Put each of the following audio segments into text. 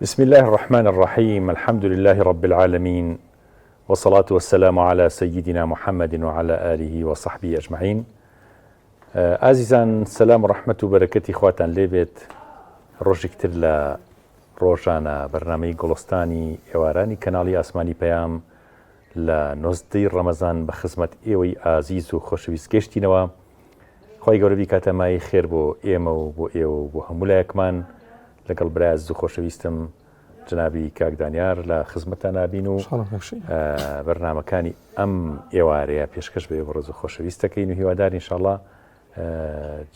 بسم الله الرحمن الرحیم الحمد لله رب العالمین والصلاة والسلام علی سیدنا محمد وعلى آله وصحبه اجمعین ئازیزان سەلام و ڕەحمەت و بەرەکەتی خواتان لێبێت ڕۆژێک تر لە ڕۆژانە بەرنامەی گوڵستانی ئێوارانی کەناڵی ئاسمانی پەیام لە نۆزدەی ڕەمەزان بە خزمەت ئێوەی ئازیز و خۆشەویست گەشتینەوە خی گەورە بیکاتە مای خێر بۆ ئێمە و بۆ ئێوە و بۆ هەموو لایەکمان لەگەڵ برای ئازیز و خۆشەویستم جنابی کاک دانیار لە خزمەتان نابین و بەرنمەکانی ئەم ئێوارەیە پێشکەش بە ئێوە ڕێز و خۆشەویست دەکەین و هیوادار ئینشاءاللە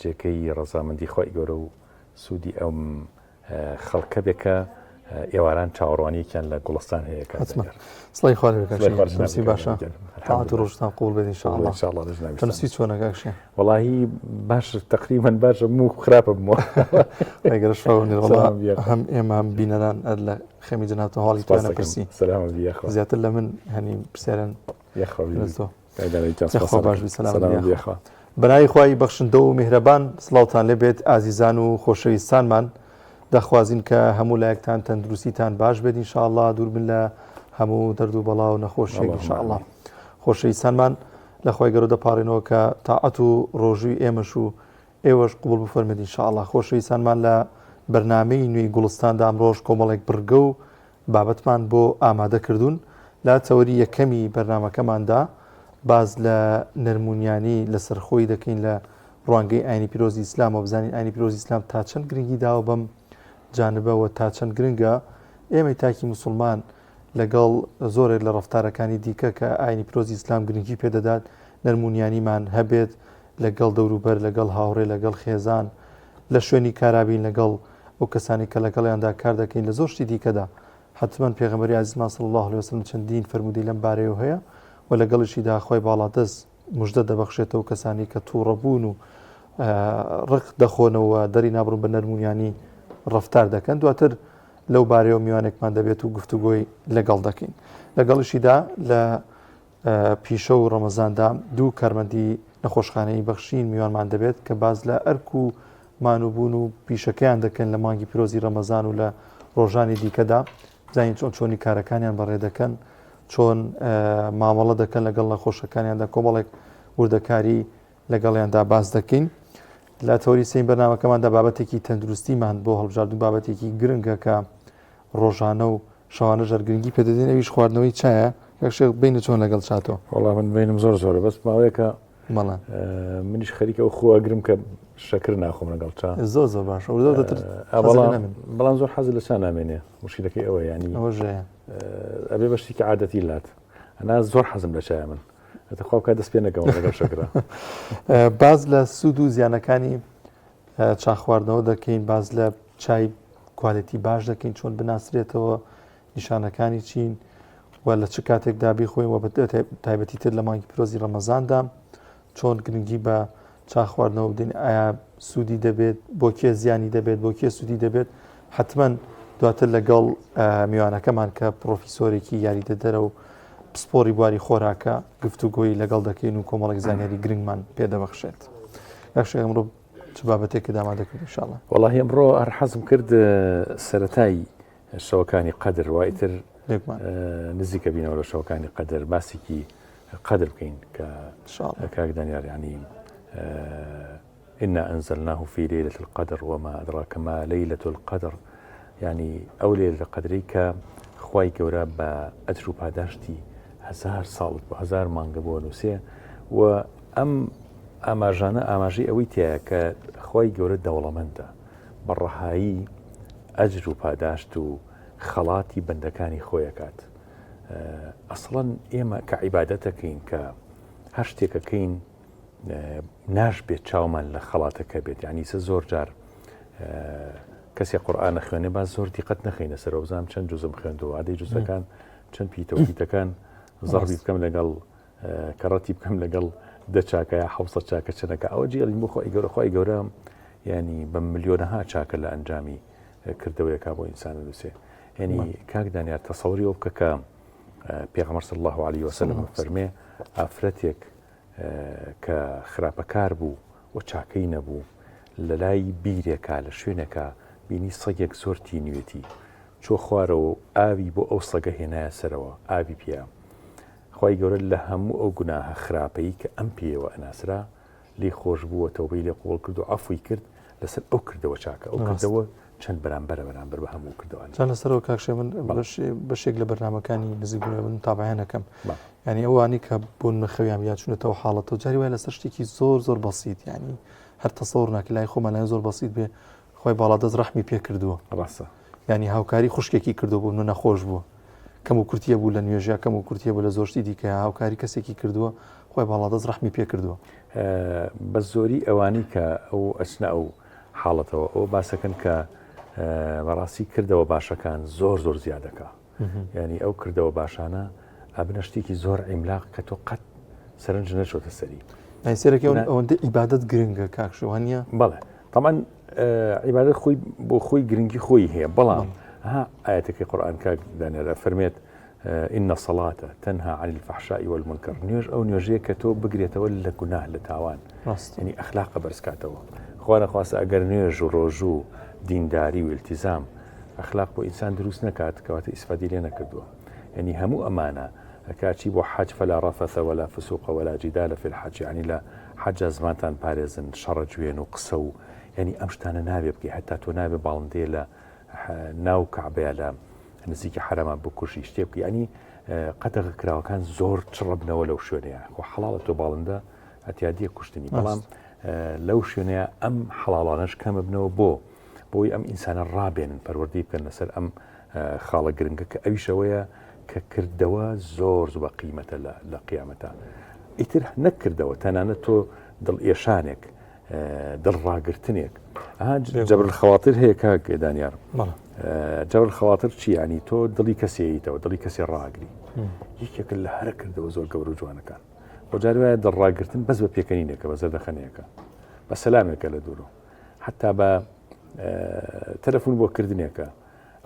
جێگەی ڕەزامەندی خۆی گەورە و سوودی ئەم خەڵکە بێ کە ئێواران چاوەڕوانیەکیان لە گوڵستان هەیە کاک حتما دانیار. سڵی خوارد بێ کاک سڵای شێخ. خوارد تەنوسی جنابی باشە کاک دانیار. تاعەت و ڕۆژتان قبوڵ بێت ان شاء الله ان شاء الله جنابی تەنوسی چۆنە کاک شێخ؟ وەڵاهی باش تقریبا باشە مو خراپە بمەوە ئەگەر شەو نێ وەڵا سلام بیاخوا. هەم ئێمە هەم بینەران ئەر لە خەمی جەنابتان هەواڵی سپاس تۆیان دەکەم. پرسی سلام بیاخوا زیاتر لە من هەنی پرسیارن یاخوا بی. لە تۆ کاک دانیار گیان، یاخوا سپاس باش دەکەم. بی سلام سلام بیاخوا. بیاخوا. بەناوی خوای بەخشندە و میهرەبان سڵاوتان لێبێت ئازیزان و خۆشەویستانمان دەخوازین کە هەموو لایەکتان تەندروستیتان باش بێت ان شاء اللە دووربن لە هەموو دەرد و بەڵا و نەخۆشیەک ان شاء اللە خۆشەویستانمان لە خوای گەورە دەپاڕێنەوە کە تاعەت و ڕۆژووی ئێمەش و ئێوەش قبوڵ بفەرمێت ان شاء اللە خۆشەویستانمان لە بەرنامەی نوێی گوڵستاندا ئەمڕۆش کۆمەڵێک بڕگە و بابەتمان بۆ ئامادە کردوون لە تەوەری یەکەمی بەرنامەکەماندا باس لە نەرمونیانی لەسەرخۆی دەکەین لە ڕوانگەی ئاینی پیرۆزی ئیسلامەوە بزانین ئاینی پیرۆزی ئیسلام تا چەند گرنگی داوە بەم جانبەوە تا چەند گرنگە ئێمەی تاکی موسڵمان لەگەڵ زۆرێک لە ڕەفتارەکانی دیکە کە ئاینی پیرۆزی ئیسلام گرنگی پێدەدات نەرمونیانیمان هەبێت لەگەڵ دەوروبەر لەگەڵ هاوڕێ لەگەڵ خێزان لە شوێنی کارابین لەگەڵ ئەو کەسانی کە لەگەڵیاندا کار دەکەین لە زۆر شتی دیکەدا حتمما پێغەمبەری ئازیزمان صلی الله علیه وسلم چەندین فەرموودەی لەم بارەیەوە هەیە و لەگەڵیشیدا خۆی باڵادەست مژدە دەبەخشێتەوە کەسانی کە تووڕە بوون و ڕق دەخۆنەوە دەری نابڕن بە نەرمونیانی ڕفتار دەکەن دواتر لەو بارەیەوە میوانێکمان دەبێت و گفتوگۆی لەگەڵ دەکەین لەگەڵیشیدا لە پیشە و ڕەمەزاندا دوو کارمەندی نەخۆشخانەی بەخشین میوانمان دەبێت کە باز لە ئەرک و مانوبوون و پیشەکەیان دەکەن لە مانگی پیرۆزی ڕەمەزان و لە ڕۆژانی دیکەدا بزانین چۆن چۆنی کارەکانیان بەڕێ دەکەن چۆن مامەڵە دەکەن لەگەڵ نەخۆشەکانیاندا کۆمەڵێک وردەکاری لەگەڵیاندا باس دەکەین لە تەوەری سێی بەرنامەکەماندا بابەتێکی تەندروستیمان بۆ هەڵبژاردن بابەتێکی گرنگە کە ڕۆژانە و شەوانە ژەر گرنگی پێدەدەین ئەویش خواردنەوەی چایە کاک شێخ بینە چۆن لەگەڵ چاتۆ وەڵا من بینم زۆر زۆرە بەس ماوەیەکە بەڵێ منیش خەریکە ئەو خۆ ئەگرم کە شەکر ناخۆم لەگەڵ چا زۆر زۆر باشە وردە وردەتر ئا، حەزت لێ بەڵام نامێنێ. بەڵام زۆر حەز لە چا نامێنێ مشکلەکەی ئەوە ینی ئەوەش هەیە. ئەبێ بە شتێکی عادەتی لات ئەنا زۆر حەزم لە چایە من ئەتە خوا بکات دەست پێ نەکەمەوە لەگەڵ شەکرە باز لە سوود و زیانەکانی چا خواردنەوە دەکەین باز لە چای کوالێتی باش دەکەین چۆن بناسرێتەوە نیشانەکانی چین و لە چ کاتێکدا بیخۆین و بە تایبەتی تر لە مانگی پیرۆزی ڕەمەزاندا چۆن گرنگی بە چا خواردنەوە بدەین ئایا سوودی دەبێت بۆ کێ زیانی دەبێت بۆ کێ سوودی دەبێت حتمما دواتر لەگەڵ میوانەکەمان کە پرۆفیسۆرێکی یاریدەدەرە و پسپۆری بواری خۆراکە گفتوگۆی لەگەڵ دەکەین و کۆمەڵێک زانیاری گرنگمان پێدەبەخشێت. یاخشێ ئەمڕۆ چ بابەتێکت ئامادە کرد ان شاء الله؟ وەڵاهی ئەمڕۆ هەر حەزم کرد سەرەتای شەوەکانی قەدر وا ئیتر نزیکە بینەوە لە شەوەکانی قەدر باسێکی قەدر بکەین کە کاک دانیار ینی إنا أنزلناه في ليلة القدر وما أدراك ما ليلة القدر يعني ئەو ليلة القدرەی کە خوای گەورە بە ئەجر و پاداشتی هەزار ساڵت بۆ هەزار مانگە بۆ نووسێ و ئەم ئاماژانە ئاماژەی ئەوەی تایە کە خوای گەورە دەوڵەمەندە بە ڕەهایی ئەجر و پاداشت و خەڵاتی بەندەکانی خۆی ئەکات. ئەسڵەن ئێمە کە عیبادەتەکەین کە هەر شتێکەکەین ناشبێت چاومان لە خەڵاتەکە بێت یعنی سە زۆر جار کەسێ قورآانە خوێنێ با زۆر دیقەت نەخینە سەرەوە بزانم چەند جزم خوێندەوە ئادەی جزەکان چەند پیتە و پیتەکان زەڕبی بکەم لەگەڵ کەڕەتی بکەم لەگەڵ دە چاکە یا حوسە چاکە چەنەکە ئەوە جێڵین بۆ خۆی گەورە خۆی گەورە ینی بە ملیۆنەها چاکە لە ئەنجامی کردەوەیەکە بۆ ئینسان نووسێ ینی کاک دانیار تەسەوری ئەو بکە کە پێغەمبەر صلی الله علیه وسلم فەرمێ ئافرەتێک کە خراپەکار بوو و چاکەی نەبوو لە لای بیرێکا لە شوێنێکا بینی سەگێک زۆر تینوێتی. چوە خوارەوە و ئاوی بۆ ئەو سەگە هێنایە سەرەوە ئاوی پیا خوای گەورە لە هەموو ئەو گوناهە خراپەی کە ئەم پێیەوە ئەناسرا لێی خۆش بوو و تەوبەی لێ قبوڵ کرد و عەفوی کرد لەسەر ئەو کردەوە چاکە ئەو کردەوە چەند بەرامبەرە بەرامبەر بە هەموو کردەوانە. جا لەسەرەوە کاک شێ من بەشێک لە بەرنامەکانی نزیک بوون من تابعیان ئەکەم یعنی ئەوانی کە بۆ نەخەویان یا چونەتەوە حاڵەتەوە جاری وای لەسەر شتێکی زۆر زۆر بەسیت یعنی هەر تەسەور ناکە لای خۆمان لای زۆر بەسیت بێ خۆی باڵادەست ڕەحمی پێ کردووە ڕاستە یعنی هاوکاری خوشکێکی کردو بوو من نەخۆش بووە کەم و کورتیە بوو لە نوێژە کەم و کورتیە بوو لە زۆر شتی دیکە هاوکاری کەسێکی کردووە خۆی باڵادەست ڕەحمی پێ کردووە بە زۆری ئەوانەی کە ئەو ئەچنە ئەو حاڵەتەوە ئەوە باسەکەن کە بەڕاستی کردەوە باشەکان زۆر زۆر زیادەکە ینی ئەو کردەوە باشانە ئەبنە شتێکی زۆر عیملاق کە تۆ قەت سەرنج نەچۆتە سەری سەرەکی ئەوەندە عیبادەت گرنگە کاک شوانە بەڵێ طبعا عیبادەت خۆی بۆ خۆی گرنگی خۆی هەیە بەڵام ها ئاەتەکەی قورآن کاک دانێرە فەرمێت إن الصلاة تنهى عن الفحشاء والمنكر نوێژ ئەو نوێژەیە کە تۆ بگرێتەوە لە گوناه لە تاوان ینی ئەخلاقە بەرزکاتەوە خوا نەخواستە ئەگەر نوێژ و ڕۆژوو دینداری و التزام ئەخلاق بۆ ئینسان دروست نەکات کەواتە ئیسفادی لێ نەکردووە ینی هەموو ئەمانە کاچی بۆ حەج فلا رفث ولا فسوق ولا جدال في الحج یعنی لە حەجا زمانتان پارێزن شەڕە جوێن و قسە و یعنی ئەم شتانە نابێ بکەی هەتا تۆ نابێ باڵندەیە لە ناو کەعبەیە لە نزیکی حەرەما بکوژی شتێ بکەی ینی قەدەغە کراوەکان زۆر چڕبنەوە لەو شوێنەیە خۆ حەڵاڵە تۆ باڵندە ئەتیادیە کوشتنی بەڵام لەو شوێنەیە ئەم حەڵاڵانەش کەمە بنەوە بۆ بۆی ئەم ئینسانە ڕابێنن پەروەردەی بکەن لەسەر ئەم خاڵە گرنگە کە ئەویشەوەیە کە کردەوە زۆر زۆر بە قیمەتە لە قیامەتە ئیتر نەکردەوە تەنانەت تۆ دڵ ئێشانێک دڵ ڕاگرتنێک جبر الخواطر هەیە کاک دانیار جبر الخواطر چی ینی تۆ دڵی کەسیتەوە دڵی کەسی ڕاگری یەکێکە لە هەرە کردەوە زۆر گەورە و جوانەکان بۆ جاری وایە دڵ ڕاگرتن بەس بە پێکەنینێکە بە زەردەخەنەیەکە بە سەلامێکە لە دوورەوە حتا بە تەلەفۆن بۆ کردنێکە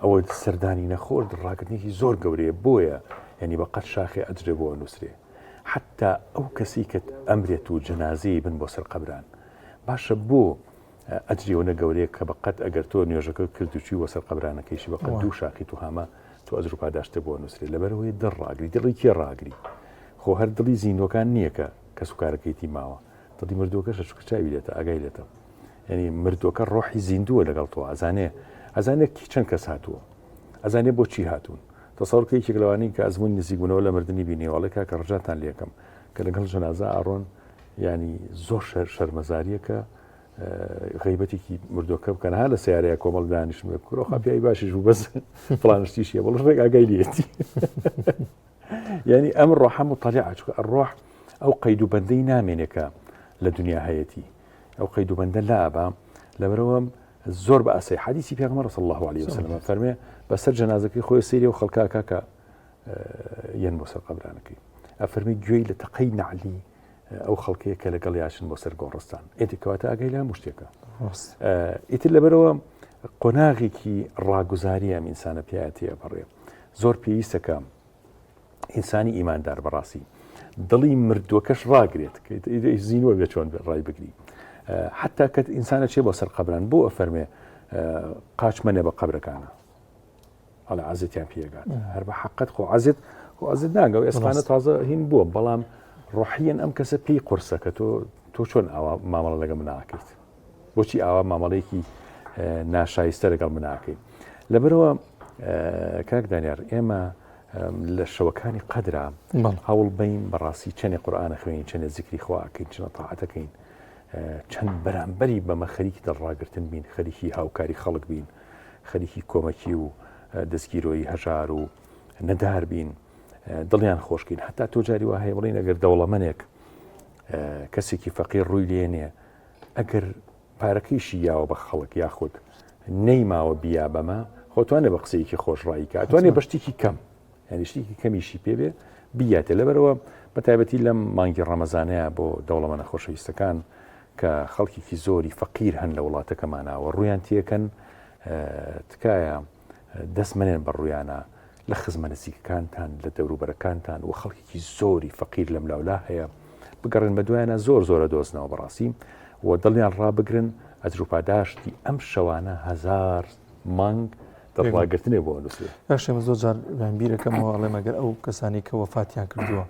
ئەوە سەردانی نەخۆش ڕاگرتنێکی زۆر گەورەیە بۆیە یعنی بە قەت شاخێ ئەجرێ بۆ نووسرێ حتا ئەو کەسی کە ئەمرێت و جەنازەی بن بۆ سەر قەبران باشە بۆ ئەجری ئەوەنە گەورەیە کە بە قەت ئەگەر تۆ نوێژەکە کرد و چوی بۆ سەر قەبرانەکەیشی بە قەت دوو شاخی تو هامە تۆ ئەجر و پاداشتت بۆ نووسرێ لەبەرئەوەی دڵ ڕاگری دڵی کێ ڕاگری خۆ هەر دڵی زیندوەکان نییە کە کەس و کارەکەیتی ماوە دڵی مردووەکەشە چونکە چاوی لێتە ئاگای لێتە یعنی مردووەکە ڕۆحی زیندووە لەگەڵ تۆ ئەزانێ ئەزانێ کی چەند کەس هاتووە ئەزانێ بۆچی هاتوون تەسەور کە یەکێک لەوانەی کە ئەزموونی نزیکبوونەوە لە مردنی بینیوە ئەڵێ کاکە ڕجاتان لێکەم کە لەگەڵ جەنازە ئاڕۆن ینی زۆر شەر شەرمەزاریەکە غیبەتێکی مردۆکە بکەن ها لە سیارەیە کۆمەڵ دانیشم کورۆخا پیاوی باشیش بوو بەس فڵانشتیشیە بەڵ ڕێک ئاگای لێتی یعنی ئەم ڕۆحە مطلع چکە ڕۆح ئەو قەید و بەندەی نامێنێکە لە دنیا هەیەتی ئەو قەید و بەندە لابە لەبەرەوە زۆر بە ئاسایی حەدیسی پێغەمبەر صلی الله علیه وسلم فەرمێ بەسەر جەنازەکەی خۆی سەیری و خەڵکا کاکە یەن بۆ سەر قەبرانەکەی ئەفەرمی گوێی لە تەقەی نەعلی ئەو خەڵکەیە کە لەگەڵ یاشن بۆ سەر گۆڕستان ئێتی کەواتە ئاگای لە هەموو شتێکە ئیتر لەبەرەوە قۆناغێکی ڕاگوزاری ئەم ئینسانە پیاەتی ئەپەڕێ زۆر پێویستەکە ئینسانی ئیماندار بەڕاستی دڵی مردووەکەش ڕاگرێت زیینوە بێ چۆن ڕای بگری حتا کە ئینسانە چێ بۆ سەر قەبران بۆ ئەفەرمێ قاچ مەنێ بە قەبرەکانە ئەڵێ عزیتیان پێگات هەر بە حقت خۆ عزیت خۆ عزیت ناگە و ئێسقانە تازە هین بووە بەڵام ڕۆحیەن ئەم کەسە پێی قورسە کە تۆ تۆ چۆن ئاوا مامەڵە لەگە مناکەیت بۆچی ئاوا مامەڵەیەکی ناشایستە لەگەڵ مناکەی لەبەرەوە کاک دانیار ئێمە لە شەوەکانی قەدرا هەوڵ بین بەڕاستی چەندێ قورآانە خوێنین چەندێ زیکری خواکەین چنە تاعەتەکەین چەند بەرامبەری بەمە خەریکی دڵڕاگرتن بین خەریکی هاوکاری خەڵک بین خەریکی کۆمەکی و دەستگیرۆیی هەژار و نەدار بین دڵیان خۆشکەین هەتا تۆ جاری وا هەیە بڵین ئەگەر دەوڵەمەنێک کەسێکی فەقیر ڕووی لێنێ ئەگەر پارەکەیشی یاوە بە خەڵک یاخود نەیماوە بیا بەمە خۆتوانێ بە قسەیەکی خۆش ڕایکە توانێ بە شتێکی کەم یعنی شتێکی کەمیشی پێبێ بیاتێ لەبەرەوە بە تایبەتی لەم مانگی ڕەمەزانەیە بۆ دەوڵەمەنە خۆشەویستەکان کە خەڵکێکی زۆری فەقیر هەن لە وڵاتەکەمانەوە ڕویان تێکەن تکایە دەست مەنێن بە ڕویانە لە خزمە نزیکەکانتان لە دەوروبەرەکانتان و خەڵکێکی زۆری فەقیر لەم لاولا هەیە بگەڕێن بە دوایانە زۆر زۆرە دۆزنەوە بەڕاستی و دڵیان ڕابگرن ئەجر و پاداشتی ئەم شەوانە هەزار مانگ دەسڕاگرتنێ بۆ نووسێ. کاک شێمە زۆر جار یان بیرەکەمەوە ئەڵێم ئەگەر ئەو کەسانی کە وەفاتیان کردووە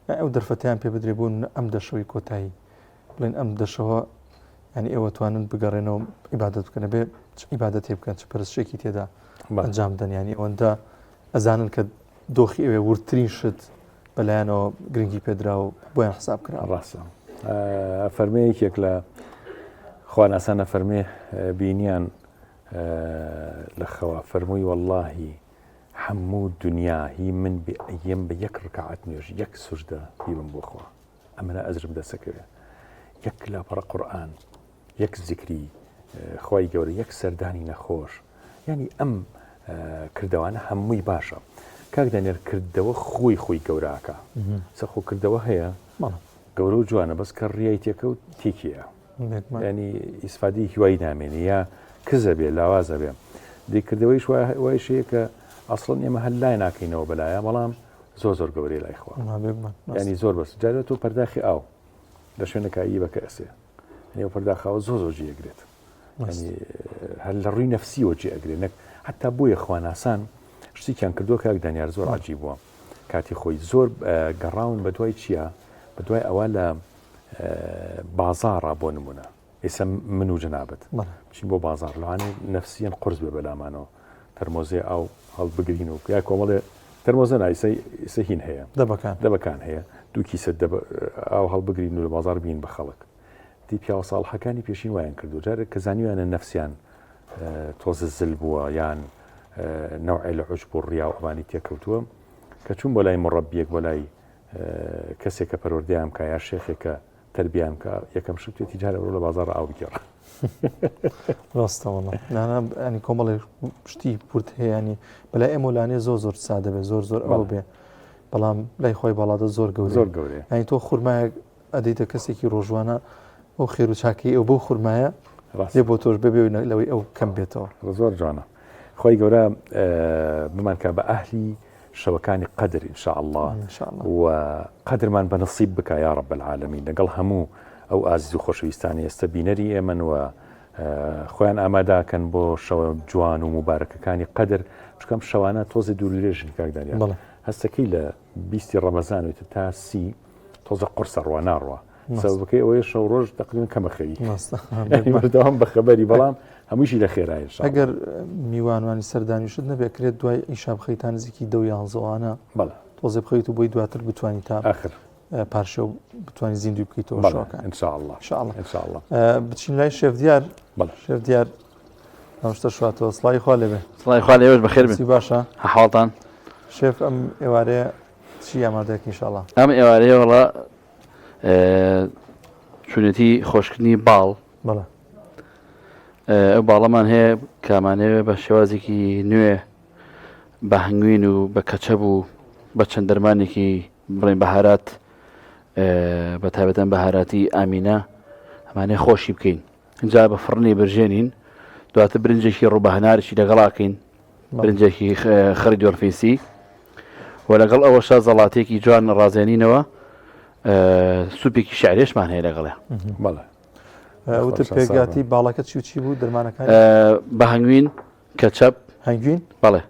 یان ئەو دەرفەتیان پێ بدرێ بۆ ئەم دەشەوەی کۆتایی بڵێن ئەم دەشەوە یعنی ئێوە توانن بگەڕێنەوە عیبادەت بکەن بێ چ عیبادەتێ بکەن چ پەرستشێکی تێدا ئەنجام بدەن یعنی ئەوەندە ئەزانن کە دۆخی ئەوێ وردترین شت بەلایەنەوە گرنگی پێدرا و بۆیان حساب کرا. ڕاستە فەرمێ یەکێک لە خواناسان ئەفەرمێ بینیان لە خەوا فەرمووی وەڵاهی هەموو دنیا هی من بێ ئەیەم بە یەک ڕکعات نوێژ یەک سوژدە بیبم بۆ خوا ئەمەە ئەجرم دەسەکەوێ یەک لاپەڕە قورئان یەک زیکری خوای گەورە یەک سەردانی نەخۆش یعنی ئەم کردەوانە هەمووی باشە کاک دانیار کردەوە خۆی خۆی گەوراکە سەخۆ کردەوە هەیە گەورە و جوانە بەس کە ڕیای تێکەوت تێکیە ینی ئیسفادی هیوای نامێنێ یا کزە بێ لاوازە بێ دیکردەوەیش وایشەیە کە ئەسڵن ئێمە هەر لای ناکەینەوە بەلایە بەڵام زۆر زۆر گەورەی لای خوا ینی زۆر بەس جارێت تۆ پەرداخی ئاو لە شوێنەکە ئی بەکە ئەسێ نێو پەرداخاوە زۆر زۆر جێ ئەگرێت هەر لە ڕووی نەفسیەوە جێ ئەگرێت نەک حتا بۆیە خواناسان شتێکیان کردووە کاک دانیار زۆر عجیب بووە کاتی خۆی زۆر گەڕاون بە دوای چییە بە دوای ئەوە لە بازاڕە بۆ نمونە ئێستا من و جەنابت بچین بۆ بازاڕ لەوانەیە نەفسیەن قورس بێ بەلامانەوە تەرمۆزێ ئاو هەڵبگرین و یا کۆمەڵێ تەرمۆزە نایسە ئیسە هین هەیە دەبەکان دەبەکان هەیە دوو کیسە ئاو هەڵبگرین و لە بازاڕ بین بە خەڵک دی پیاوە ساڵحەکانی پێشین وایان کردو جارێک کە زانیویانە نەفسیان تۆزە زل بووە یان نەوعێ لە عجب و ڕیا و ئەوانی تێکەوتووە کە چوون بۆ لای مڕەبیەک بۆ لای کەسێک کە پەروەردەیان بکە یا شێخێکە تەربیان بکە یەکەم شت توێتی جارە بڕۆ لە بازاڕ ئاو بگێڕە. ڕاستە وەڵا نانا ینی کۆمەڵێک شتی پورت هەیە ینی بەلای ئێمە لانێ زۆر زۆر سادە بێ زۆر زۆر ئەوە بێ بەڵام لای خۆی باڵادە زۆر گەورە زۆر گەورەیە ینی تۆ خورمایەک ئەدەیتە کەسێکی ڕۆژوانە ئەو خێر و چاکەی ئەو بۆ خورمایە ڕاست لێ بۆ تۆش ببێ لەوەی ئەو کەم بێتەوە زۆر جوانە خۆی گەورە بمانکا بە ئەهلی شەوەکانی قەدر ان شاء اللە و قەدرمان بە نصیب بکا یا رب العالمین لەگەڵ هەموو ئەو ئازیز و خۆشەویستانی ئێستا بینەری ئێمەن و خۆیان ئاماداکەن بۆ شەوە جوان و مبارەکەکانی قەدر چکەم شەوانە تۆزێ دوور درێژن کاک دانیال هەستەکەی لە بیستی ڕەمەزان تا سی تۆزە قورسە ڕوا ناڕوا سەبەبەکەی ئەوەیە شەو ڕۆژ تقریبا کەمە خەوی بەردەوام بە خەبەری بەڵام هەمووشی لە خێرای ئەگەر میوانوانی سەردانیشت نەبێت کرێت دوای ئیشا بخەی تا نزیکی دە و یانزەوانە بەڵێ تۆزێ بخەویت و بۆی دواتر بتوانی تا آخر پارشێو بتوانی زیندوی بکەیتەوە شەوەکان إن شاء الله إن شاء الله إن شاء الله بچین لای شێف دیار بەڵێ شێف دیار مامۆستا شواتەوە سڵاوی خوا لێبێ سڵاوی خوا لێوەش بەخێر بن سی باشە حاڵتان شێف ئەم ئێوارەیە چی ئامادەکەی إن شاء الله ئەم ئێوارەیە وەڵا چونێتی خۆشکردنی باڵ بەڵێ ئەو باڵەمان هەیە کامانەوێ بە شێوازێکی نوێ بە هەنگوین و بە کەچەب و بە چەند دەرمانێکی بڵێن بەهارات بە تایبەتەن بەهاراتی ئامینە ئەمانەیە خۆشی بکەین جا بە فڕنی برژێنین دواتر برنجێکی ڕوو بە هەنارشی لەگەڵاکەین برنجێکی خڕی دۆلفینسی و لەگەڵ ئەوەشا زەڵاتێکی جوان ڕازێنینەوە سوپێکی شعرێشمان هەیە لەگەڵێ بەڵێ وتت پێکاتی باڵەکە چی و چی بوو دەرمانەکان بە هەنگوین کەچەپ هەنگوین بەڵێ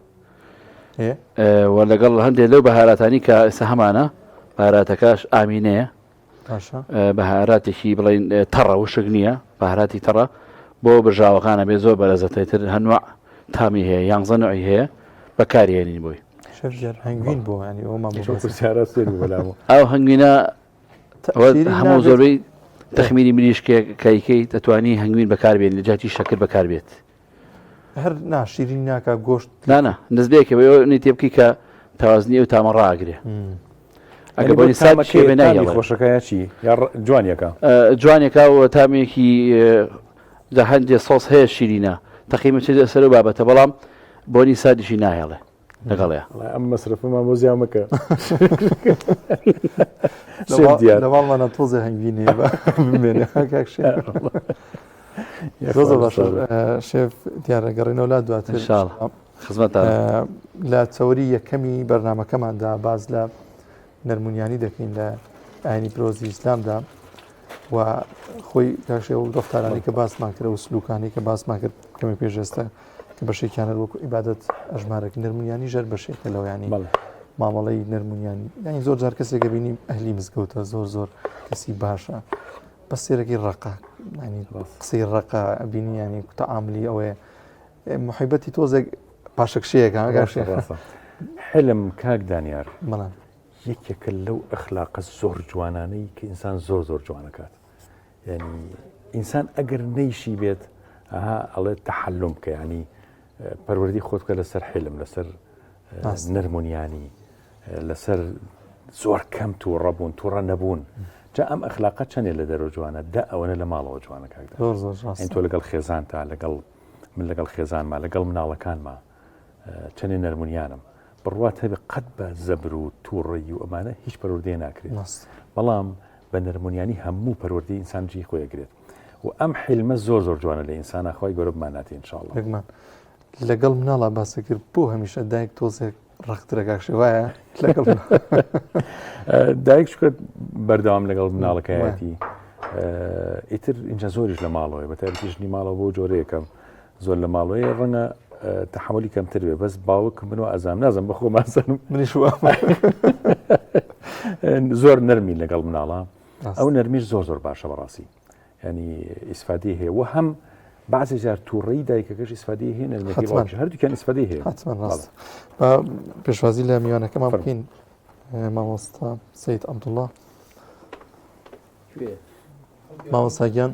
و لەگەڵ هەندێک لەو بەهاراتانی کە ئێستا هەمانە بەهاراتەکەش ئامینەیە بەهاراتێکی بڵین تەڕە وشک نییە بەهاراتی تەڕە بۆ برژاوەکانە بێ زۆر بەرەزەتەتر هەنوع تامی هەیە یانزە نوعی هەیە بەکارهێنین بۆی هەنگوین بۆ ینی ئەو هەنگوینە هەموو زۆربەی تەخمینی مریشکێک کایکەی دەتوانی هەنگوین بەکاربێن لە جاتی شەکر بەکاربێت هەر ناشیرین ناکا گۆشت نانا نزبێکە بە ئەوە تێ بکەی کە تەوازنی ئەو تامە ڕاگرێ ئەگە بۆ تامەکەی بێ ناهێڵێ خۆشەکە یا چی یا جوانیەکە جوانێکا و تامێکی جا هەندێ سۆس هەیە شیرینە تەقیمە چێت سەر و بابەتە بەڵام بۆنی سادیشی ناهێڵێ لەگەڵێ ئەم مەسرفەمان بۆ زیان مەکە لە ماڵمانە تۆزێ هەنگوین هەیە بمێنێ کاک شێف. زۆر زۆر باشە شێف دیارە گەڕێنەوە لا دواتر إن شاء الله. خزمەتان لە تەوەری یەکەمی بەرنمەکەماندا باز لە نەرمونیانی دەکەین لە ئاینی پیرۆزی ئیسلامدا و و خۆی کاشێ و ڕفتارانی کە باسمان کرد و سلوکانی کە باسمان کرد کەمی پێش ئێستا کە بەشێکیان هەر وەکو عیبادەت ئەژمارەک نەرمونیانی ژەر بەشێکە لەوەیانی مامەڵەی نەرمونیانی یانی زۆر جار کەسێکە بینی ئەهلی مزگەوتە زۆر زۆر کەسی باشە بە سێرەکی ڕقە ینی قسەی ڕقە بینی ینی تەعاملی ئەوەیە محیبەتی تۆزێک پاشەکشەیەکە حلم کاک دانیار بەڵام یەکێکە لەو ئەخلاقە زۆر جوانانەی کە ئینسان زۆر زۆر جوانەکات یعنی ئینسان ئەگەر نەیشی بێت ئەها ئەڵێ تەحلم بکە ینی پەروەردی خۆت بکە لەسەر حلم لەسەر نەرمونیانی لەسەر زۆر کەم تووڕە بوون تووڕە نەبوون جا ئەم ئەخلاقە چەندێ لە دەرەوە جوانە دە ئەوەنە لە ماڵەوە جوانە کاکدا زۆر زۆر تۆ لەگەڵ خێزانتا لەگەڵ من لەگەڵ خێزانما لەگەڵ مناڵەکانما چەندێ نەرمونیانم بڕوات هەبێ قەت بە زەبر و تووڕەیی و ئەمانە هیچ پەروەردەیە ناکرێت بەڵام بە نەرمونیانی هەموو پەروەردەی ئینسان جێی خۆی ئەگرێت و ئەم حیلمە زۆر زۆر جوانە لە ئینسانا خوای گەورە بماناتێ ان شاء اللە. بێگومان لەگەڵ مناڵا باست کرد بۆ هەمیشە دایک تۆزێک ڕەقترە کاک شێ وایە لەگەڵ دایک چکە بەردەوام لەگەڵ مناڵەکایەتی ئیتر اینجا زۆریش لە ماڵەوەی بە تایبەتی ژنی ماڵەوە بۆ جۆرەیەکەم زۆر لە ماڵەوەی ڕەنگە تەحملی کەمتر بێ بەس باوک من و ئەزام نازم بە خۆمازانم منیش زۆر نەرمی لەگەڵ مناڵە ئەو نەرمیش زۆر زۆر باشە بەڕاستی ینی ئیسفادی هەیە و هەم بعضی جار تووڕەی دایکەکەش ئیسفادی هەیە نەرمەکەی باوکیش هەردووکیان ئیسفادی هەیە حتمما ڕاست با پێشوازی لە میوانەکەمان بکەین مامۆستا سید عەبدوڵڵا مامۆستا گیان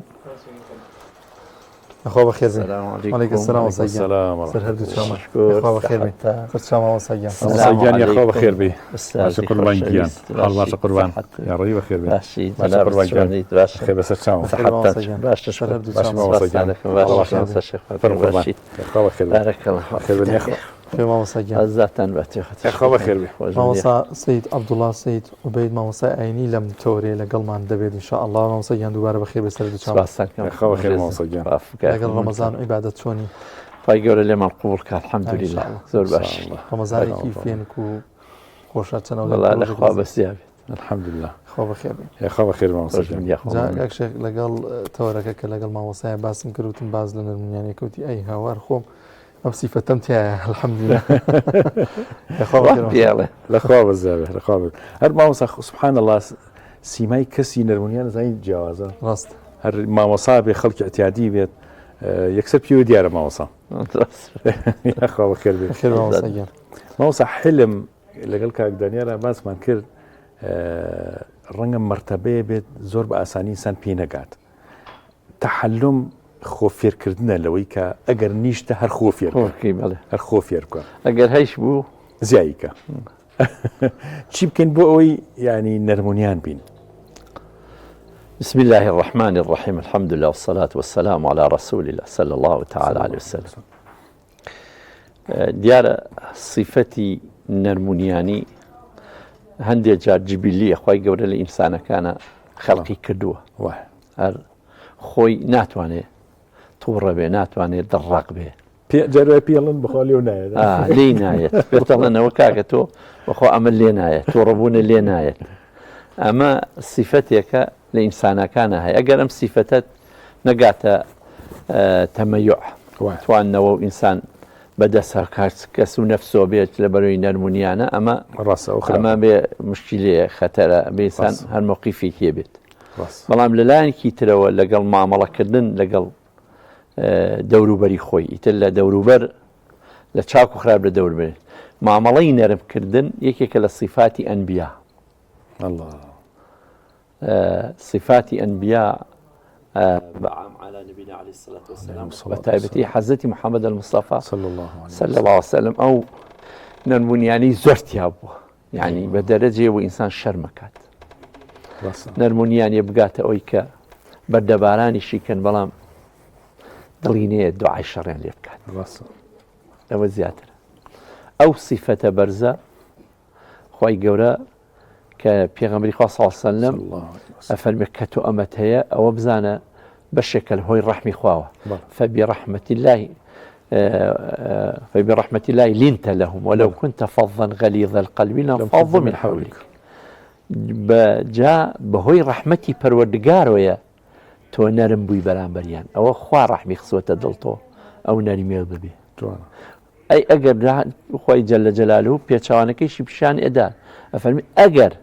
خوا بەخێر بێن. وعلیکم السلام مامۆستا گیان. سەر هەردوو چاومان. خوا بەخێر بێن. سەر چاو مامۆستا گیان. مامۆستا گیان یاخوا بەخێر بێی. باشە قوربان گیان. حاڵ باشە قوربان. یاڕەبی بەخێر بێی. باشە قوربان گیان. بەخێر بەسەر چاوم. مامۆستا گیان. سەر هەردوو چاوم. مامۆستا گیان. فەرموو قوربان. یاخوا بەخێر بێی. بەخێر بێن یاخوا. خێر مامۆستا گیان. ئازاتان باتێ یاخوا بەخێر بێ. مامۆستا سەید عەبدوڵڵا سەید عوبەید مامۆستای ئاینی لەم تەوەرەیە لەگەڵمان دەبێت ان شاء اللە. مامۆستا گیان دووبارە بەخێر بێ سەر دوو چاوم. سپاستان کەم. یاخوا بەخێر مامۆستا گیان. لەگەڵ ڕەمەزان و عیبادەت چۆنی؟ خوای گەورە لێمان قبوڵ کات الحمدلله زۆر باش. ڕەمەزانێکی فێنک و خۆشە چەند وەڵا لە خوا بەسیا بێت. الحمدلله. خوا بەخێر بێ. یاخوا بەخێر مامۆستا گیان. جا کاک شێخ لەگەڵ تەوەرەکە کە لەگەڵ مامۆستایە باسم کرد وتم باس لە نەرمونیانەکە وتی ئەی هاوار خۆم ئەم سیفەتەم تایە الحمدلله پێڵێ لەخوا بەزیاێ لەخوا بێت هەر مامۆستا سبحان الله سیمای کەسی نەرمونیان زانی جیاوازە ڕاست هەر مامۆسا بێ خەڵکی اعتیادی بێت یەکسەر پێوە دیارە مامۆسا یاخوا بەخێر بێ خێر مامۆستا گیان مامۆستا حلم لەگەڵ کاک دانیارا باسمان کرد ڕەنگە مەرتەبەیە بێت زۆر بە ئاسانی ئینسان پێی نەگات تەحەلوم خۆ فێرکردنە لەوەی کە ئەگەر نیشتە هەر خۆ فێر بکەی بەڵێ هەر خۆ فێر بکە ئەگەر هەیش بوو زیایی کە چی بکەین بۆ ئەوەی ینی نەرمونیان بین بسم الله الرحمن الرحيم الحمد لله والصلاة والسلام على رسول الله صلى الله تعالى عليه وسلم دیارە سیفەتی نەرمونیانی هەندێک جار جبیلیە خی گەورە لە ئینسانەکانە خەڵقی کردووە هەر خۆی ناتوانێت تووڕە بێ ناتوانێت دڕق بێ جارێ پێڵن بخوا لێو نایێت لێی نایەت پێتەڵێنەوە کاکە تۆ بەخوا ئەمە لێ نایەت تووڕەبوونە لێ نایەت ئەمە سیفەتێکە لە ئینسانەکانە هەیە ئەگەر ئەم سیفەتەت نەگاتە تەمەیوع توانەوە و ئینسان بەدەست هەر کەس و نەفسۆ بێت لە بەرەوەی نەرمونیانە ئەمە ئەمە بێ مشکلەیە خەتەرە بێسان هەر مۆقیفێکی بێت بەڵام لەلایەنکی ترەوە لەگەڵ مامەڵەکردن لەگەڵ دەوروبەری خۆی ئیتر لە دەوروبەر لە چاک و خراپ لە دەوربێت مامەڵەی نەرمکردن یەکێکە لە سیفاتی ئەنبیا صفاتی ئەنبیا بە عام علی نبینا علیه الصلاة والسلام بە تایبەتی حەزرەتی محمد المصطفى صلی الله علیه صلی الله علیه وسلم ئەو نەرمونیانی زۆر تیا بووە یعنی بە دەرەجێ و ئینسان شەرمەکات نەرمونیانە بگاتە ئەوی کە بەردەبارانی شیکەن بەڵام دڵی نەیە دوعای شەڕیان لێ بکات لەوە زیاتر ئەو سیفەتە بەرزە خوای گەورە کە پێغەمبەری خوا صلی الله علیه وسلم ئەفەرمێ کە تۆ ئەمەت هەیە ئەوە بزانە بەشێکە لە هۆی ڕەحمی خواوە فبرحمة الله فبرحمة الله لنت لهم ولو كنت فظا غليظ القلب لانفضوا من حولك بجا بەهۆی ڕەحمەتی پەروەردگارەوەیە. تۆ نەرم بووی بەرامبەریان ئەوە خوا ڕەحمی خسوەتە دڵ تۆ ئەو نەرمیە ببێ ئەی ئەگەر خۆی جل لە جەلالو پێچەوانەکەیشی پیشان ئەدا ئەفەرمی ئەگەر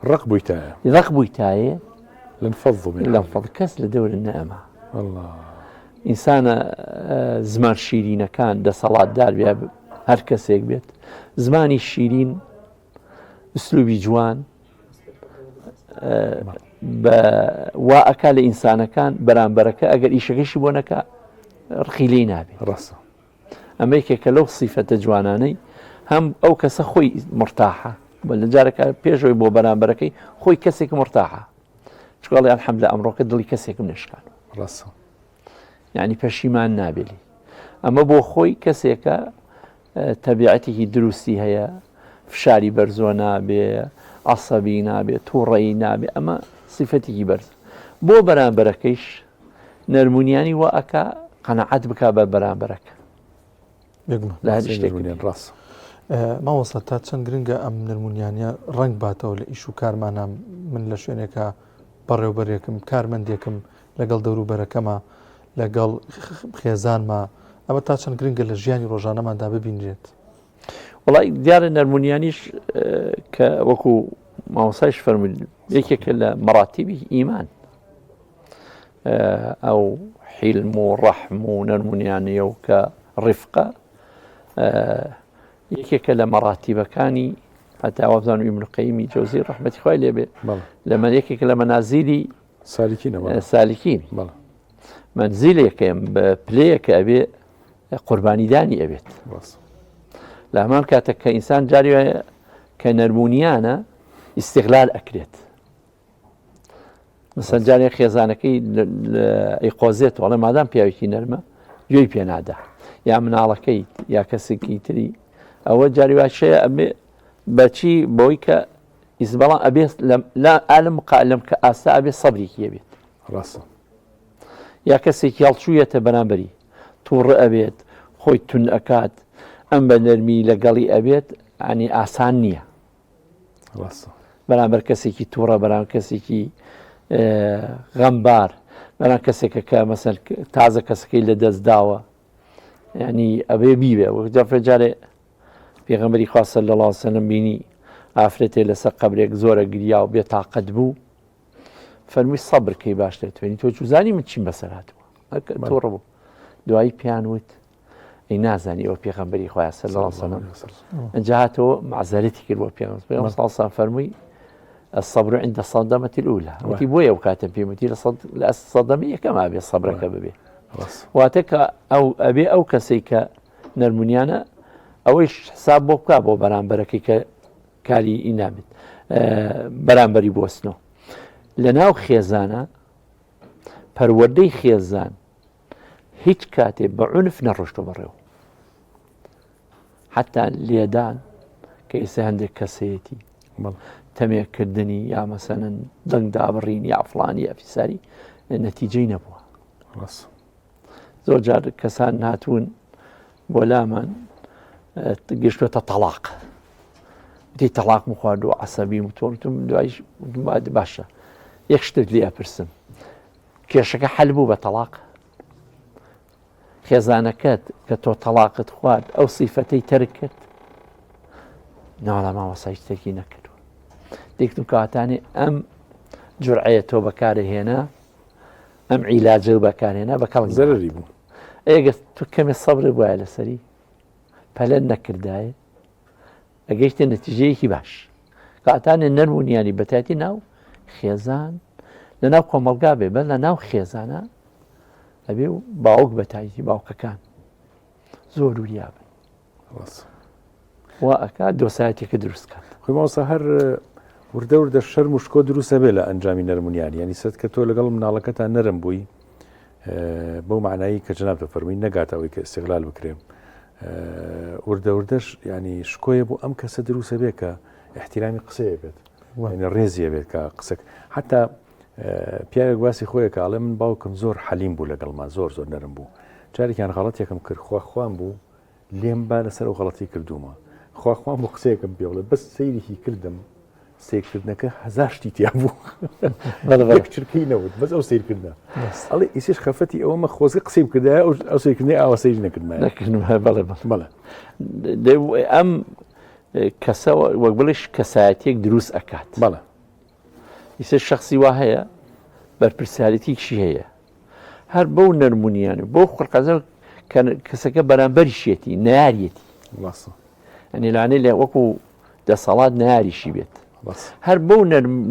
ڕق بوویتایە ڕق بوویتایە لانفضوا من لانفض کەس لە دەور نەئەما ئینسانە زمان شیرینەکان دەسەڵاتدار بێ هەر کەسێک بێت زمانی شیرین ئسلوبی جوان وا ئەکا لە ئینسانەکان بەرامبەرەکە ئەگەر ئیشەکەشی بۆ نەکا ڕقی لێی نابێت ڕاستە ئەمە یەکێکە لەو سیفەتە جوانانەی هەم ئەو کەسە خۆی مرتاحە بە لە جارەکە پێشەوەی بۆ بەرامبەرەکەی خۆی کەسێک مرتاحە چکڵی الحمد لە ئەمڕۆکە دڵی کەسێکم نشکان ڕاستە یعنی پەشیمان نابێلی ئەمە بۆ خۆی کەسێکە تەبیعەتێکی دروستی هەیە فشاری بەرزۆ نابێ عسەبی نابێ تووڕەیی نابێ ئەمە سیفەتێکی بەرز بۆ بەرامبەرەکەیش نەرمونیانی وا ئەکا قەناعەت بکا بە بەرامبەرەکە لە هەر شتێک ڕاست مامۆستا تا چەند گرنگە ئەم نەرمونیانە ڕەنگ باتەوە لە ئیش و کارمانە من لە شوێنێکە بەڕێوبەرێکم کارمەندێکم لەگەڵ دەوروبەرەکەمە لەگەڵ خێزانما ئەمە تا چەند گرنگە لە ژیانی ڕۆژانەماندا ببینرێت وڵی دیارە نەرمونیانیش کە وەکو مامۆسایش فەرمووی یەکێکە لە مەراتیبی ئیمان ئەو حیلم و ڕەحم و نەرمونیانیە و کە ڕیفقە یەکێکە لە مەراتیبەکانی هەتا وابزانم ئیبن قەیمی جەوزی ڕەحمەتی خوای لێبێ لە من یەکێک لە مەنازیلی سالکین سالکین منزیلێکم بە پلەیەکە ئەبێ قوربانیدانی ئەبێت لە هەمان کاتە کە ئینسان جاری کە نەرمونیانە ئیسیغلال ئەکرێت مەسەن جارێ خێزانەکەی ئەیقۆزێتەوە ئەڵێ مادام پیاوێکی نەرمە گوێی پێ نادا یا مناڵەکەی یا کەسێکی تری ئەوە جاری واشەیە ئەبێ بەچی بۆی کە ئیزبەڵام ئەبێ لە ئالم قالم کە ئاستا ئەبێ سەبرێکی ئەبێت ڕاستە یا کەسێکی هەڵچوویەتە بەرامبەری تووڕە ئەبێت خۆی تون ئەکات ئەم بە نەرمی لەگەڵی ئەبێت ئەنی ئاسان نییە ڕاستە بەرامبەر کەسێکی تووڕە بەرام کەسێکی غەمبار بەرام کەسێکە کە مەسەر تازە کەسەکەی لە دەست داوە ینی ئەبێ بیوێ وەک جافرە جارێ پێغەمبەری خوا صلی الله علیه وسلم بینی ئافرەتێ لەسەر قەبرێک زۆرە گریا و بێتاقەت بوو فەرمی سەبر کەی باش دەتوێنی تۆ چوزانی من چیم بەسەر هاتووە تووڕە بوو دوایی پێیان وت ئەی نازانی ئەوە پێغەمبەری خوایە صلی الله علیه وسلم ئەنجا هاتەوە مەعزەرەتی کرد بۆ پێغەمبەر پێغەمبەر صلی الله علیه وسلم فەرمووی الصبر عند الصدمة الأولى وتی بۆیە ئەو کاتم پێم وتی لە سەد لە سەدەمی یەکەم ئابێ سەبرەکە ببێ واتە کە ئەو ئەبێ ئەو کەسەی کە نەرمونیانە ئەوەیش حساب بۆ بکا بۆ بەرامبەرەکەی کە کاری ئینابێت بەرامبەری بۆستنەوە لە ناو خێزانە پەروەردەی خێزان هیچ کاتێ بە عونف نەڕۆشتۆ بەڕێوە حتا لێدان کە ئێستا هەندێک کەسەیەتی تەمێکردنی یا مەسەنن دەنگ دابڕین یا فلانی یا فیساری نەتیجەی نەبووە زۆر جار کەسان هاتوون بۆ لامان گەشتوەتە تەلاق وتی تەلاقم خواردووە عسەبیم تۆرتم دوایش باشە یەک شتت لێ ئەپرسم کێشەکە حەل بوو بە تەڵاق؟ خێزانەکەت کە تۆ تەڵاقت خوارد ئەو سیفەتەی تەرک کرد؟ ناوەڵا مامۆستا هیچ تەرکی نەکردووە. دێکتم کەواتانێ ئەم جورعەیە تۆ بەکارە هێنا ئەم عیلاجە بەکارهێنا بە کەڵک زەرری بوو. ئەگەر تۆ کەمێ سەبر بوایە لەسەری پەلە نەکردایە ئەگەیشتە نەتیجەیەکی باش کاتانێ نەرم و نیانی بەتایەتی ناو خێزان لە ناو کۆمەڵگا بێ بەس لە ناو خێزانە ئەبێ و باوک بەتایەتی باوکەکان زۆر وریا بن وا ئەکا دۆسایەتێکە دروست کات خۆی مامۆستا هەر وردە وردە شەرم و شکۆ دروستە بێ لە ئەنجامی نەرمونیانی ینی سەد کە تۆ لەگەڵ مناڵەکەتان نەرم بووی بەو معنایی کە جەنابتە فەرمووی نەگاتە ئەوەی کە ئیستغلال بکرێ وردە وردەش ینی شکۆیە بۆ ئەم کەسە دروستە بێ کە احتیرامی قسەیە بێت یعنی ڕێزیە بێت کە قسەک حتا پیاوێک باسی خۆیە کە ئەڵێ من باوکم زۆر حەلیم بوو لەگەڵما زۆر زۆر نەرم بوو جارێکیان غەڵەتێکم کرد خوا خوان بوو لێم با لەسەر ئەو غەڵەتی کردوومە خوا خوان بۆ قسەیەکم پێ بڵێ بەس سەیرێکی کردم. سیرکردنەکە هەزار شتی تیا بوو یەک چرکەی نەوت بەس ئەو سیرکردە ئەڵێ ئیسش خەفەتی ئەوەمە خۆزگە قسەی بکردایە ئەو سیرکردنەی ئاوا سەیر نەکردمایە بەڵێ بەڵێ ئەم کەسە وەک بڵێش کەسایەتێک دروست ئەکات بەڵێ ئیسە شخصی وا هەیە بەرپرسیارەتیکی هەیە هەر بەو نەرمونیان و بۆ خڕقەزە کەسەکە بەرامبەریشیەتی نەیاریەتی ئەنی لانەی لە وەکو دەسەڵات نەیاریشی بێت هەر بەو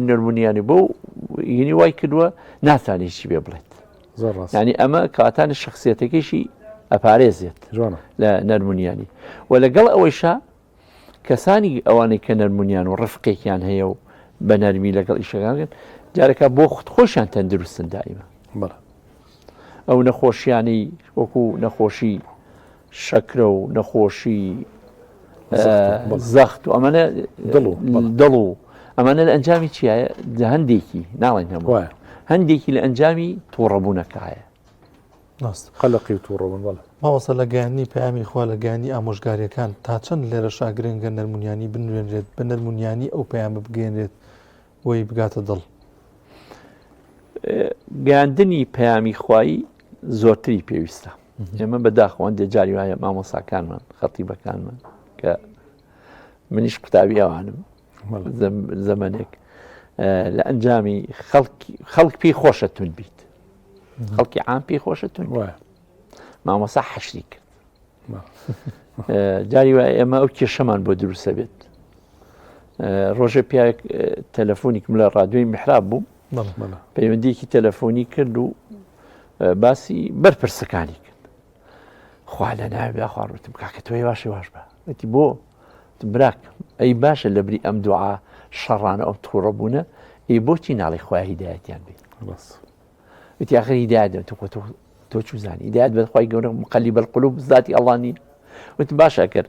نەرمونیانی بەو هینی وای کردووە ناتوانێت هیچی بێ بڵێت ینی ئەمە کاتانی شخصیەتەکەیشی ئەپارێزێت لە نەرمونیانی و لەگەڵ ئەوەیشا کەسانی ئەوانەی کە نەرمونیان و ڕفقێکیان هەیە و بە نەرمی لەگەڵ ئیشەکان جارەکە بۆ خود خۆشیان تەندروستن دائیمە ئەو نەخۆشیانەی وەکو نەخۆشی شەکرە و نەخۆشی زەخت و ئەمانە دڵ و ئەمانە لە ئەنجامی چیایە هەندێکی ناڵێن هەموو هەندێکی لە ئەنجامی تووڕەبوونەکایە قەلەقی و تووڕەبوون بەڵێ. مامۆستا لە گەیاندنی پەیامی خوا لە گەیاندنی ئامۆژگاریەکان تا چەند لێرەشا گرنگە نەرمونیانی بنوێنرێت بە نەرمونیانی ئەو پەیامە بگەیەنرێت بۆی بگاتە دڵ؟ گەیاندنی پەیامی خوایی زۆرتری پێویستە ئێمە بەداخەوە هەندێک جاری وایە مامۆساکانمان خەتیبەکانمان کە منیش قوتابی ئەوانم زەمەنێک لە ئەنجامی خەڵک پێی خۆشە تون بیت خەڵکی عام پێی خۆشە تون مامۆسا حەشری کرد جاری وایە ئێمە ئەو کێشەمان بۆ دروستە بێت ڕۆژێ پیاوێک تەلەفۆنیکم لە ڕادیۆی میحراب بوو پەیوەندیەکی تەلەفۆنی کرد و باسی بەرپرسەکانی کرد خوا لە ناوی خواڕوتم کاکە تۆی باشی باش بە وتی بۆ براک ئەی باشە لە بری ئەم دوعا شەڕانە ئەو تووڕە بوونە ئەی بۆچی ناڵی خخوای هیدایەتیان بێ وتی آخر هیدایەت دەم تۆ تۆ تۆ چوزانی هیدایەت بە خوای گەورە مقلب القلوب ذاتی ئەڵڵا نییە وتم باشە ئەگەر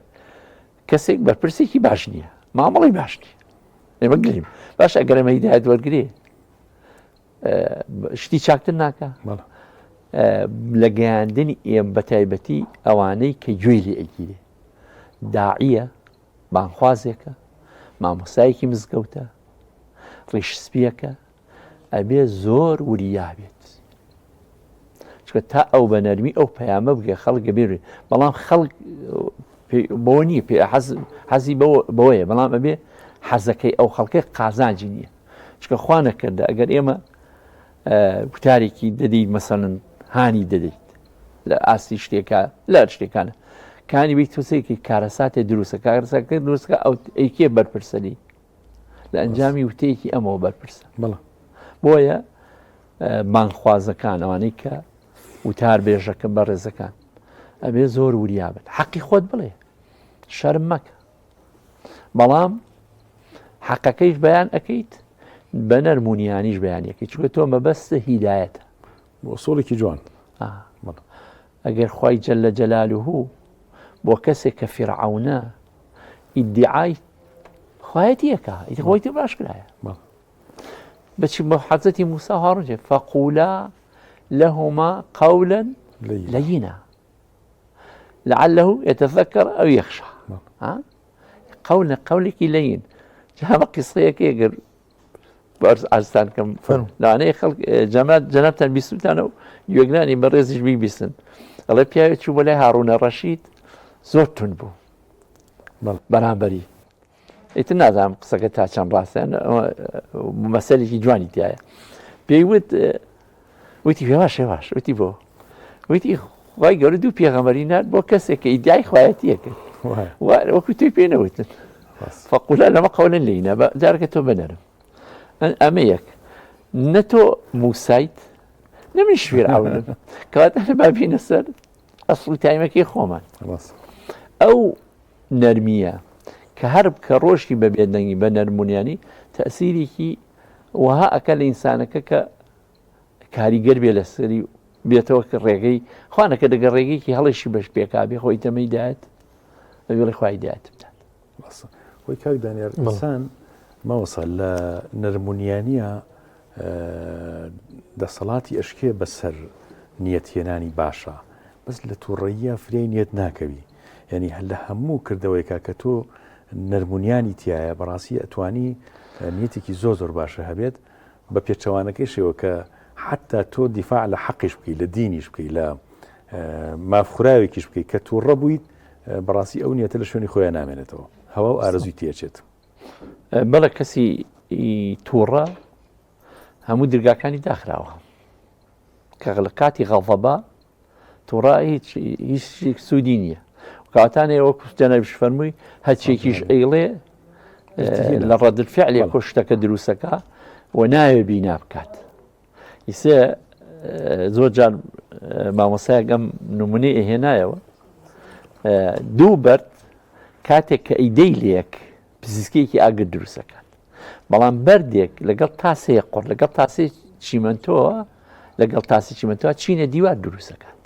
کەسێک بەرپرسێکی باش نییە مامەڵی باش نییە ئێمە گریم باش ئەگەر ئەمە هیدایەت وەرگێ شتی چاکتر ناکە لە گەیاندنی ئێم بە تایبەتی ئەوانەی کە گوێی لێ ئەگیرێ داعیە بانخوازێکە مامۆسایەکی مزگەوتە ڕیش سپیەکە ئەبێ زۆر وریا بێت چونکە تا ئەو بە نەرمی ئەو پەیامە بگە خەڵک بێ بەڵام خەڵک بۆ نییە پێ حەزی بەوەیە بەڵام ئەبێ حەزەکەی ئەو خەڵکە قازانجی نییە چکە خوا نەکردە ئەگەر ئێمە گوتارێکی دەدەیت مەسەن هانی دەدەیت لە ئاستی شتێکە لە شتێکانە کانی بیت توسێکی کارەساتێ دروستە کارەساتەکە دروستکە ئەو ئەیکێ بەرپرسەلی لە ئەنجامی وتەیەکی ئەمەوە بەرپرسە بەڵێ بۆیە بانگخوازەکان ئەوانەی کە وتار بێژەکە بەڕێزەکان ئەبێ زۆر وریا بن حەقی خۆت بڵێ شەرم مەکە بەڵام حەقەکەیش بەیان ئەەکەیت بە نەرمونیانیش بەیانەکەی چونکە تۆ مەبەستە هیدایەتە وسوڵێکی جوان ئەگەر خی جل لە جەلاله بۆ کەسێک کە فیرعونە ئیدعای خوایەتی ئەکا ئیتر خۆی تر باشکرایە بەچی بە حەزەتی موسا هاڕون چێ فەقولا لهما قولا لينا لعله يتذكر أو يخشى ها قول قولێکی لەین جامە قسەیەکە گەر بەرز ئازتان کەم لەوانەیە خەڵک جەمات جەنابتان بیستوتانە و گوێگرانی بەڕێزیش بیبیستن ئەڵێ پیاوێک چوو بۆ لای هاڕوونە ڕەشید زۆر تون بوو بەرامبەری ئیتر نازانم قسەکە تا چەند ڕاستیان مەسەلێکی جوانی تایە پێی وت وتی هێواش هێواش وتی بۆ وتی خی گەورە دوو پێغەمەری نات بۆ کەسێک کە ئیدای خوایەتیە کرد وەکو توی پێ نەوتن فقولا لەمە قەولن لینە بە جارەکە تۆ بنەرم ئەمە یەک نە تۆ موسایت نە من شوێراونم کەواتە لە بابینە سەر ئەسڵی تایمەکەی خۆمان ئەو نەرمیە کە هەر کە ڕۆشتی بە بێدەنگی بە نەرمونیانی تەسیرێکی وەها ئەکە لە ئینسانەکە کە کاریگەر بێ لەسەری بێتەوە کە ڕێگەی خوانەکە دەگە ڕێگەیەکی هەڵێشی بەش پێکابێ خۆی تەمەی دایەت ئەوێڵی خوای دایەت بدات خۆی کاک دانیار ئینسان مامۆستا لە نەرمونیانیە دەسەڵاتی ئەشکێ بەسەر نیەتهێنانی باشە بەس لە تووڕەیە فریای نیەت ناکەوی یعنی هەر لە هەموو کردەوەیکە کە تۆ نەرمونیانی تایە بەڕاستی ئەتوانی. نیەتێکی زۆر زۆر باشە هەبێت بە پێچەوانەکەیشەوە کە حتا تۆ دیفاع لە حەقیش بکەی لە دینیش بکەی لە مافخوراوێکیش بکەی کە تووڕە بوویت بەڕاستی ئەو نیەتە لە شوێنی خۆیان نامێنێتەوە هەوا و ئارەزوی تێچێت. بەڵێ کەسی تووڕە هەموو درگاکانی داخراوە کە لە کاتی غەڵەبا تووڕە هیچ هیچ شتێک سوودی نییە کاتانێ وەکو جەنابیش فەرمووی هەرچێکیش ئەیڵێ لە ڕەدل فعلێک کۆ شتەکە دروستەکە و ناوێ بینا بکات ئیسێ زۆر جار مامۆسایەک ئەم نمونەی ئەهێنایەوە دوو بەرد کاتێک کە ئیدەی لێک پزیسکێکی ئاگر دروستەکات بەڵام بەردێک لەگەڵ تاسێ قڕ لەگەڵ تاسێ چیمەنتۆوە لەگەڵ تاسی چیمەنتۆ چینە دیوار دروستەکات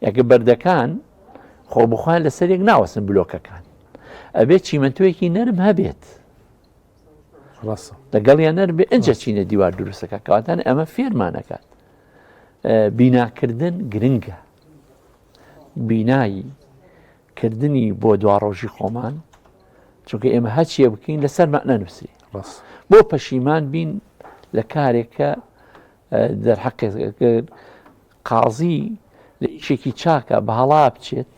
یەکە بەردەکان خۆ بخوان لەسەر یەک ناوەسن بلۆکەکان ئەبێت چیمەنتۆیەکی نەرم هەبێت لەگەڵیان نەرم بێ ئەجا چینە دیوار دروستەکە کەواتان ئەمە فێرمانەکات بیناکردن گرنگە بینایی کردنی بۆ دواڕۆژی خۆمان چونکە ئێمە هەچیە بکەین لەسەر نەنووسری بۆ پەشیمان بین لە کارێکە دەرحەقێک قازی لە ئیشێکی چاکە بە هەڵا بچێت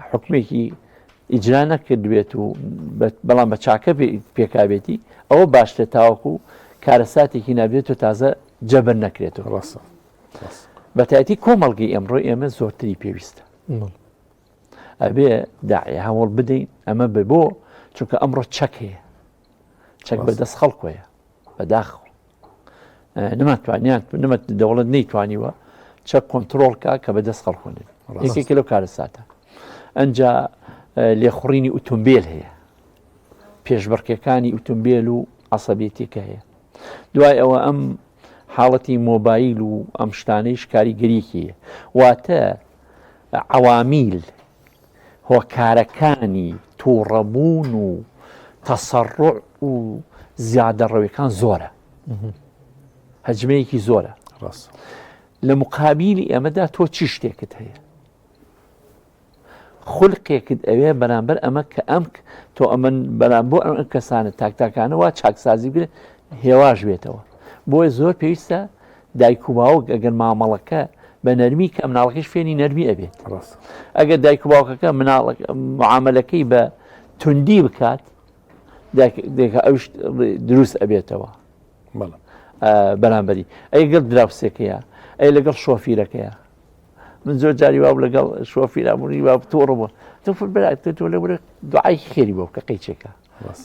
حکمێکی ئیجرا نەکردبێت و بەڵام بە چاکە پێکابێتی ئەوە باشتر تاوەکو کارەساتێکی نابێت و تازە جەبر نەکرێتەوە ڕاستە بەتایەتی کۆمەڵگەی ئەمڕۆ ئێمە زۆرتری پێویستە ئەبێ داعی هەوڵ بدەین ئەمە بە بۆ چونکە ئەمڕۆ چەک هەیە چەک بەدەست خەڵکۆیە بەداخەوە نەماتوانیان نمەت دەوڵەت نەیتوانیوە چەک کۆنتترۆڵ کا کە بەدەست خەڵکۆ نەبێت یەکێکە لەو کارەساتە ئەجا لێخوڕینی ئوتومبیل هەیە پێشبڕکێکانی ئوتومبیل و عسەبێتێکە هەیە دوای ئەوە ئەم حاڵەتی مۆبایل و ئەم شتانەیش کاریگەریەکی هەیە واتە عەوامیل هۆکارەکانی تووڕەبوون و تەسەڕع و زیادەڕەویەکان زۆرە هەجمەیەکی زۆرە ڕاست لە مقابلی ئەمەدا تۆ چی شتێکت هەیە خولقێکت ئەوێ بەرامبەر ئەمە کە ئەم تۆ ئەمن بەرام بۆ ئەم کەسانە تاکتاکانە وا چاکسازی بگرن هێواش بێتەوە بۆیە زۆر پێویستە دایک و باوک ئەگەر مامەڵەکە بە نەرمی کە مناڵەکەش فێری نەرمی ئەبێت ڕاست ئەگەر دایک و باوکەکە مناڵەکە معاملەکەی بە توندی بکات دایک ئەوش دروست ئەبێتەوە بەڵێ بەرامبەری ئەی گەڵ دراوسێکەیە ئەی لەگەڵ شۆفیرەکەیە من زۆر جاری واب لەگەڵ شۆفیرا بوونی واب تۆڕ بوو تۆ فر برا تۆ تۆ لە ورە دوعای خێری بۆ بکە قەیچێکە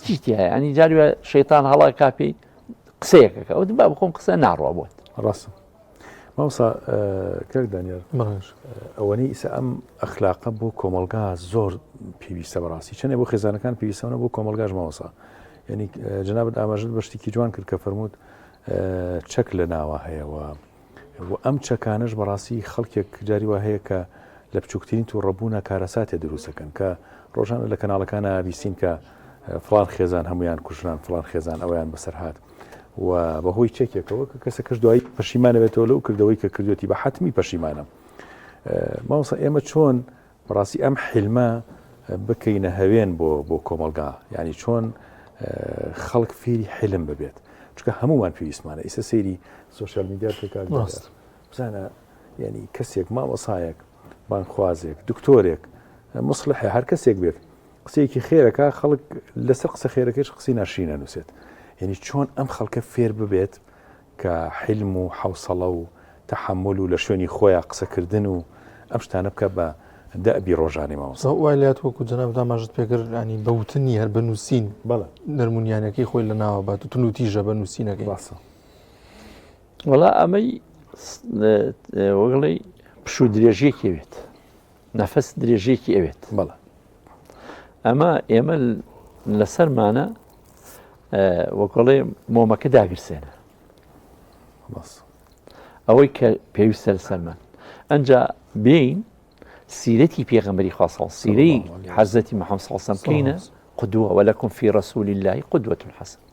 چی تیایە ئەنی جاری وا شەیتان هەڵا کاپی قسەیەکەکە ئەو با بخۆم قسە ناڕوا بۆت ڕاستە مامۆستا کاک دانیار ئەوەنەی ئیسا ئەم ئەخلاقە بۆ کۆمەڵگا زۆر پێویستە بەڕاستی چەندێ بۆ خێزانەکان پێویستەوە بۆ کۆمەڵگاش مامۆستا یعنی جنابت ئاماژت بە شتێکی جوان کرد کە فەرمووت چەک لە ناوە هەیەوە و ئەم چەکانەش بەڕاستی خەڵکێک جاری وا هەیە کە لە بچووکترین تووڕەبوونە کارەساتێ دروستەکەن کە ڕۆژانە لە کەناڵەکانە بیستین کە فڵان خێزان هەمویان کوژران فڵان خێزان ئەویان بەسەر هات و بەهۆی چەکێکەوە کە کەسەکەش دوایی پەشیمانە بێتەوە لەو کردەوەی کە کردوێتی بە حتمی پەشیمانە مامۆستا ئێمە چۆن بەڕاستی ئەم حیلمە بکەینە هەوێن بۆ بۆ کۆمەڵگا یعنی چۆن خەڵک فێری حلم ببێت چونکە هەمومان پێویستمانە ئیسە سەیری social media ڕاست بزانە یعنی کەسێک مامۆسایەک بانخوازێک دکتۆرێک مصلحە هەر کەسێک بێت قسەیەکی خێرەکە خەڵک لەسەر قسە خێرەکەش قسەی ناشرینە نووسێت یعنی چۆن ئەم خەڵکە فێر ببێت کە حیلم و حەوسەڵە و تەحەمول و لە شوێنی خۆیا قسەکردن و ئەم شتانە بکە بە دەئبی ڕۆژانەی مامۆستا. وای لات وەکو جەنابت ئاماژەت پێکرد ینی بە وتن نیە هەر بە نووسین بەڵێ نەرمونیانەکەی خۆی لە ناوە بات و توندوتیژە بە نووسینەکەی. ڕاستە. وەڵا ئەمەی وەگڵی پشوو درێژیەکی ئەوێت نەفەس درێژیەکی ئەوێت بەڵێ ئەمە ئێمە لەسەرمانە وەکڵێ مۆمەکە داگرسێنە ئەوەی کە پێویستە لەسەرمان ئەجا بین سیرەتی پێغەمبەری خوا صلی سیرەی حەزرەتی محەممەد صلی الله بکەینە قدوة ولكم في رسول الله قدوة حسنة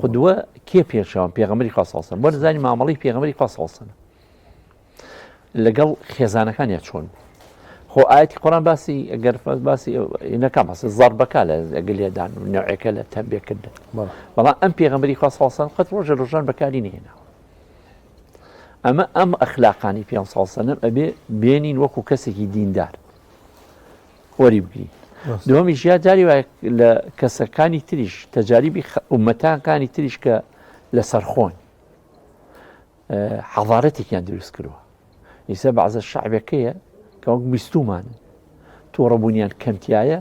قدوة کێ پێشەوە پێغەمبەری خوا صلی الله وەرزانی مامەڵەی پێغەمبەری خوا صلی الله لەگەڵ خێزانەکانیا چۆن بوو؟ خۆ ئاەتی قۆران باسی ئەگەر باسی نەکەم هەست زەربەکە لە ئەگەر لێدان و نەوعەکە لە تەمبێکردن بەڵام ئەم پێغەمبەری خوا ساڵسان قەت ڕۆژە ڕۆژان بەکاری نهێناوە ئەمە ئەم ئەخلاقانی پێ ساڵسەنم ئەبێ بێنین وەکو کەسێکی دیندار وەری بگرین دووەمیش یا جاری وایە لە کەسەکانی تریش تەجاریبی ئومەتانکانی تریش کە لەسەر خۆن حەضارەتێکیان دروست کردووە ئیسە بەعزە شعبەکەیە کە وەک بیستومانن تووڕەبوونیان کەمتایە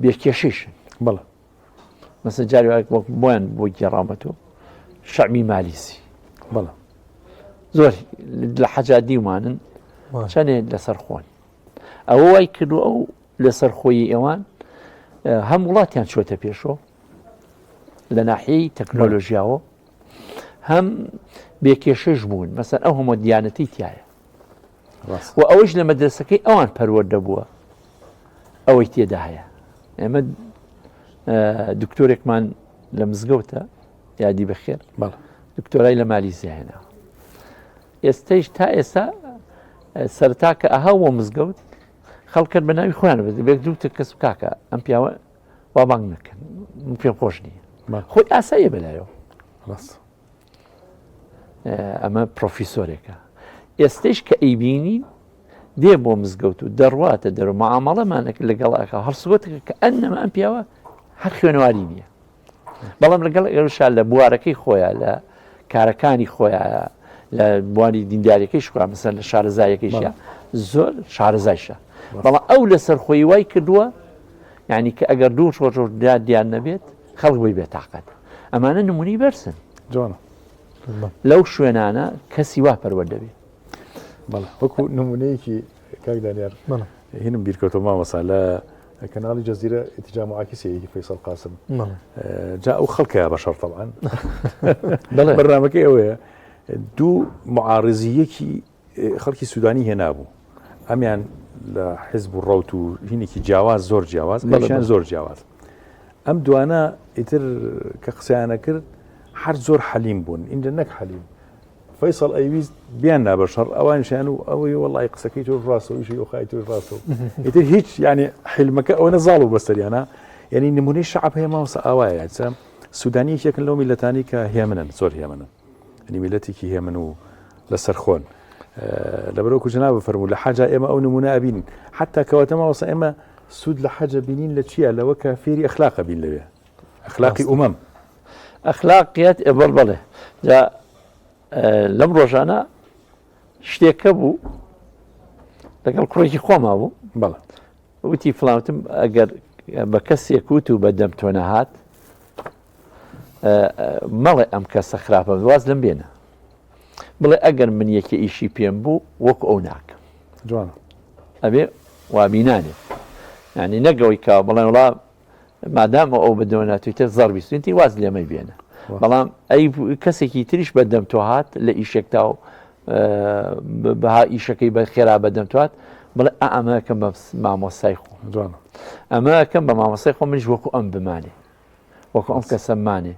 بێکێشیشن بەڵێ مەسە جاری وایە وەک بۆیان بۆ گێڕامەتەوە شعبی مالیسی بەڵێ زۆر لە حەجا دیومانن چەندێ لەسەر خۆن ئەوە وای کردو ئەو لەسەر خۆی ئەوان هەم وڵاتیان چۆتە پێشەوە لە ناحیەی تەکنۆلۆژیاوە هەم بێکێشەش بوون مەسەر ئەو هەموو دیانەتی تایە و ئەوەش لە مەدرسەکەی ئەوان پەروەردە بووە ئەوەی تێدا هەیە ئێمە دکتۆرێکمان لە مزگەوتە یادی بەخێر دکتۆرای لە مالیزیا هێنا ئێستەیش تا ئێستا سەرتا کە ئەها بۆ مزگەوت خەڵکەر بە ناوی خۆیان بێت بێت دوو کەس کاکە ئەم پیاوە وا بانگ نەکەن من پێم خۆش نییە خۆی ئاساییە بەلایەوە ڕاست ئەمە پرۆفیسۆرێکە ئێستش کە ئەیبینین دێ بۆ مزگەوت و دەڕواتە دەرو معامەڵەمانەک لەگەڵ ئەکا هەڵسوکەوتەکە کە ئەنەمە ئەم پیاوە هەر خوێنەواری نییە بەڵام لەگەڵ ئێرشا لە بوارەکەی خۆیان لە کارەکانی خۆیان لە بواری دینداریەکەی شکوا مەسەر لە شارەزایەکەیشە زۆر شارەزایشە بەڵام ئەو لەسەر خۆی وای کردووە یعنی کە ئەگەر دوو ڕۆژ دیان نەبێت خەڵک بۆی بێتاقەت ئەمانە نمونەی بەرزن جوانە لەو شوێنانە کەسی وا پەروەردە بێت بەڵێ وەکو نمونەیەکی کاک دانیار هینم بیرکەوتەوە مامۆسا لە کەناڵی جەزیرە ئیتجا معاکسەیەکی فەیسەڵ قاسم جا ئەو خەڵکە بەشەڕ طبعا بەرنامەکەی ئەوەیە دوو معارزیەکی خەڵکی سوودانی هێنابوو ئەمیان لە حزب و ڕەوت و هینێکی جیاواز زۆر جیاواز بەڵیان زۆر جیاواز ئەم دوانە ئیتر کە قسەیانە کرد هەر زۆر حەلیم بوون اینجا نەک حەلیم فەیسەڵ ئەیویست بیان نا بە شەڕ ئەوانیشیان و ئەوەی وەڵی قسەکەی تۆش ڕاستە و ئیشی ئۆخای تۆش ڕاستە و ئیتر هیچ یعنی حیلمەکە ئەوەنە زاڵ و بەسەریانە یعنی نمونەی شەعب هەیە مامۆستا ئاوایە یعنی سودانی یەکێکن لەو میلەتانی کە هێمنن زۆر هێمنن یعنی میلەتێکی هێمن و لەسەر خۆن لەبەرەوەکو جەناب فەرموو لە حەجا ئێمە ئەو نمونە ئەبین حتا کەواتە مامۆستا ئێمە سوود لە حەجە بینین لە چییە لەوە کە فێری ئەخلاقە بین لەوێ ئەخلاقی ئومەم. ئەخلاقیات ئێ بەڵ بەڵێ جا لەم ڕۆژانە شتێکە بوو لەگەڵ کوڕێکی خۆما بوو بەڵێ وتی فڵاوتم ئەگەر بە کەسێک وت و بە دەم تۆ نەهات مەڵێ ئەم کەسە خراپە واز لەم بێنە بڵێ ئەگەر من یەکێ ئیشی پێم بوو وەکو ئەو ناکەم جوانە ئەبێ وابینانێت ینی نەگەوەی کا بڵێ وڵا مادام ئەو بە دەوە ناتویتە زەڕبی سوینتی واز لێمەی بێنە بەڵام ئەی کەسێکی تریش بە دەم تۆ هات لە ئیشێکتا و بەها ئیشەکەی بە خێرا بە دەم توات بڵێ ئەمەکەم بە مامۆسای خۆ ئەمەکەم بە مامۆسای خۆ منیش وەکو ئەم بمانێ وەکو ئەم کەسەمانێ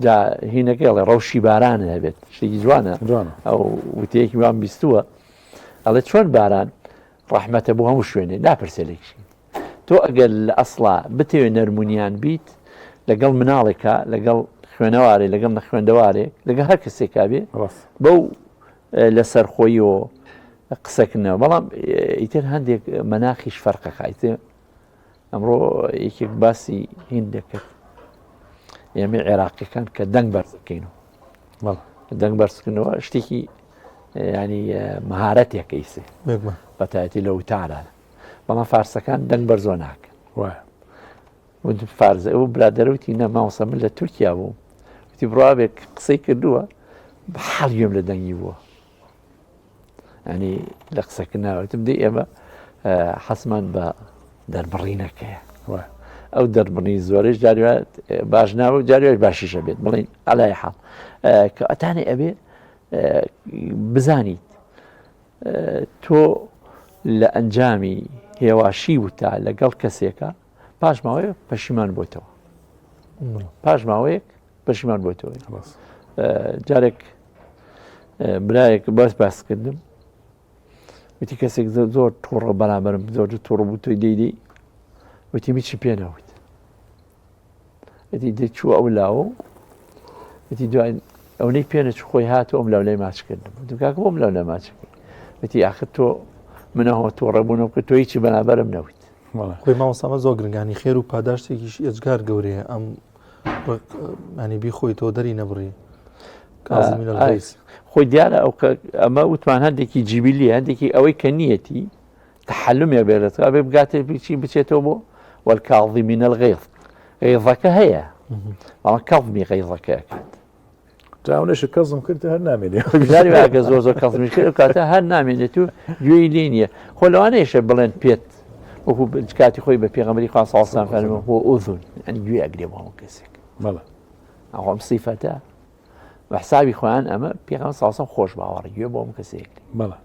جا هینەکەڵێ ڕەوشی باران هەبێت شتێکی جوانە ئەو وتەیەکی وام بیستووە ئەڵێ چۆن باران ڕەحمەتە بۆ هەموو شوێنێ ناپرسێ لە کێ تۆ ئەگەر لە ئەسڵا بتەوێ نەرمونیان بیت لەگەڵ مناڵێکا لەگەڵ خوێنەوارێ لەگەڵ نەخوێندەوارێ لەگەڵ هەر کەسێکا بێ بەو لەسەر خۆیەوە قسەکردنەوە بەڵام ئیتر هەندێک مەناخیش فەرقەکە ئیتر ئەمڕۆ یەکێک باسی هین دەکرد ئێمە عێراقیەکان کە دەنگ بەرز بکەین و دەنگ بەرزکردنەوە شتێکی ینی مەهارەتێکە ئیسێ بەتایەتی لە وتارە بەڵام فارسەکان دەنگ بەرزۆ ناکەن فارزە ئەو برادەرەوتی نەماوسە من لە تورکیا بوو وتی بڕاوێک قسەی کردووە حاڵ گوێم لە دەنگی بووە ینی لە قسەکردناوتم دی ئێمە حەزمان بە دەربڕینەکەیە ئەو دەربڕی زۆرش جاروات باش ناوە جاروێت باشیشە بێت بڵین ئەلای حاڵ کە ئەتانێ ئەبێ بزانیت تۆ لە ئەنجامی هێواشی وتا لەگەڵ کەسێکە پاش ماوەیە پەشیمان بۆتەوە پاش ماوەیەک پەشیمان بۆتەوە جارێک برایەک باس باسکردم. وتی کەسێک زۆر تووڕە بەرامبەرم زۆر تووڕە بوو تۆی دەیدی وتی میچی پێ نەوت وتی دەچووە ئەو لاوە وتی دوای ئەونەی پێ نەچوو خۆی هات و ئەم لاو لای ماچ کردم وتم کاکە بۆم لاو لای ماچ کرد وتی ئاخر تۆ منەوە تووڕە بوونەوە کە تۆ هیچی بەرامبەرم نەوت خۆی مامۆستا زۆر گرنگانی خێر و پاداشتێکیش ئێجگار گەورەیە ئەم ینی بیخۆی تۆ دەری نەبڕی خۆی دیارە ئەو ئەمە وتمان هەندێکی جیبیلی هەندێکی ئەوەی کە نیەتی تەحەلومێ بێت ئەبێ بگاتێ بچی بچێتەوە بۆ والکاظمین الغیظ غیظەکە هەیە بەڵام کەظمی غیظەکە ئەکات جاونەش کەزم کرد هەر نامێنێ جاری وایە کە زۆر زۆر کەزمی کرد ئەو کاتە هەر نامێنێت و گوێی لێ نییە خۆ لەوانەیەشە بڵێن پێت وەکو کاتی خۆی بە پێغەمبەری خوا صلی الله علیه و سلم فەرمووی هو ئوذن یعنی گوێ ئەگرێ بۆ هەموو کەسێک بەڵێ ئەوە ئەم سیفەتە بە حسابی خۆیان ئەمە پێغەمبەر صلی الله علیه و سلم خۆش باوەڕی گوێ بۆ هەموو کەسێک بەڵێ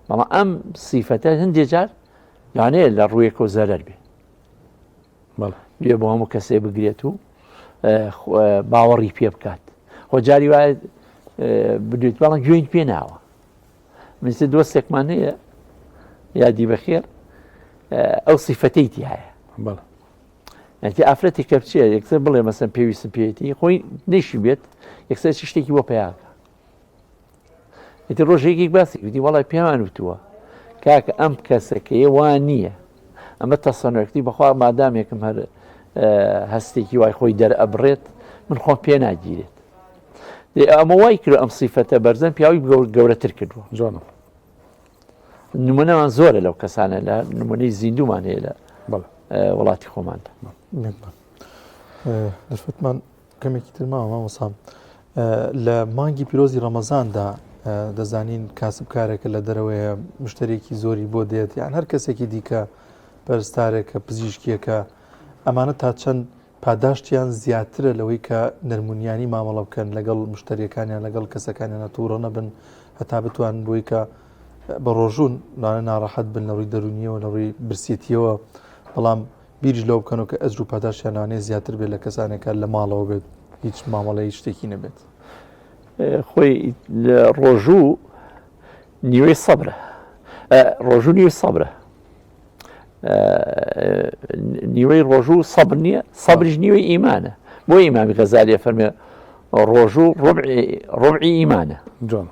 بەڵام ئەم سیفەتە هەندێ جار لەوانەیە لە ڕوویەکەوە زەرەر بێ گوێ بۆ هەموو کەسێ بگرێت و باوەڕی پێ بکات خۆ جاری وایە بدوێت بەڵام گوێین پێ ناوە منسە دۆستێکمان هەیە یادی بەخێر ئەو سیفەتەی تایە ئەتی ئافرەتی کە بچێ یەکسەر بڵێ مەسەن پێویستم پێێتی خۆی نەیشی بێت یەکسەر چ شتێکی بۆ پیاکە ئیتر ڕۆژێکێک باسی وتی وەڵای پێمان وتووە کاکە ئەم کەسەکەیە وا نییە ئەمە تەسەنەکتی بەخوا مادامێکم هەر هەستێکی وای خۆی دەرئەبڕێت من خۆم پێ ناگیرێت ئەمە وای کرد ئەم سیفەتە بەرزەن پیاوی گەورەتر کردووە جوانە نمونەمان زۆرە لەو کەسانە لە نمونەی زیندومان هەیە لە وڵاتی خۆماندا دەرفەتمان کەمێکی تر ماوە مامۆسا لە مانگی پیرۆزی ڕەمەزاندا دەزانین کاسبکارێکە لە دەرەوەیە مشتەرێکی زۆری بۆ دێت یان هەر کەسێکی دیکە پەرستارێکە پزیشکیەکە ئەمانە تا چەند پاداشتیان زیاترە لەوەی کە نەرمونیانی مامەڵە بکەن لەگەڵ مشتریەکانیان لەگەڵ کەسەکانیانە تووڕە نەبن هەتا بتوان بۆی کە بە ڕۆژوون لانە ناڕەحەت بن لە ڕووی دەرونیەوە لە ڕووی برسێتیەوە بەڵام بیریش لەوە بکەنەوە کە ئەجر و پاداشتیان لەوانەیە زیاتر بێت لە کەسانێک کە لە ماڵەوە بێت هیچ مامەڵەی هیچ شتێکی نەبێت. خۆی ڕۆژوو نیوەی سەبرە ڕۆژوو نیوەی سەبرە نیوەی ڕۆژوو سەبر نییە سەبریش نیوەی ئیمانە بۆ ئیمامی غەزالیە فەرمێ ڕۆژوو ڕبعی ئیمانە جوان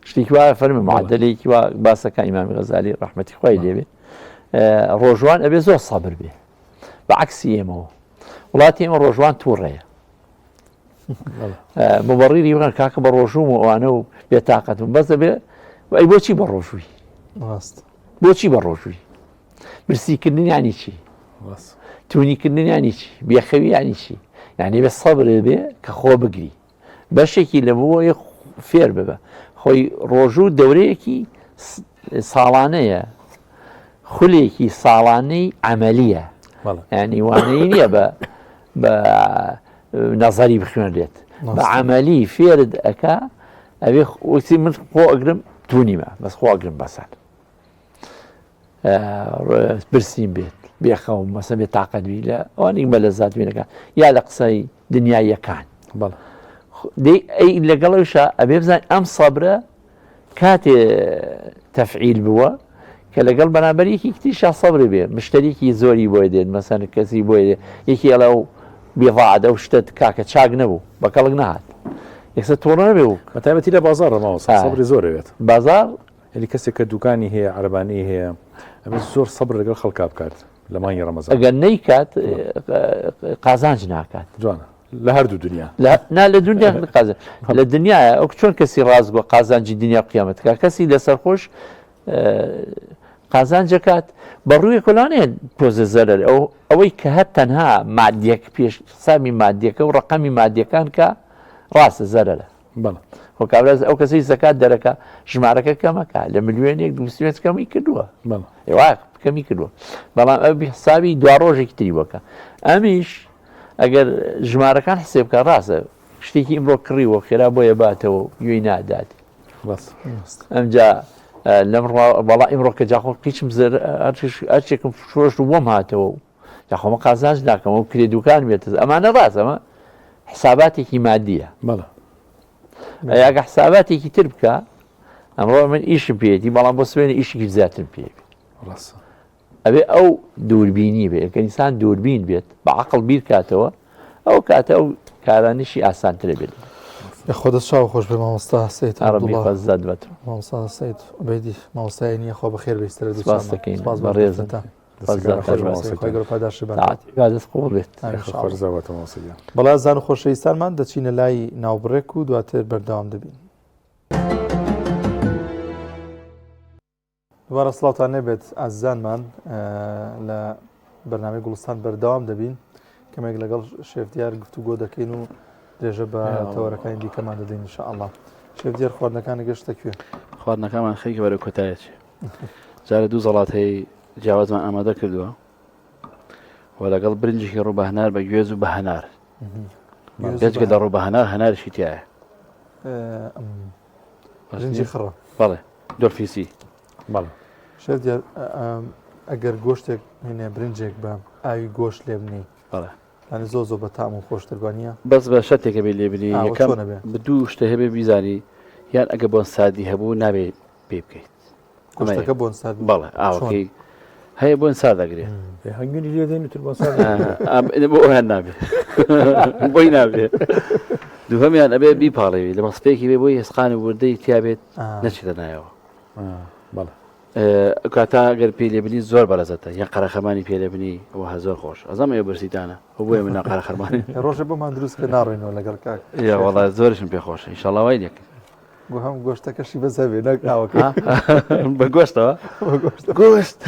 شتێکی وا فەرمی معدلێکی وا باسەکە ئیمامی غەزالی ڕەحمەتی خوای لێبێ ڕۆژوان ئەبێ زۆر سەبر بێ بە عکسی ئێمەوە وڵاتی ئێمە ڕۆژوان تووڕەیە مبەڕیری وان کاکە بە ڕۆژوم و ئەوانە و بێتاقەتم بەس دەبێ ئەی بۆچی بە ڕۆژووی ڕاست بۆچی بە ڕۆژووی برسیکردن ینی چی تونیکردن ینی چی بێخەوی ینی چی یعنی بە سەبرێ بێ کە خۆ بگری بەشێکی لە بۆیە فێر ببە خۆی ڕۆژوو دەورەیەکی ساڵانەیە خولێکی ساڵانەی عملیە ینی وانەی نییە بە بە نەزەری بخوێنرێت بە عملی فێرت ئەک ئەوێ وتی من خۆ ئەگرم تونیمە بەس خۆ ئەگرم بەسان برسیم بێت بێخەوم مەسە بێ تاقەت بی لە ئەوانێک بە لە زات بینەکە یا لە قسەی دنیاییەکان ئەی لەگەڵەوشە ئەبێ بزان ئەم سەبرە کاتێ تەفعیل بووە کە لەگەڵ بەرامبەر یەکی تریشا سەبری بێ مشتەریکی زۆری بۆی دێت مەسەن کەسی بۆی دێت یەکی ئەڵێ ئەو بیضاعەت ئەو شتەت کاکە چاک نەبوو بە کەڵک نەهات یەکسەر توڕە نەبێ و بە تایبەتی لە بازاڕ مامۆستا سەبری زۆر ئەوێت بازاڕ یعنی کەسێک کە دوکانی هەیە عەرەبانەی هەیە ئەبێت زۆر سەبر لەگەڵ خەڵکا بکات لە مانگی ڕەمەزان ئەگەر نەیکات قازانج ناکات جوانە لە هەردوو دنیا نا لە دنیا قازانج لە دنیا ئەو چۆن کەسی ڕاستگۆ قازانجی دنیا و قیامەت کا کەسی لەسەر خۆش قازانجەکات بە ڕووی کۆلانەیە تۆزە زەرەر ئەو ئەوەی کە هەر تەنها مادیەک پێش حسابی مادیەکە و ڕقەمی مادیەکان کە ڕاستە زەرەرە بەڵێ. خۆ کابرا ئەو کەسەی زەکات دەرەکا ژمارەکە کەمەکە لە ملیۆنێک دوسێت کەمی کردووە بەڵێ. ئێوە کەمی کردووە بەڵام ئەو حسابی دوا ڕۆژێکی تری بۆکە ئەمیش ئەگەر ژمارەکان حسێب بکە ڕاستە شتێکی ئیمڕۆ کڕیوە خێرا بۆیە باتەوە گوێی نادات ڕاست. ئەمجا لەم وەڵا ئیمڕۆ کە جاخۆ قیچم زەر هەرچێکم فرۆشت و بۆم هاتەوە و یاخۆ من قازانج ناکەم و کرێ دوکان بێت ئەمانە ڕاست ئەمە حساباتێکی مادیە بەڵێ ئەگە حساباتێکی تر بکە ئەمڕۆ من ئیشم پێیەتی بەڵام بۆ سوێنێ ئیشێکی زیاترم پێ بێت. ڕاستە. ئەبێ ئەو دووربینی بێ کە ئینسان دووربین بێت بە عەقڵ بیر کاتەوە ئەو کاتە ئەو کارانیشی ئاسانترە بێت. یاخوا دەست چاو خۆش بێ مامۆستا سەید عەبدوڵڵا. عەبدوڵڵا زاد بەتۆ. مامۆستا سەید عوبەیدی مامۆستای نییە خوا بەخێر بێی سەرە دوو سپاس چاومان. دەکەین سپاس بۆ بەڕێزن. دەستتان. دەستەکانت خۆش بێت. خوای گەورە پاداشتی باتەوە. تاعەت عیبادەت قبوڵ بێت. آمین ان شاء الله. خۆش زاوەتە مامۆستا گیان. بەڵێ ئازیزان و خۆشەویستانمان دەچینە لای ناوبڕێک و دواتر بەردەوام دەبین. دووبارە سڵاوتان لێبێت ئازیزانمان لە بەرنامەی گوڵستان بەردەوام دەبین کەمێک لەگەڵ شێف دیار گفتوگۆ دەکەین و درێژە بە تەوەرەکانی دیکەمان دەدەین ان شاء الله. شێف دیار خواردنەکانی گەشتە کوێ؟ خواردنەکەمان خەریکە بەرەو کۆتایە چێ. جارە دوو زەڵاتەی جیاوازمان ئامادە کردووە و لەگەڵ برنجێکی ڕوو بە هەنار بە گوێز و بە هەنار بێجگە لە ڕوو بە هەنار هەنارشی تایە برنجی خڕە بەڵێ دۆلفیسی بەڵێ شێف دیار ئەگەر گۆشتێک هێنێ برنجێک بە ئاوی گۆشت لێ بنێی بەڵێ یانی زۆر زۆر بە تام و خۆشتر بە نییە؟ بەس بە شەرتێکە بێ لێ بنێی ئاوە یەکەم چۆنە بێ؟ بە دوو شتە هەبێ بیزانی یان ئەگە بۆن ساردی هەبوو نابێ پێی بکەیت ئەمە یەک. گۆشتەکە بۆن سارد بوو بەڵێ چۆن؟ ئاوەکەی هەیە بۆن سارد ئەگرێ ئێ هەنگوینی لێ دێن و تر بۆن سارد ئا، بۆ ئەویان نابێ بۆی نابێ دووهەمیان ئەبێ بیپاڵێوی لە مەسپێکی بێ بۆی هێسقان و وردەی تیا بێت نەچێتە نایەوە. بەڵێ. ئەو کاتە گەر پێی لێبنی زۆر بەلەزەتە یان قەرەخەرمانی پێ لێبنی ئەوە زۆر خۆش ئەزانم ئێوە برسیتانە ئەو بۆیە من قەرەخەرمانی ڕۆژێ بۆمان دروست کە ناڕۆینەوە لەگەڵ کاک یا وەڵا زۆرشم پێ خۆشە ئینشاڵڵا وای لێکەین. گۆ هەم گۆشتەکەشی بەس هەبێ نەک ئاوەکەی. بە گۆشتەوە؟ بە گۆشت. گۆشت.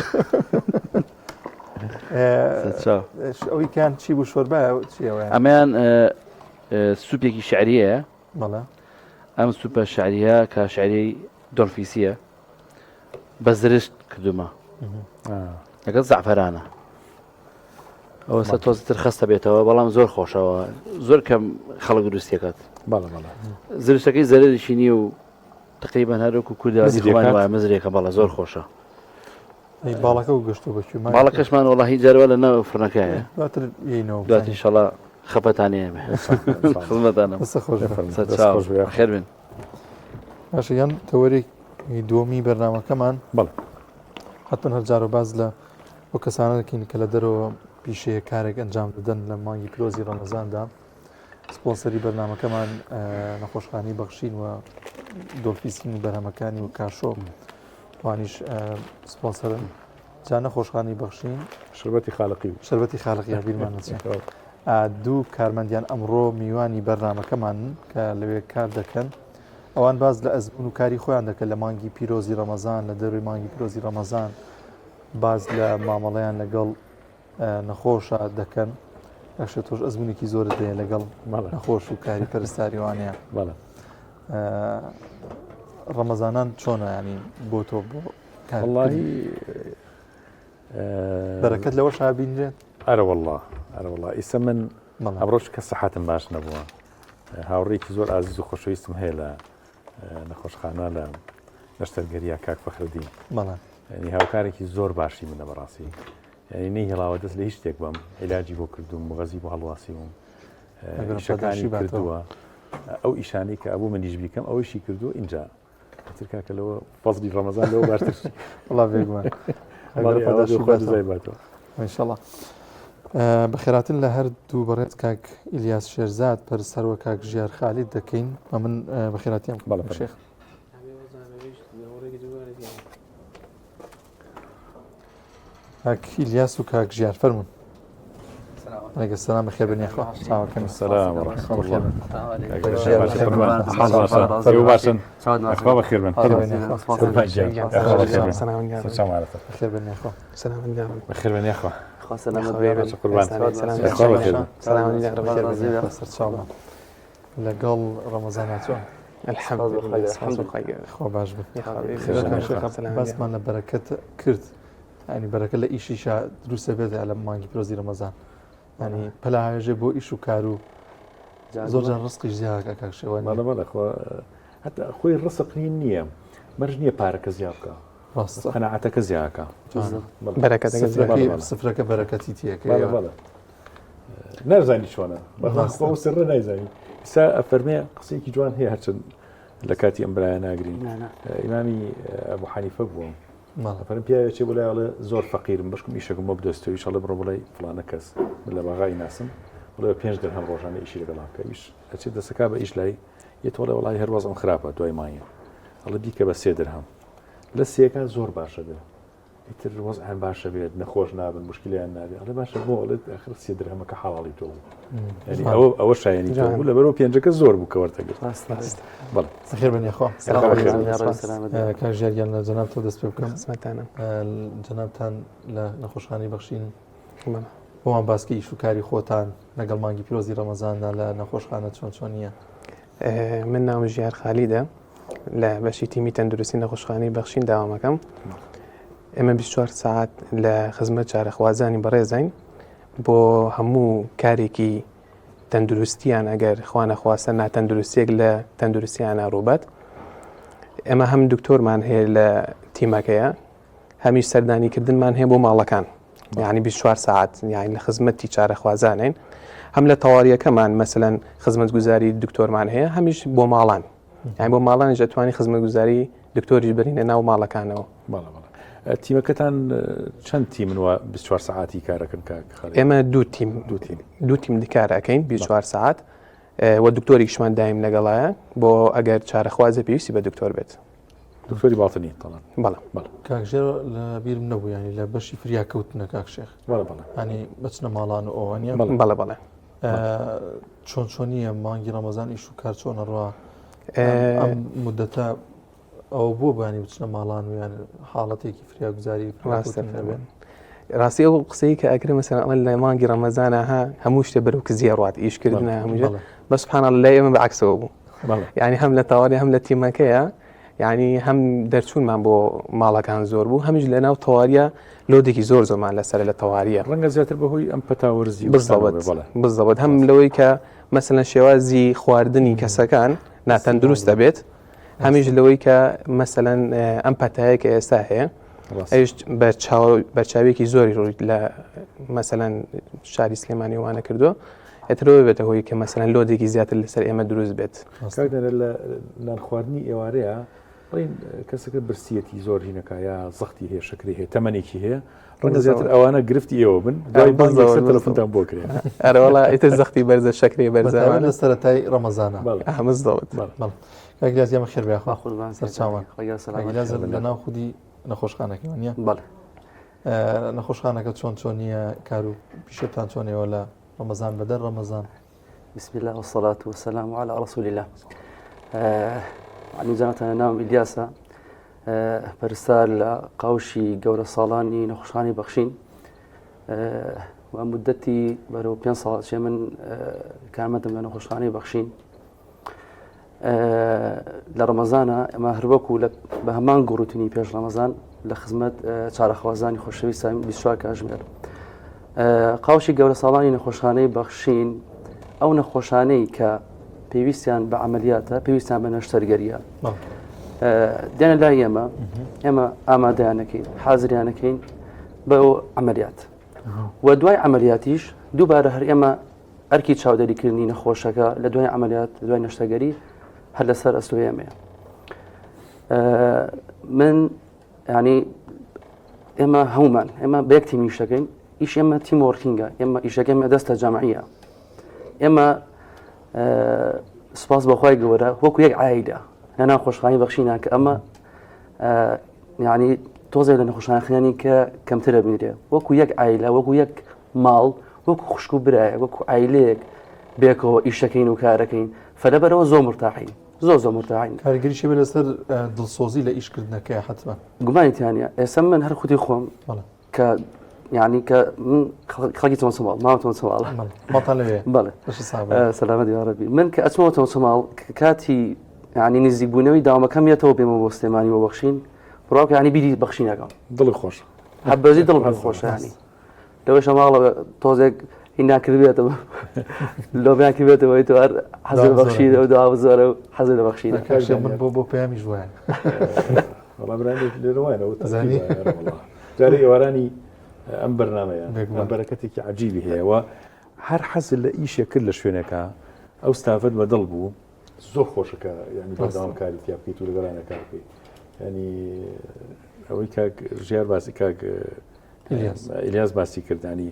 ئەوەی کان چی بوو شۆربایە چیەوە؟ ئەمەیان سوپێکی شعریەیە. بەڵێ. ئەم سوپە شعریە کە شعری دۆلفیسیە بە زرشت کردومە لەگەڵ زەعفەرانە ئەوە سە تۆزتر خەستە بێتەوە بەڵام زۆر خۆشەوە زۆر کەم خەڵک دروستیەکات بەڵێ بەڵێ زرشتەکەی زەرەریشی نییە و تقریبا هەروەکو کوردەواری خۆمان وایە مزرێکە بەڵێ زۆر خۆشە باڵەکە و گەشتۆ بە کوێ باڵەکەشمان وەڵاهی جارەوە لە ناو فڕنەکایە دواتر یینەوە دواتر ئینشەڵا خەفەتان ئێمە خزمەتانم خۆش خێر بن باشە یان تەوەرێکی دووەمی بەرنامەکەمان بەڵێ حتمما هەر جارە باز لە ئەو کەسانە دەکەین کە لە دەرەوە پیشەیە کارێک ئەنجام دەدەن لە مانگی پیرۆزی ڕەمەزاندا سپۆنسەری بەرنمەکەمان نەخۆشخانی بەخشین و دۆلفیسین و بەرهەمەکانی و کاشۆ وانیش سپۆنسەرن جا نەخۆشخانی بەخشین شربەتی خاڵقی شربەتی خاڵقی بیرمان نەچێت دوو کارمەندیان ئەمڕۆ میوانی بەرنامەکەمانن کە لەوێ کار دەکەن ئەوان باز لە ئەزمون و کاری خۆیان دەکەن لە مانگی پیرۆزی ڕەمەزان لە دەروی مانگی پیرۆزی ڕەمەزان باز لە مامەڵەیان لەگەڵ نەخۆشە دەکەن ئەشێ تۆش ئەزمونێکی زۆرت هەیە لەگەڵ نەخۆش و کاری پەرستاریوانەیە ڕەمەزانان چۆنە ینی بۆ تۆ بۆ کارڵی بەرەکەت لەوە شابینرێت ئەرە والله ئەرە والله ئیسە من ئەمڕۆش کە سەحاتم باش نەبووە هاوڕێکی زۆر ئازیز و خۆشەویستم هەیە لە نەخۆشخانە لە نەشتەرگەریە کاک فەخرەدین ینی هاوکارێکی زۆر باشی منە بەڕاستی ینی نەیهێڵاوە دەست لە هیچ شتێک بم عیلاجی بۆ کردوم غەزی بۆ هەڵواسیوم ئیشەکانی کردووە ئەو ئیشانەی کە ئەبوو منیش بیکەم ئەوەیشی کردووە اینجا ئیتر کاکە لەوە فەزلی ڕەمەزان لەوە باشتر وەڵا بێگومان باتەوە ئینشەڵا بەخێراتن لە هەر دوو بەڕێز کاک ئیلیاس شێرزاد پەرستار و کاک ژیار خالید دەکەین بە من بەخێراتیان بەڵێ شێخ کاک ئیلیاس و کاک ژیار فەرمونون علیکم السلام بەخێر بن یاخوا چاوەکەم سلام ورحمة الله باشن خوا بەخێر بن بەخێر بن یاخوا بەخێر بن یاخوا سەرچاوە لەگەڵ ڕەمەزان هاتووە خوا باش بێت باسمان لە بەرەکەت کرد ینی بەرەکە لە ئیشیشا دروستە بێت لە مانگی پیرۆزی ڕەمەزان ینی پەلاهاوێژێ بۆ ئیش و کار و زۆر جار ڕزقیش زیاکە کاک شێوان بەڵێ بەڵێ خۆ هەتا خۆی ڕسق هین نییە مەرج نییە پارەکە زیا بکە ڕاستە قەناعەتەکە زیاکە بەرەکەتەکە سفرەکە بەرەکەتی تیەکە بەڵێ بەڵێ نازانی چۆنە بەڵام خۆ سڕ نایزانی ئسا ئەفەرمێ قسەیەکی جوان هەیە هەرچەند لە کاتی ئەم برایە ناگرین ئیمامی ئەبوو حەنیفە بووم فەرم پیاوێکی بۆ لای ئەڵێ زۆر فەقیرم بەشکم ئیشەکەم بۆ بدەستەوە ئیش ئەڵێ بڕۆ بڵێ فڵانە کەس من لە بەغای ناسم بڵێ پێنج درهەم ڕۆژانە ئیشی لەگەڵا بکە ئیش ئەچێت دەسەکا بە ئیش لای یەتۆڵێ وڵی هەر وەزم خراپە دوای مانگێ ئەڵێ بیکە بە سێ درهەم لە سێکە زۆر باشە بێ ئیتر وەزعیان باشە بێت نەخۆش نابن مشکلیان نابێت ئەڵێ باشە بۆ ئەڵێت ئەخر سێ درهەمەکە حەڵاڵی تۆ بوو یعنی ئەوە ئەوە شایەنی تۆ بوو لەبەرەوە پێنجەکە زۆر بوو کە وەرتەگرت ڕاست بەڵێ بەخێر بن یاخوا کاک ژیار گیان لە جەنابتەوە دەست پێ بکەم خزمەتانم جەنابتان لە نەخۆشخانەی بەخشین بۆمان باسکە ئیش و کاری خۆتان لەگەڵ مانگی پیرۆزی ڕەمەزاندا لە نەخۆشخانە چۆن چۆنیە من ناوم ژیار خالیدە لە بەشی تیمی تەندروستی نەخۆشخانەی بەخشین داوامەکەم ئێمە 24 ساعت لە خزمەت چارەخوازانی بەڕێزین بۆ هەموو کارێکی تەندروستیان ئەگەر خوانەخواستە ناتەندروستیەک لە تەندروستیانە ڕووبات ئێمە هەم دکتۆرمان هەیە لە تیمەکەیە هەمیش سەردانیکردنمان هەیە بۆ ماڵەکان یعنی 24 ساعت یعنی لە خزمەتی چارەخوازانین هەم لە تەواریەکەمان مەسەلەن خزمەتگوزاری دکتۆرمان هەیە هەمیش بۆ ماڵان یعنی بۆ ماڵانیش دەتوانانی خزمەتگوزاری دکتۆریش بەرینە ناو ماڵەکانەوە بەڵێ بەڵێ تیمەکەتان چەند تیمن و 24 سەعاتی کارەکەن کاک خالید؟ ئێمە دوو تیم دوو تیم دوو تیم کارەکەین 24 سەعات و دکتۆریکشمان دایم لەگەڵایە بۆ ئەگەر چارەخوازە پێویستی بە دکتۆر بێت. دکتۆری باڵتنی تەڵان بەڵێ بەڵێ کاک ژێر لە بیرم نەبوو ینی لە بەشی فریاکەوتنە کاک شێخ بەڵێ بەڵێ ینی بچنە ماڵان و ئەوە نیە بەڵێ بەڵێ چۆن چۆنیە مانگی ڕەمەزان ئیش و کار چۆنە ڕوا ئەم مدەتە ئەوە بووە بانی بچنە ماڵان و یان حاڵەتێکی فریاگوزاری ڕاستە فەرموون. ڕاستی ئەو قسەی کە ئەکرێ مەسەلەن ئەڵێن لە مانگی ڕەمەزانە ها هەموو شتێ بەرەو کزیە ڕات ئیشکردنە هەموو بە سبحان الله لای ئێمە بەعکسەوە بوو یعنی هەم لە تەواری هەم لە تیمەکەیە یعنی هەم دەرچوونمان بۆ ماڵەکان زۆر بوو هەمیش لە ناو تەواریە لۆدێکی زۆر زۆرمان لەسەر لە تەواریە ڕەنگە زیاتر بەهۆی ئەم پەتاوەرزی بزەوت بزەوت هەم لەوەی کە مەسەلەن شێوازی خواردنی کەسەکان ناتەندروست دەبێت هەمیش لەوەی کە مەسەلەن ئەم پەتایە کە ئێستا هەیە ئەویش بەرچاوێکی زۆری ڕووی لە مەسەلەن شاری سلێمانی وانە کردووە ئەترەوە بێتە هۆی کە مەسەلەن لۆدێکی زیاتر لەسەر ئێمە دروست بێت لە نان خواردنی ئێوارەیە بڵین کەسەکە برسیەتی زۆر هینەکە یا زەختی هەیە شکری هەیە تەمەنێکی هەیە ڕەنگە زیاتر ئەوانە گرفتی ئێوە بن دوای بانگ تەلەفۆنتان بۆ کرێ ئەرەوەڵا ئیتر زەختی بەرزە شەکری بەرزە لە سەرەتای ڕەمەزانە بزڵت کاک ئیلیاس گیان بەخێر بێ خوا سەرچاوان کاک ئیلیاس لە ناو خودی نەخۆشخانەکە نییە بەڵێ نەخۆشخانەکە چۆن چۆنیە کار و پیشەتان چۆنەوە لە ڕەمەزان بەدەر ڕەمەزان بسم الله والصلاة والسلام على رسول الله عنی جانتان ناوم ئیلیاسە پەرستار لە قاوشی گەورە ساڵانی نەخۆشخانی بەخشین و مدەتی بەرەو پێ ساڵ چێ من کارمەندم لە نەخۆشخانەی بەخشین لە ڕەمەزانە ئەمە هەروەکو لە بە هەمان گوڕوتنی پێش ڕەمەزان لە خزمەت چارەخوازانی خۆشەویست 24 کاژمێر قاوشی گەورە ساڵانی نەخۆشخانەی بەخشین ئەو نەخۆشانەی کە پێویستیان بە عملیاتە پێویستیان بە نەشتەرگەریە دێنە لای ئێمە ئێمە ئامادەیانەکەین حازریانەکەین بە عملیات و دوای عملیاتیش دووبارە هەر ئێمە ئەرکی چاودێریکردنی نەخۆشەکە لە دوای عملیات لە دوای نەشتەگەری هەر لەسەر ئەستۆی ئێمەیە من ینی ئێمە هەمومان ئێمە بە یەک تیم ئیشەکەین ئیش ئێمە team working ە ئێمە ئیشەکە ئێمە دەستە جامعیە ئێمە سپاس بەخوای گەورە وەکو یەک عایلە لە ناخۆشخانی بەخشینا کە ئەمە یعنی تۆزێ لە نەخۆشخانەکانی کە کەمترە بینرێ وەکو یەک عایلە وەکو یەک ماڵ وەکو خوشک و برایەک وەکو عایلەیەک بێکەوە ئیشەکەین و کارەکەین فلەبەرەوە زۆر مرتاحین زۆر زۆر مرتاحین کاریگەریشی بێ لەسەر دڵسۆزی لە ئیشکردنەکەی حتمما گومانی تیانە ئێستا من هەر خودی خۆم کە یعنی کە من خەڵکی تۆنسماڵ ماوە تۆنسماڵ ماڵتان لەوێ بەڵێ سەلامەتی یاڕەبی من کە ئەچمەوە تۆنسماڵ کاتی یعنی نزیکبوونەوەی داوامەکەم یەتەوە بێمەوە بۆ سلێمانی بۆ بەخشین بڕاوکە ینی بیری بەخشینەکەم دڵی خۆش هەبەزی دڵم خۆشە ینی لەوەشە ماڵەوە تۆزێک هینا کردبێتەوە لۆبیان کردبێتەوەی تۆ هەر حەزر بەخشینە و داوا زۆرە و حەزر لە بەخشینە من بۆ بۆ پەیامیش وایە زانی جارێ ئێوارانی ئەم بەرنمەیە بەرەکەتێکی عجیبی هەیە و هەر حەز لە ئیشێک کرد لە شوێنەکە ئەو ستافت بەدڵ بوو. زۆر خۆشە کە ینی بەردەوام کاری تیا بکەیت و لەگەڵیانە کار بکەیت ینی ئەوەی کاک ژیار باسی کاک ئیلیاس باسی کردانی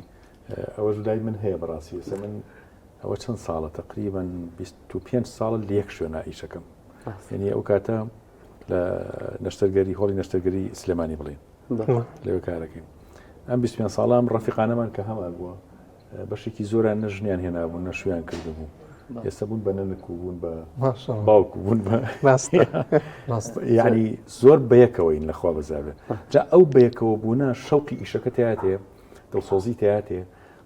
ئەوەش لای من هەیە بەڕاستی ئێستا من ئەوە چەند ساڵە تقریبا 25 ساڵە لە یەک شوێنە ئیشەکەم یعنی ئەو کاتە لە نەشتەرگەری هۆڵی نەشتەرگەری سلێمانی بڵین لەوێ کارەکەین ئەم 25 ساڵام ڕەفیقانەمان کە هەمان بووە بەشێکی زۆران نە ژنیان هێنابوون نە شویان کردبوو ئێستا بوون بە نەنک و بوون بە باوک و بوون بە یعنی زۆر بەیەکەوەین لەخوا بەزابێت جا ئەو بەیەکەوە بوونە شەوقی ئیشەکە تیاتێ دڵسۆزی تیاتێ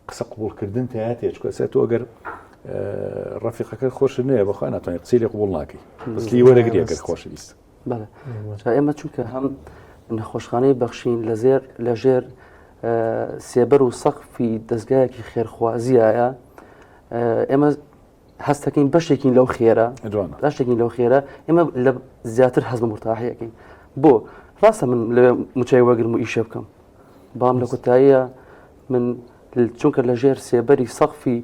قسە قبوڵکردن تیاتێ چکە سێ تۆ ئەگەر ڕەفیقەکە خۆش نەیە بەخوا ناتوانانی قسەی لێ قبوڵ ناکەی بەسلی وەرەگری ئەگەر خۆشەویست بەڵێ ئێمە چونکە هەم نەخۆشخانەی بەخشین لە زێر لە ژێر سێبەر و سەقفی دەستگایەکی خێرخوازیایە ئێمە هەستەکەین بەشێکین لەو خێرە بەشێکین لەو خێرە ئێمە لە زیاتر هەز بە مرتاحیەکەین بۆ ڕاستە من لەوێ موچەی وەگرم و ئیشە بکەم بەڵام لە کۆتاییە من چونکە لە ژێر سێبەری سەقفی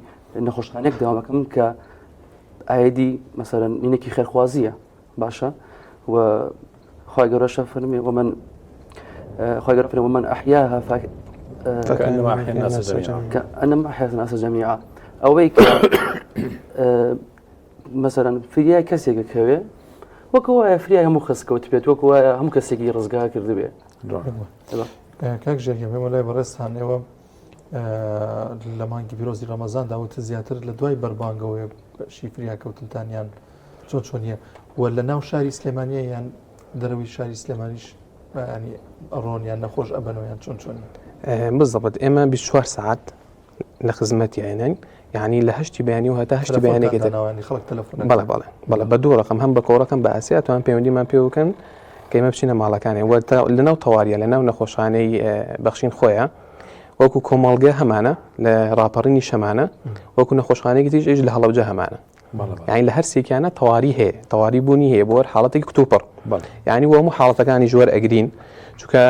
نەخۆشخانێک داوامەکەم کە ئایدی مەسەرەن مینێکی خێرخوازیە باشە و خوای گەورەشە فەرمی ومن خوای گەورە فەرمی ومن أحياها ف فكأنما أحيا الناس جميعا كأنما أحيا الناس جميعا ئەوەی کە مەسەرەن فریای کەسێکە کەوێ وەکو وایە فریای هەموو خەس کەوت بێت وەکو وایە هەموو کەسێکی ڕزگار کردبێ کاک ژێرگەم پێم لای بەڕێزتان ئێوە لە مانگی پیرۆزی ڕەمەزان داوت زیاتر لە دوای بەربانگەوەی بەشی فریاکەوتنتانیان چۆن چۆنیە و لە ناو شاری سلێمانیە یان دەرەوەی شاری سلێمانیش ینی ئەڕۆن یان نەخۆش ئەبەنەوە یان چۆن چۆنی بزەبت ئێمە 24 ساعت لە خزمەتی عێنین یعنی لە هەشتی بەیانی و هەتا هەشتی بەیانێکی ناوانی خەڵک تەلەفۆن بەڵێ بەڵێ بەڵێ بە دوو ڕقم هەم بە کۆڕەکەم بە ئاسیا توان پەیوەندیمان پێ بکەن کە ئێمە بچینە ماڵەکانی وە لەناو تەواریە لەناو نەخۆشخانەی بەخشین خۆیە وەکو کۆمەڵگە هەمانە لە ڕاپەڕینی شەمانە وەکو نەخۆشخانەیەکی تریش ئیش لە هەڵەبجە هەمانە یعنی لە هەر سێکیانە تەواری هەیە تەواری بوونی هەیە بۆ حاڵەتێکی کتوپڕ یعنی وە هەموو حاڵەتەکانی ژوەر ئەگرین چونکە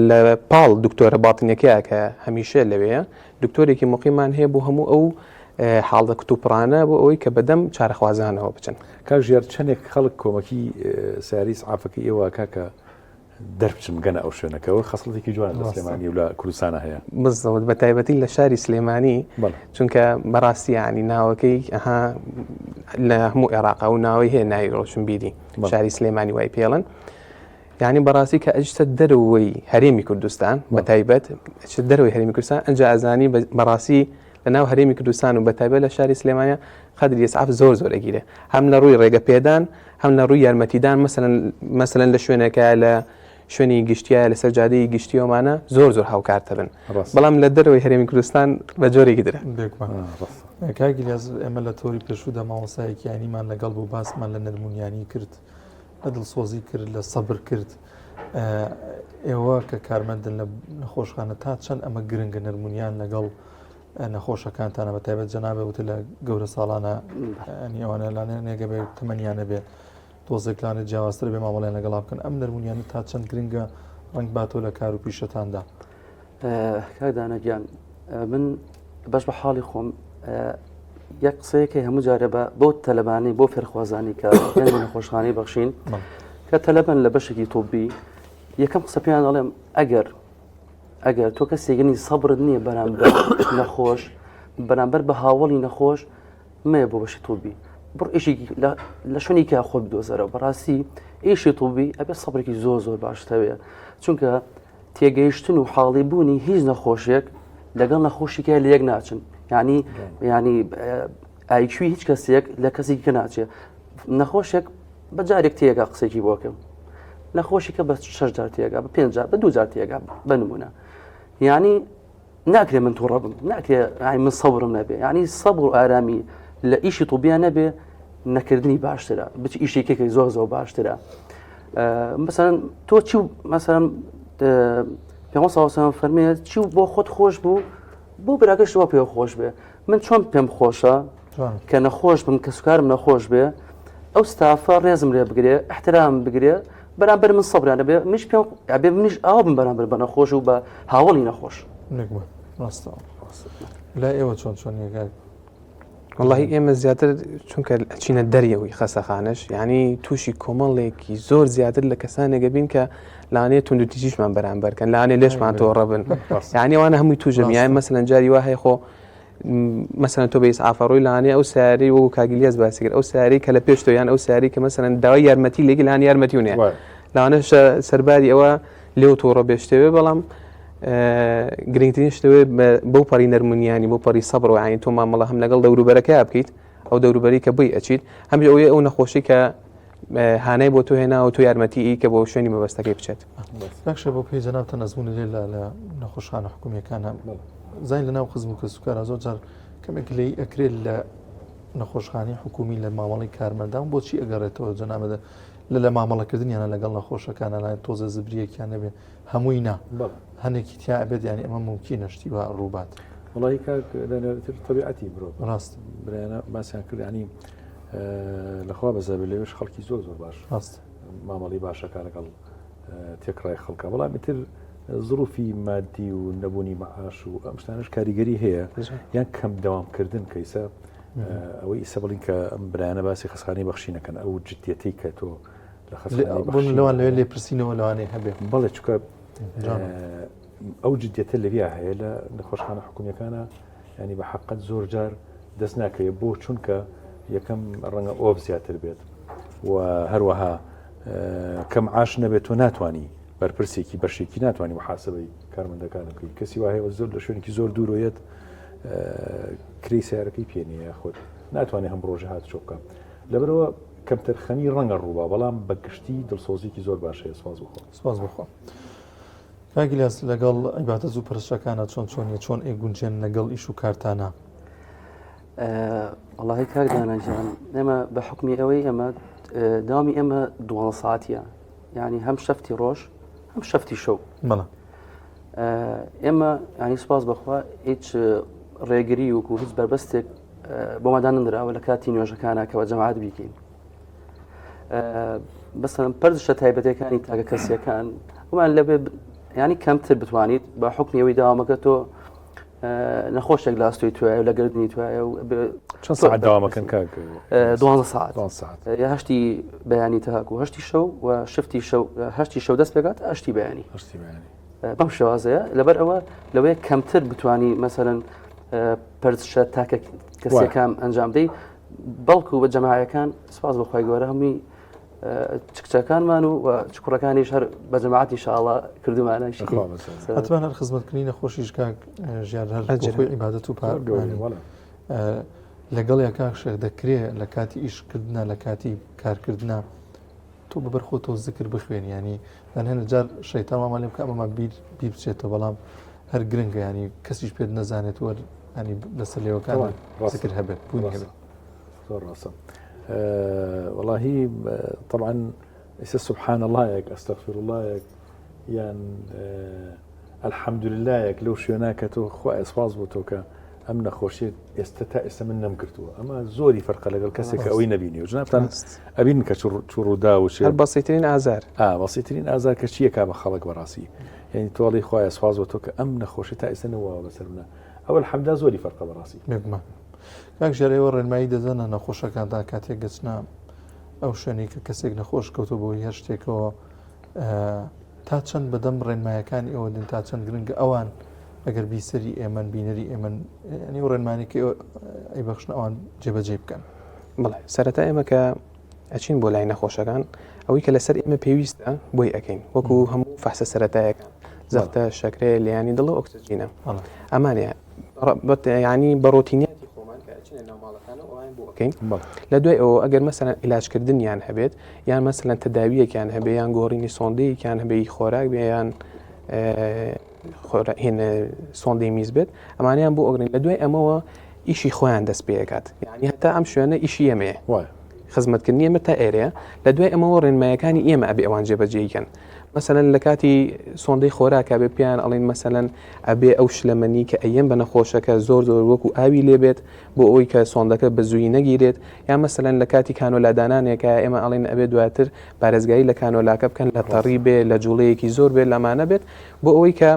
لە پاڵ دکتۆرە باتینەکەیە کە هەمیشە لەوەیە دکتۆرێکی مقیمان هەیە بۆ هەموو ئەو حاڵدە کتوپڕانە بۆ ئەوەی کە بەدەم چارەخوازانەوە بچن. کاک ژیار چەنێک خەڵک کۆمەکی سیاری ئیسعافەکەی ئێوە کاکە دەربچن بگەنە ئەو شوێنە کە ئەوە خەسڵەتێکی جوانە لە سلێمانی و لە کوردستانە هەیە. بزەوت بە تایبەتی لە شاری سلێمانی چونکە بەڕاستی ینی ناوەکەی ئەها لە هەموو عێراق و ناوەی هەیە ناوی ڕۆشنبیری شاری سلێمانی وای پێڵن یعنی بەڕاستی کە ئەجتە دەرەوەی هەرێمی کوردستان بە تایبەت دەرەوەی هەرێمی کوردستان ئەنج ئازانی بەڕاستی لە ناو هەرێمی کوردستان و بە تایبەت لە شاری سلێمانیا قەدری ئیسعاف زۆر زۆر ئەگیرێ هەم لە ڕووی ڕێگە پێدان هەم لە ڕووی یارمەتیدان مەسەلەن مەسەلەن لە شوێنێکە لە شوێنی گشتیە لەسەر جادەی گشتیەوەمانە زۆر زۆر هاوکارتە بن بەڵام لە دەرەوەی هەرێمی کوردستان بە جۆرێکی درە کاک ئیلیاس ئێمە لە تۆری پێشوودا مامۆستایەکی ئاینیمان لەگەڵ بوو باسمان لە نەرمونیانی کرد لە دڵسۆزی کرد لە سەبر کرد ئێوە کە کارمەندن لە نەخۆشخانە تا چەند ئەمە گرنگە نەرمونیان لەگەڵ نەخۆشەکانتانە بە تایبەت جەنابێ وتە لە گەورە ساڵانە ئەنی ئەوانە لانێ نێگە بێ تەمەنیانە بێ تۆزێک لانە جیاوازتر بێ مامەڵیان لەگەڵا بکەن ئەم نەرمونیانە تا چەند گرنگە ڕنگ باتۆ لە کار و پیشەتاندا کاک دانا گیان من بەش بە حاڵی خۆم یەک قسەیەکەی هەموو جارێ بە بۆ تەلەبانی بۆ فێرخوازانی کە نەخۆشخانەی بەخشین کە تەلەبن لە بەشێکی تۆبی یەکەم قسە پێیان دەڵێم ئەگەر ئەگەر تۆ کەسێگەنی سەبرت نییە بەرامبەر نەخۆش بەرامبەر بە هاوڵی نەخۆش مەیە بۆ بەشی تۆبی بڕ ئیشێکی لە شوێنێکا خۆ بدۆزەرەوە بەڕاستی ئیشی تۆبی ئەبێ سەبرێکی زۆر زۆر باشتەوێ چونکە تێگەیشتن و حاڵی بوونی هیچ نەخۆشێک لەگەڵ نەخۆشیکە لە یەک ناچن ینی ینی ئایکوی هیچ کەسێک لە کەسێکی کە ناچێت نەخۆشێک بە جارێک تێگا قسێکی بۆکەم نەخۆشیکە بە شش جار تێگا بە پێنج بە دوو جار تێگا بە نمونە یعنی ناکرێ من تووڕە بم ناکرێ ئای من سەبرم نەبێ یعنی سەبر و ئارامی لە ئیشی طبیان نەبێ نەکردنی باشترە بچ ئیشێکێکی زۆر زۆر باشترە مثلا تۆ چی مثلا پێ ساوسان فەرمێ چی بۆ خۆت خۆش بوو بۆ براکەش وا پێ خۆش بێ من چۆن پێم خۆشە کە نەخۆش بم کە سوکارم نەخۆش بێ ئەو ستافە ڕێزم لێ بگرێ احترام بگرێ بەرامبەر من سەبریان دەبێ منیش پێم ئەبێ منیش ئاوا بم بەرامبەر بە نەخۆش و بە هاوەڵی نەخۆش نەگومان ڕاستە لای ئێوە چۆن چۆن یەکە؟ وەڵاهی ئێمە زیاتر چونکە ئەچینە دەریەوەی خەسەخانەش یعنی تووشی کۆمەڵێکی زۆر زیاتر لە کەسانێک بین کە لانەیە توندوتیژیشمان بەرامبەرکەن لانێ لێشمان تۆڕە بن یعنی ئەوانە هەمووی توژم یان مەسەلەن جاری وا هەیە خۆ مەسەلەن تۆ بە ئیسعافەڕۆی لانێ ئەو سیارەی وەکو کاگلیاس باسی کرد ئەو سیارەی کە لە پێش تۆ یان ئەو سیارەی کە مەسەلەن داوای یارمەتی لێکی لان یارمەتی و نیە لەوانەش سەرباری ئەوە لێو تووڕە بێ شتێ بەڵام گرنگترین شتەوێ بەو پەڕی نەرمونیانی بۆ پەڕی سەبر و عین تۆ مامەڵە هەم لەگەڵ دەوروبەرەکە بکەیت ئەو دەوروبەری کە بۆی ئەچیت هەم ئەوەیە ئەو نەخۆشی کە هانای بۆ تۆ هێنا و تۆ یارمەتی ئی کە بۆ شوێنی مەبەستەکەی بچێت. نەخشە بۆ پێی جەنابتان ئەزموونی لێ لە لە نەخۆشخانە حکومیەکانە زین لە ناو خزم و کەسوکارا زۆر جار کەمێک لێی ئەکرێت لە نەخۆشخانەی حکومی لە مامەڵی کارمەندان بۆچی ئەگەڕێتەوە جەنابەت لە لە مامەڵەکردنیانە لەگەڵ نەخۆشەکانە لای تۆزە زبریەکیان نەبێ هەمووی نا هەنێکی تیا ئەبێت یانی ئەمە ممکنە شتی وا ڕووبات. وەڵی کاک دانیال تەبیعەتی مرۆڤ ڕاست برایانە باسیان کرد ینی لەخوا بەزەبێ لەوێش خەڵکی زۆر زۆر باش ڕاست مامەڵی باشەکە لەگەڵ تێکڕای خەڵکە بەڵام ئیتر زروفی مادی و نەبوونی مەعاش و ئەم شتانش کاریگەری هەیە یان کەم دەوامکردن کەیسە ئەوەی ئیسە بڵین کە ئەم برایانە باسی خەسخانی بەخشینەکەن ئەو جدیەتی کە تۆ لە خەسخانی لەوان لەوێ لێپرسینەوە لەوانەیە هەبێ بەڵێ چکە ئەو جدیەتە لەویا هەیە لە نەخۆشخانە حکومیەکانە ینی بە حقت زۆر جار دەست ناکەوێت بۆ چونکە یەکەم ڕەنگە ئۆف زیاتر بێت و هەروەها کەم عاش نەبێت تۆ ناتانی بەرپرسێکی بەشێکی ناتوانانی محاسبەی کارمەندەکان بکەیت کەسی وایە زۆر لە شوێنێکی زۆر دوورۆیەت کری سیارەکەی پێ نییە خۆت ناتوانێت هەم ڕۆژە هات چۆ بکە لەبەرەوە کەمتەرخەمی ڕەنگە ڕووبا بەڵام بە گشتی دڵسۆزیکی زۆر باشەیە سپاس بخۆ سپاس بخۆ کاک ئیلیاس لەگەڵ عیبادەت و پەرستشەکانە چۆن چۆنیە چۆن ئەیگونجێن لەگەڵ ئیش و کارتانە؟ وەڵاهی کاک دانا گیان ئێمە بە حکمی ئەوەی ئێمە داوامی ئێمە دوانزە ساعتیە یعنی هەم شەفتی ڕۆژ هەم شەفتی شەو بەڵێ ئێمە ینی سپاس بەخوا هیچ ڕێگری وکو هیچ بەربەستێک بۆمادان نراوە لە کاتی نوێژەکانە کە بە جەماعات بیکەین بەسەرم پەرزشە تایبەتەکانی تاکە کەسیەکان ومان لەبێ ینی کەمتر بتوانیت بە حکمی ئەوەی داوامەکە تۆ نەخۆشێک لاستۆی توایە و لە گردنی توایە و چەند ساعت داوامەکەن کاک دوانزە ساعت ساعت یا هەشتی بەیانی تاکو هەشتی شەو و شفتی شەو هەشتی شەو دەست پێکات هەشتی بەیانی هەشتی بەیانی بەم شێوازەیە لەبەر ئەوە لەوەیە کەمتر بتانی مەسەرەن پەرزشە تاکە کەسەکان ئەنجام دەی بەڵکو بە جەماعەکان سپاس بۆ خوای گەورە هەمووی چ کچەکانمان و چ کوڕەکانیش هەر بە جەماعەت ئینشاءاللە کردومانە حتمما هەر خزمەتکردنی نەخۆشیش کاک ژیار هەر خۆی عیبادەت و پارگەوەی لەگەڵ یا کاک شێخ دەکرێ لە کاتی ئیشکردە لە کاتی کارکردە تۆ بەبەر خۆتەوە زکر بخوێنی ینی من هەنە جار شەیتان وامان لێ بکە ئەمەمان بیر بیر بچێتەوە بەڵام هەر گرنگە ینی کەسیش پێت نەزانێت وەر ینی لەسەر لێوەکان زکر هەبێت بوونی هەبێت زۆر ڕاستە وەڵاهی طبعا ئێستا سبحان الله یەک ئەستغفر الله یەک یان الحمد لله یەک لەو شوێنە کە تۆ خوایە سپاس بۆ تۆ کە ئەم نەخۆشیە ئێستا تا ئێستا من نەمگرتووە ئەمە زۆری فەرقە لەگەڵ کەسێک کە ئەوەی نەبینی و جنابتان ئەبین کە چ ڕوودا و چێ هەر بەسیترین ئازار ئا بەسیترین ئازار کە چییە کا بە خەڵک بەڕاستی یعنی تۆڵی خوایە سپاس بۆ تۆ کە ئەم نەخۆشی تا ئێستا نەوە بەسەر منە ئەوە الحمدا زۆری فەرقە بەڕاستی بێگومان کاک ژیار ئێوە ڕێنمایی دەدەنە نەخۆشەکانتان کاتێک گەچنە ئەو شوێنەی کە کەسێک نەخۆش کەوتۆ بۆی هەر شتێکەوە تا چەند بەدەم ڕێنمایەکانی ئەوە دن تا چەند گرنگە ئەوان ئەگەر بیسەری ئێمەن بینەری ئێمەن ینی و ڕێنمانی کە ئەی بەخشن ئەوان جێبەجێ بکەن. بڵێ سەرەتا ئێمە کە ئەچین بۆ لای نەخۆشەکان ئەوەی کە لەسەر ئێمە پێویستە بۆی ئەەکەین وەکو هەموو فەحسە سەرەتایەکان زەختە شەکرەیە لیانی دڵ و ئۆکسجینە ئەمانەیە ینی بە ڕۆتینیاتی خۆمان کە ئەچینە ناو ماڵەکانەوە ئەوان بۆ ئەەکەین لە دوای ئەوە ئەگەر مەسەلەن عیلاجکردنیان هەبێت یان مەسەلەن تەداویەکیان هەبێ یان گۆڕینی سۆندەیەکیان هەبێ خۆراک بێ یان هێن سۆندەی میز بێت ئەمانیان بۆ ئەگرین لە دوای ئەمەوە ئیشی خۆیان دەست پێکات یعنی هەتا ئەم شوێنە ئیشی ئێمەیە خزمەتکردنی ئێمە تا ئێرەیە لە دوای ئەمەوە ڕێنمایەکانی ئێمە ئەبێ ئەوان جێبەجێیکەن مەسەلەن لە کاتی سۆندەی خۆراکە بێ پێیان ئەڵین مەسەلەن ئەبێ ئەو شلەمەنی کە ئەیەن بە نەخۆشەکە زۆر زۆر وەکو ئاوی لێبێت بۆ ئەوەی کە سۆندەکە بە زووی نەگیرێت یا مەسەلەن لە کاتی کانۆلادانانێکە ئێمە ئەڵین ئەبێ دواتر پارێزگاری لە کانۆلاکە بکەن لە تەڕی بێ لە جوڵەیەکی زۆر بێت لەمانە بێت بۆ ئەوەی کە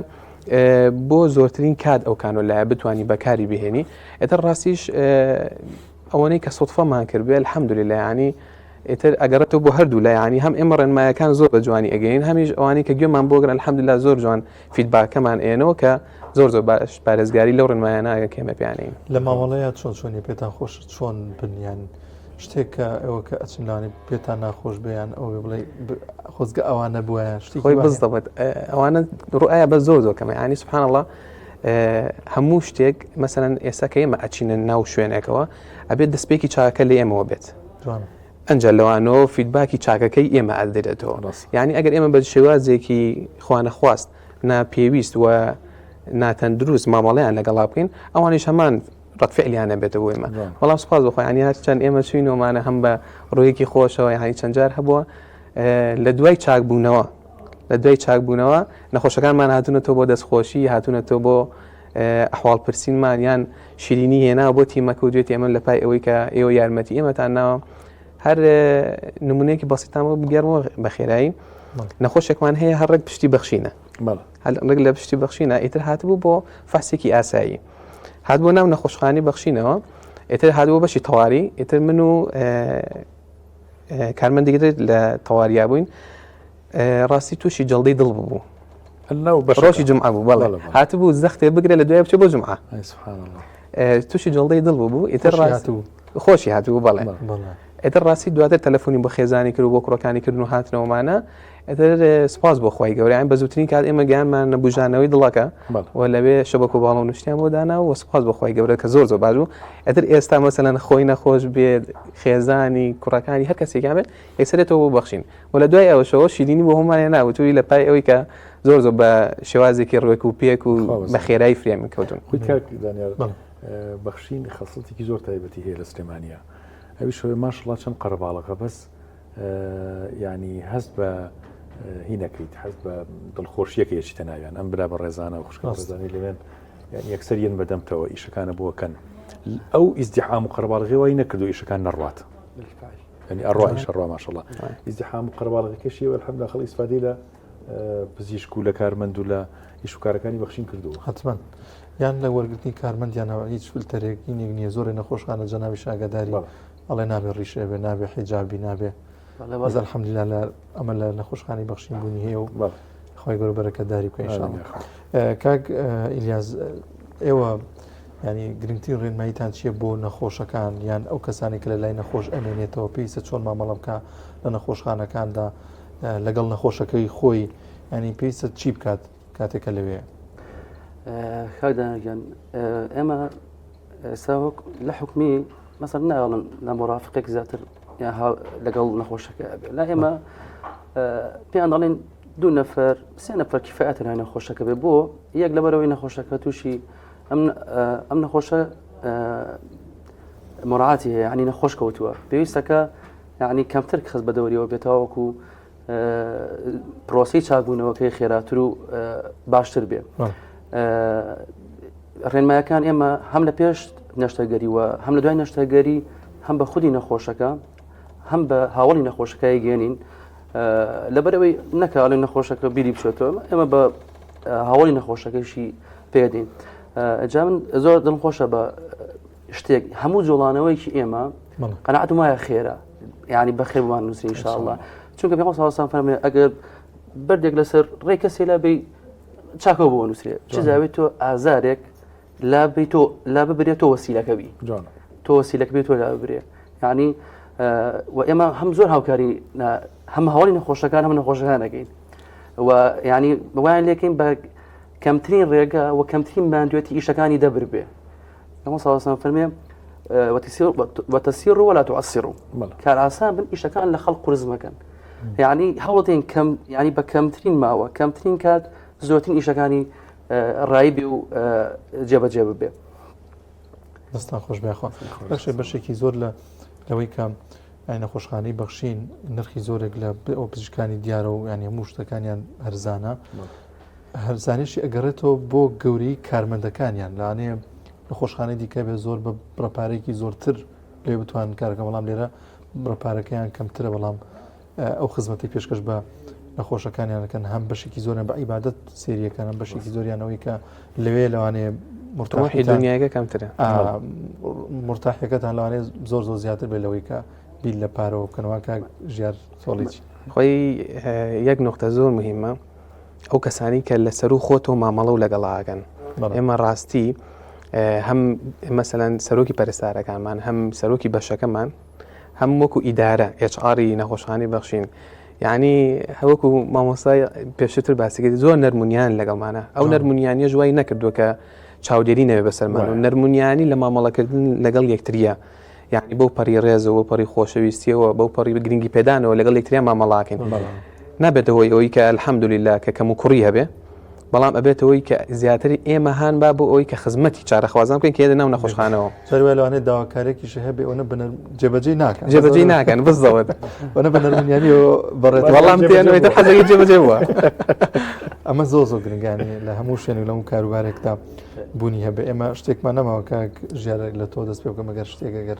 بۆ زۆرترین کات ئەو کانۆلایە بتانی بەکاری بهێنی ئێتر ڕاستیش. ئەوەنەی کە سوتفەمان کرد بێ الحمدللە یعنی ئیتر ئەگەڕێتەوە بۆ هەردوو لا یعنی هەم ئێمە ڕێنمایەکان زۆر بە جوانی ئەگەین هەمیش ئەوانەی کە گوێمان بۆ گرن الحمدللە زۆر جوان feedback ەکەمان ئێنەوە کە زۆر زۆر باش پارێزگاری لەو ڕێنمایانە ئەکەن کە ئێمە پێیانین. لە مامەڵەیە چۆن چۆنیە پێتان خۆشە چۆن بن یان شتێک کە ئێوە کە ئەچن لانی پێتان ناخۆش بێ یان ئەوە بێ بڵێ خۆزگە ئەوان نەبوایە شتێکی خۆی وا هەیە؟ بزدەبێت ئەوانە ڕوئایە بە زۆر زۆر کەمە یعنی سبحان الله هەموو شتێک مەسەلەن ئێستا کە ئێمە ئەچینە ناو شوێنێکەوە ئەبێت دەستپێکی چاکە لە ئێمەوە بێت ئەجا لەوانەوە feedback ی چاکەکەی ئێمە ئەدرێتەوە یعنی ئەگەر ئێمە بە شێوازێکی خوانەخواست ناپێویست و ناتەندروست مامەڵیان لەگەڵا بکەین ئەوانیش هەمان ڕەتفعلیان نەبێتە بۆ ئێمە بەڵام سپاس بخۆ ینی هەر چەند ئێمە چوینەوەمانە هەم بە ڕوویەکی خۆشەوە یعنی چەند جار هەبووە لە دوای چاکبوونەوە لە دوای چاکبوونەوە نەخۆشەکانمان هاتوونەتەوە بۆ دەستخۆشی هاتوونەتەوە بۆ ئەحواڵ پرسینمان یان شیرینی هێنا بۆ تیمەکە و دوێتی ئەمە لە پای ئەوەی کە ئێوە یارمەتی ئێمەتان ناوە هەر نمونەیەکی بەسیتان بۆ بگەرمەوە بە خێرایی نەخۆشێکمان هەیە هەر ڕێک پشتی بەخشینە هەر ڕێک لە پشتی بەخشینە ئیتر هاتبوو بۆ فەحسێکی ئاسایی هات بۆ ناو نەخۆشخانی بەخشینەوە ئیتر هاتبوو بەشی تەواری ئیتر من و کارمەندێکی تر لە تەواریا بووین ڕاستی تووشی جەڵدەی دڵ ببوو ڕۆژی جمعە بوو بەڵێ هاتبوو زەختێ بگرە لە دوای بچێ بۆ جمعە تووشی جەڵدەی دڵ بوو ئیتر ڕاست خۆشی هاتبوو بەڵێ ئیتر ڕاستی دواتر تەلەفۆنی بۆ خێزانی کرد و بۆ کوڕەکانی کردن و هاتنەوەمانە ئیتر سپاس بۆ خوای گەورەیان بە زووترین کات ئێمە گەیانمان نەبوژانەوەی دڵەکە و لەوێ شەبەک و باڵۆن شتیان بۆ دانا و سپاس بۆ خوای گەورە کە زۆر زۆر باش بوو ئیتر ئێستا مەسەلەن خۆی نەخۆش بێت خێزانی کوڕەکانی هەر کەسێکیان بێت یەکسەرێتەوە بۆ بەخشین و لە دوای ئەوەشەوە شیرینی بۆ هەموومان هێنا وتووی لە پای ئەوەی کە زۆر زۆر بە شێوازێکی ڕێک و پێک و بە خێرایی فریامی کەوتون. خۆی کاک دانیار بەخشین خەسڵەتێکی زۆر تایبەتی هەیە لە سلێمانیا ئەویش ئەوەیە ماشەڵا چەند قەرەباڵغە بەس یانی هەست بە هی نەکەیت هەست بە دڵخۆشیەکە یەچیتە ناویان ئەم برا بە ڕێزانە و خوشکە ڕێزانی لەوێن یعنی یەکسەر یەن بەدەمتەوە ئیشەکانە بۆکەن ئەو ئیزدیحام و قەرەباڵغی وای نەکردو ئیشەکان نەڕوات یعنی ئەڕوا ئیشە ڕوا ماشەڵا ئیزدیحام و قەرەباڵغەکەشی الحمدلله خەڵ ئیسفادەی لە پزیشک و لە کارمەند و لە ئیش و کارەکانی بەخشین کردووە حتمما یان لە وەرگرتنی کارمەندیانەوە هیچ فلتەرێک ینێک نییە زۆرێ نەخۆشخانە جەنابی شاگەداری ئەڵێ نابێ ڕیشێ بێ نابێ حیجابی نابێ بەس الحمدلله لە ئەمە لە نەخۆشخانەی بەخشین بوونی هەیە و خی گەورە بەرەکەتداری بکە ئینشاءاللە کاک ئیلیاس ئێوە ینی گرنگترین ڕێنماییتان چییە بۆ نەخۆشەکان یان ئەو کەسانی کە لە لای نەخۆش ئەمێنێتەوە پێویستە چۆن مامەڵە بکە لە نەخۆشخانەکاندا لەگەڵ نەخۆشەکەی خۆی ینی پێویستە چی بکات کاتێک کە لەوێ کاک دانیار گیان ئێمە ئێستا وەک لە حکومی مەسەر ناڵن لە مۆرافقێک زیاتر لەگەڵ نەخۆشەکە ئەبێ لا ئێمە پێیان دەڵێن دوو نەفەر سێ نەفەر کیفاەتە لای نەخۆشەکە بێ بۆ یەک لەبەرەوەی نەخۆشەکە تووشی ئەم نەخۆشە مراعاتی هەیە ینی نەخۆش کەوتووە پێویستەکە یعنی کەمتر خەز بە دەوریەوە بێتەوەکو پرۆسی چاکبوونەوەکەی خێراتر و باشتر بێ ڕێنمایەکان ئێمە هەم لە پێش نەشتەگەری و هەم لە دوای نەشتەگەری هەم بە خودی نەخۆشەکە هەم بە هاوڵی نەخۆشەکەی گەێنین لەبەرەوەی نەکاڵێ نەخۆشەکە بیری بچێتەوە ئێمە بە هاوڵی نەخۆشەکەشی پێدەین جا من زۆر دڵم خۆشە بە شتێک هەموو جوڵانەوەیکی ئێمە قەناعەتم وایە خێرە یعنی بەخێر بمان نووسین إن شاء الله چونکە پێغەمبەر صلی الله علیه و فەرمووی ئەگەر بەردێک لەسەر ڕێ کەسێ لا بی چاکە بۆ نووسرێ چ زاوێت تۆ ئازارێک لا بی تۆ لا ببرێت تۆ وەسیلەکە بی تۆ وەسیلەکە بێت تۆ لا ببرێ یعنی و ئێمە هەم زۆر هاوکاری هەم هەواڵی نەخۆشەکان هەم نەخۆشەکان دەکەین و یعنی وایان لێکەین بە کەمترین ڕێگە و کەمترین ماندوێتی ئیشەکانی دەبر بێ پێغەمبەر صلی الله علیه و سلم فەرمێ وتسير ولا تعسروا کار ئاسان بن ئیشەکان لە خەڵک قورس مەکەن یعنی هەوڵدەین کەم یعنی بە کەمترین ماوە کەمترین کات زۆرترین ئیشەکانی ڕایی بێ و جێبەجێ ببێ دەستان خۆش بێخوا بەشێ بەشێکی زۆر لە لەوەی کە نەخۆشخانەی بەخشین نرخی زۆرێک لە ئەو پزیشکانی دیارە و ینی هەموو شتەکانیان هەرزانە هەرزانیشی ئەگەڕێتەوە بۆ گەورەی کارمەندەکانیان لانەیە نەخۆشخانەی دیکە بێ زۆر بە بڕەپارێکی زۆرتر لێ بتوان کارەکە بەڵام لێرە بڕەپارەکەیان کەمترە بەڵام ئەو خزمەتی پێشکەش بە نەخۆشەکانیانەکەن هەم بەشێکی زۆریان بە عیبادەت سێریەکان هەم بەشێکی زۆریانەوەی کە لەوێ لەوانەیە مرتاحی دنیاەکە کەمترە مرتاحەکەتان لەوانەیە زۆر زۆر زیاتر بێت لەوەی کە بیر لە پارەوە بکەنەوە کاک ژیار سۆڵیچ خۆی یەک نقطە زۆر مهمە ئەو کەسانی کە لە سەرو خۆتەوە مامەڵە و لەگەڵاگەن ئێمە ڕاستی هەم مەسەەن سەرۆکی پەرستارەکانمان هەم سەرۆکی بەشەکەمان هەم وەکو ئیدارە HR ی نەخۆشخانی بەخشین یعنی هەوەکو مامۆستای پێشتر باسی کرد زۆر نەرمونیان لەگەڵمانە ئەو نەرمونیانیش وای نەکردووە کە چاودێری نەوێ بەسەرمان و نەرمونیانی لە مامەڵەکردن لەگەڵ یەکتریە یعنی بەو پەڕی ڕێزەوە بەو پەڕی خۆشەویستیەوە بەو پەڕی گرنگی پێدانەوە لەگەڵ یەکتریا مامەڵاکەین نابێتە هۆی ئەوەی کە الحمدلله کە کەم و کوڕی هەبێ بەڵام ئەبێتەوەی کە زیاتر ئێمە هاان با بۆ ئەوەی کە خزمەتی چارەخوازان بکەین کە ناو نەخۆشخانەوە سەروە لەوانەیە داواکارێکیش هەبێ ئەوە بنەر جێبەجێ ناکەن جێبەجێ ناکەن بزەوت ئەوە بە نەرمنیانیەوە بەڕێت وەڵام تێنەوەی تر حەزەکەی جێبەجێ بووە ئەمە زۆر زۆر گرنگانی لە هەموو شوێن و لە هەموو کاروبارێکدا بوونی هەبێ ئێمە شتێکمان نەماوە کاک ژیارێک لە تۆ دەست پێ بکەم ئەگەر شتێک ئەگەر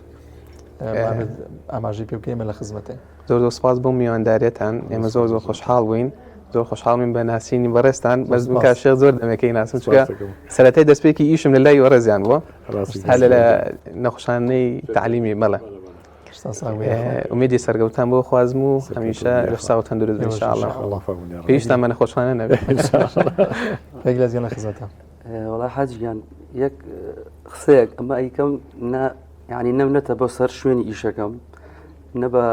ئاماژەی پێ بکەین ئێمە لە خزمەتین زۆر زۆر سپاس بۆ میوانداریتان ئێمە زۆر زۆر خۆشحاڵ بووین زۆر خۆشحاڵین بە ناسینی بەڕێزتان بەس من کاک شێخ زۆر دەمێکەی ناسم چونکە سەرەتای دەستپێکی ئیشم لە لای بەڕێزیان بووە هەر لە نەخۆشخانەی تەعلیمی بەڵێ ئومێدی سەرگەوتان بۆ خوازم و هەمیشە لە ساو تەندروست بن ئینشاءاللە پێویستان بە نەخۆشخانە نەبێت لە خزمەتان وەڵا حاجی گیان یەک قسەیەک ئەمە ئەیکەم نە یعنی نەم نەتە بۆ سەر شوێنی ئیشەکەم نە بە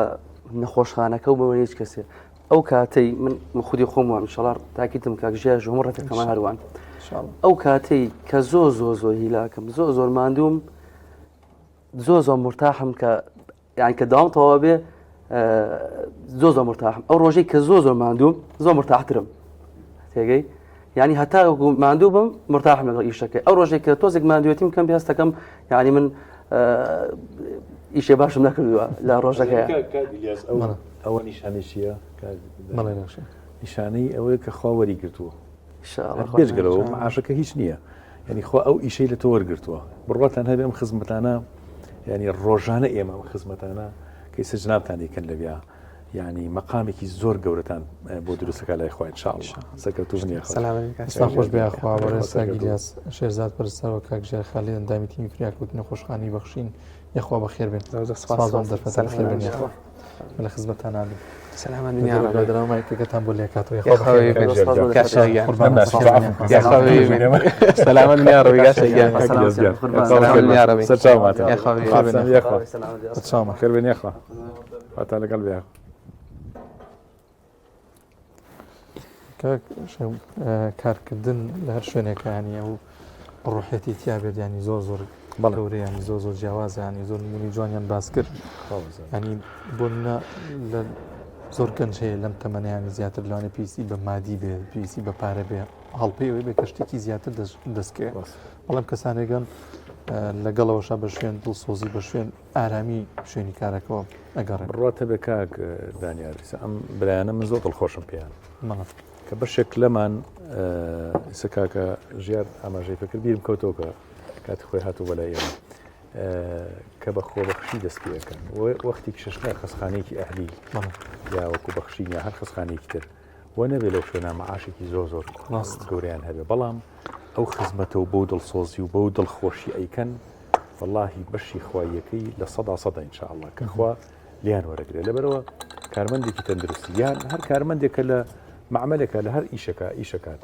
نەخۆشخانەکە و بەوە هیچ کەسێ ئەو کاتەی من خودی خۆم وام شڵار تاکیتم کاک ژیار ژۆم ڕەفیقەمان هەروان ئەو کاتەی کە زۆر زۆر زۆر هیلاکم زۆر زۆر ماندووم زۆر زۆر مرتاحم کە یان کە داوام تەواو بێ زۆر زۆر مرتاحم ئەو ڕۆژەی کە زۆر زۆر ماندووم زۆر مرتاحترم تێگەی یعنی هەتا ماندوو بم مرتاحم لەگەڵ ئیشەکەی ئەو ڕۆژێک کە تۆزێک ماندوێتیم کەم هەستەکەم یعنی من ئیشێ باشم نەکردووە لە ڕۆژەکە ئەوە نیشانەی چییە؟ نیشانەی ئەوەیە کە خوا وەری گرتووە بێجگەلەوە معاشەکە هیچ نییە یعنی خوا ئەو ئیشەی لە تۆ وەرگرتووە بڕواتان هەبێ ئەم خزمەتانە یعنی ڕۆژانە ئێمە ئەم خزمەتانە کە ئیستا جنابتان یکەن لەویا یعنی مەقامێکی زۆر گەورەتان بۆ دروستەکە لای خوا ان شاء الله سەرکەوتوو بن یاخوا دەستان خۆش بێ یاخوا بەڕێز کاک ئیلیاس شێرزاد پەرستار و کاک ژیار خالید ئەندامی تیمی فریاکەوتنی نەخۆشخانەی بەخشین یاخوا بەخێر بێن سپاس بۆ ئەم دەرفەتە بەخێر بێن یاخوا لە خزمەتتان نابین سلامە دنیا برادران مایکەکەتان بۆ لێکاتەوە سلامە دنیا ڕەوی خێر بێن یاخوا خواتان لەگەڵ بێ کارکردن لە هەر شوێنێکانی ئەو ڕۆحەتی تیا بێت ینی زۆر زۆر بەڵێ ینی زۆر زۆر جیاوازیانی زۆر نمونی جوانیان باس کرد ینی بۆ لە زۆر گەنج هەیە لەم تەمەنیانی زیاتر لەوانە پێویستی بە مادی بێت پێویستی بە پارە بێ هەڵپەی ئەوەی بێ کە شتێکی زیاتر دەستکەوێت بەڵام کەسانێکن لەگەڵەوەشا بە شوێن دڵسۆزی بە شوێن ئارامی شوێنی کارەکەەوە ئەگەڕێن. بڕواتە بێ کاک دانیار ئیسا ئەم برایانە من زۆر دڵخۆشم پێیان کە بەشێک لەمان ئیسە کاکە ژیار ئاماژەی پێکرد بیرم کەوتەوە کە کاتی خۆی هاتوو بەلای ئێمە کە بە خۆبەخشی دەست پێەکەن وەختی شەشنا خەسخانەیەکی ئەهلی یا وەکو بەخشین یا هەر خەسخانەیەکی تر و نەبێ لەو شوێنە معاشێکی زۆر زۆر گەوریان هەبێ بەڵام ئەو خزمەتە و بەو دڵسۆزی و بەو دڵخۆشی ئەیکەن وەڵاهی بەشی خواییەکەی لە سەدا سەدە ان شاء اللە کە خوا لیان وەرەگرێ لەبەرەوە کارمەندێکی تەندروستی یان هەر کارمەندێکە لە معمەلێکە لە هەر ئیشەکە ئیشەکات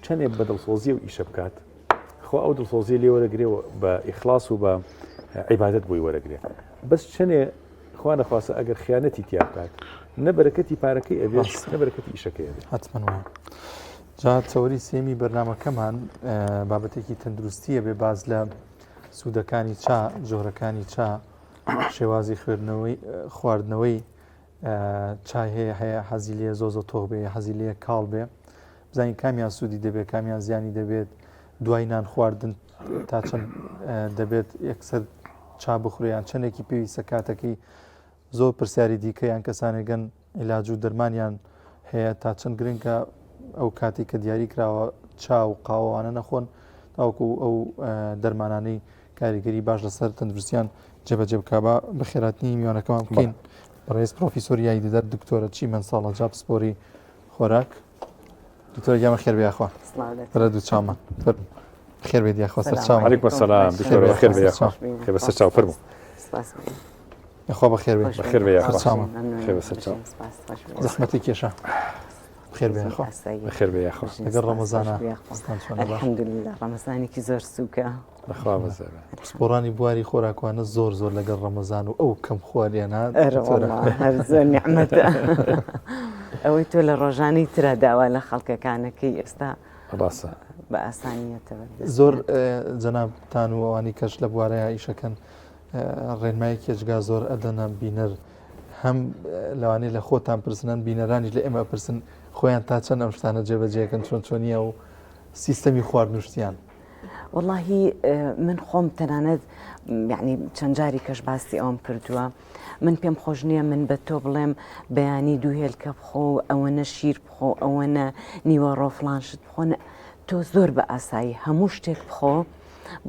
چەندێ بە دڵسۆزی و ئیشە بکات خوا ئەو دڵسۆزی لێ وەرەگرێ و بە ئیخلاص و بە عیبادەت بۆی وەرەگرێ بەس چەندێ خوا نەخواستە ئەگەر خیانەتی تیا بکات نە بەرەکەتی پارەکەی ئەبێت نە بەرەکەتی ئیشەکەی ئەبێت حتمما وایە جا تەوەری سێمی بەرنمەکەمان بابەتێکی تەندروستیە بێ باز لە سوودەکانی چا جۆرەکانی چا شێوازی خوێندنەوەی خواردنەوەی چای هەیە هەیە حەزی لێ زۆ زۆ تۆخ بێ حەزی لێ کاڵ بێ بزانین کامیان سوودی دەبێت کامیان زیانی دەبێت دوای نان خواردن تا چەند دەبێت یەکسەر چا بخورێ یان چەندێکی پێویستە کاتەکەی زۆر پرسیاری دیکە یان کەسانێکن عیلاج و دەرمانیان هەیە تا چەند گرنگە ئەو کاتی کە دیاری کراوە چا و قاوەوانە نەخۆن تاوەکو ئەو دەرمانانەی کاریگەری باش لەسەر تەندروستیان جێبەجێ بکا با بەخێراتنی میوانەکەمان بکەین بەڕێز پرۆفیسۆری یاریدەدەر دکتۆرە چیمەن ساڵە جا پسپۆری خۆراک دکتۆرە گیان بەخێر بێ یاخوا بەرە دوو چاومان فەرموو. خێر بێت یاخوا سەرچاو. علیکم السلام دکتۆر بەخێر بێ یاخوا. خێر بەسەر چاو فەرموو. یاخوا بەخێر بێ. بەخێر بێ یاخوا. خێر بەسەر چاو. زەحمەتی کێشا. بەخێر بێ یاخوا. بەخێر بێ یاخوا. لەگەڵ ڕەمەزانە الحمدلله ڕەمەزانێکی زۆر سووکە. بەخوا بەزێ بێ. پسپۆڕانی بواری خۆراکوانە زۆر زۆر لەگەڵ ڕەمەزان و ئەو کەم خواریانە هەر زۆر نیعمەتە. ئەوەی تۆ لە ڕۆژانی ترا داوا لە خەڵکەکانەکەی ئێستا ڕاستە بە ئاسانیەتەوە زۆر جەنابتان و ئەوانی کەش لە بوارەیە ئیشەکەن ڕێنمایەکی ئێجگار زۆر ئەدەنە بینەر هەم لەوانەیە لە خۆتان پرسنن بینەرانیش لە ئێمە پرسن خۆیان تا چەند ئەم شتانە جێبەجێکەن چۆن چۆنیە و سیستەمی خواردنوشتیان وەڵاهی من خۆم تەنانەت یعنی چەند جاری کەش باسی ئەوم کردووە من پێم خۆش نییە من بە تۆ بڵێم بەیانی دوو هێلکە بخۆ و ئەوەنە شیر بخۆ ئەوەنە نیوەڕۆ فڵان شت بخۆ تۆ زۆر بە ئاسایی هەموو شتێک بخۆ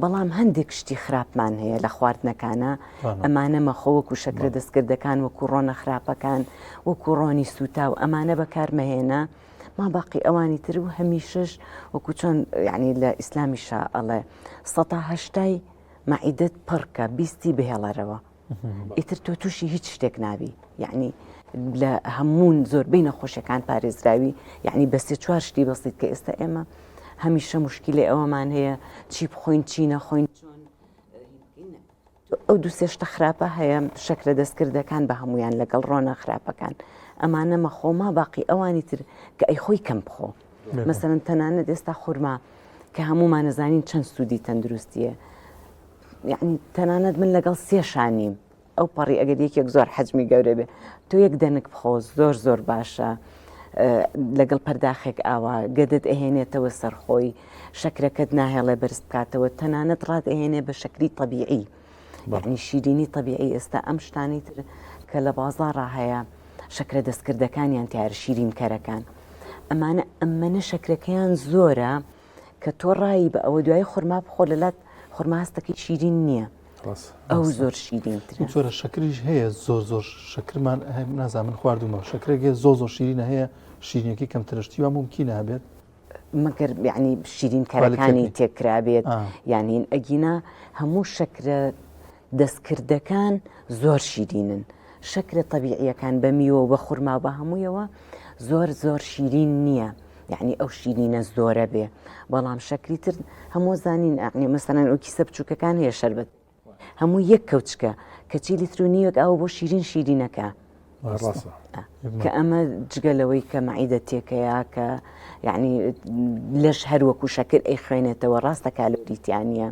بەڵام هەندێک شتی خراپمان هەیە لە خواردنەکانە ئەمانە مەخۆ وەکو شەکرە دەستکردەکان وەکو ڕۆنە خراپەکان وەکو ڕۆنی سووتا و ئەمانە بەکارمەهێنە ما باقی ئەوانی تر و هەمیشەش وەکو چۆن یعنی لە ئیسلامیشا ئەڵێ سەتا هەشتای مەعیدەت پڕکە بیستی بهێڵەرەوە ئیتر تۆ تووشی هیچ شتێک نابی یعنی لە هەموون زۆربەی نەخۆشیەکان پارێزراوی یعنی بەسێ چوار شتی بەسیت کە ئێستا ئێمە هەمیشە مشکلی ئەوەمان هەیە چی بخۆین چی نەخۆین چۆن ئەو دوو سێ شتە خراپە هەیە شەکرە دەستکردەکان بە هەمویان لەگەڵ ڕۆنە خراپەکان ئەمانە مەخۆ ما باقی ئەوانی تر کە ئەی خۆی کەم بخۆ مەسەرەن تەنانەت ئێستا خورما کە هەمومانەزانین چەند سوودی تەندروستیە یعنی تەنانەت من لەگەڵ سێ شانیم ئەو پەڕی ئەگەر یەکێک زۆر حەجمی گەورە بێ تۆ یەک دەنک بخۆ زۆر زۆر باشە لەگەڵ پەرداخێک ئاوا گەدت ئەهێنێتەوە سەرخۆی شەکرەکەت ناهێڵێ بەرز بکاتەوە تەنانەت ڕات ئەهێنێ بە شەکری تەبیعی یعنی شیرینی تەبیعی ئێستا ئەم شتانی تر کە لە بازاڕا هەیە شەکرە دەستکردەکانیان تیار شیرینکەرەکان ئەمانە ئەمەنە شەکرەکەیان زۆرە کە تۆ ڕایی بە ئەوە دوای خورما بخۆ لەلات خورما هەستەکەی شیرین نییە ئەو زۆر شیرینترە جۆرە شەکریش هەیە زۆر زۆر شەکرمان نازانم من خواردومە شەکرێک هەیە زۆر زۆر شیرینە هەیە شیرینەکەی کەمترە شتی وا مومکینە هەبێت مەگەر یعنی شیرینکەرەکانی تێکرابێت یانین ئەگینا هەموو شەکرە دەستکردەکان زۆر شیرینن شەکرە تەبیعیەکان بە میوە و بە خورما و بە هەموویەوە زۆر زۆر شیرین نییە یعنی ئەو شیرینە زۆرە بێ بەڵام شەکری تر هەموو زانین ئەعنی مەسەلەن ئەو کیسە بچووکەکان هەیە شەربەت هەموو یەک کەوچکە کەچی لیتر و نیوێک ئاوە بۆ شیرین شیرینەکە کە ئەمە جگە لەوەی کە مەعیدە تێکەیە کە یعنی لەش هەر وەکو شەکر ئەی خوێنێتەوە ڕاستە کالۆریتیانە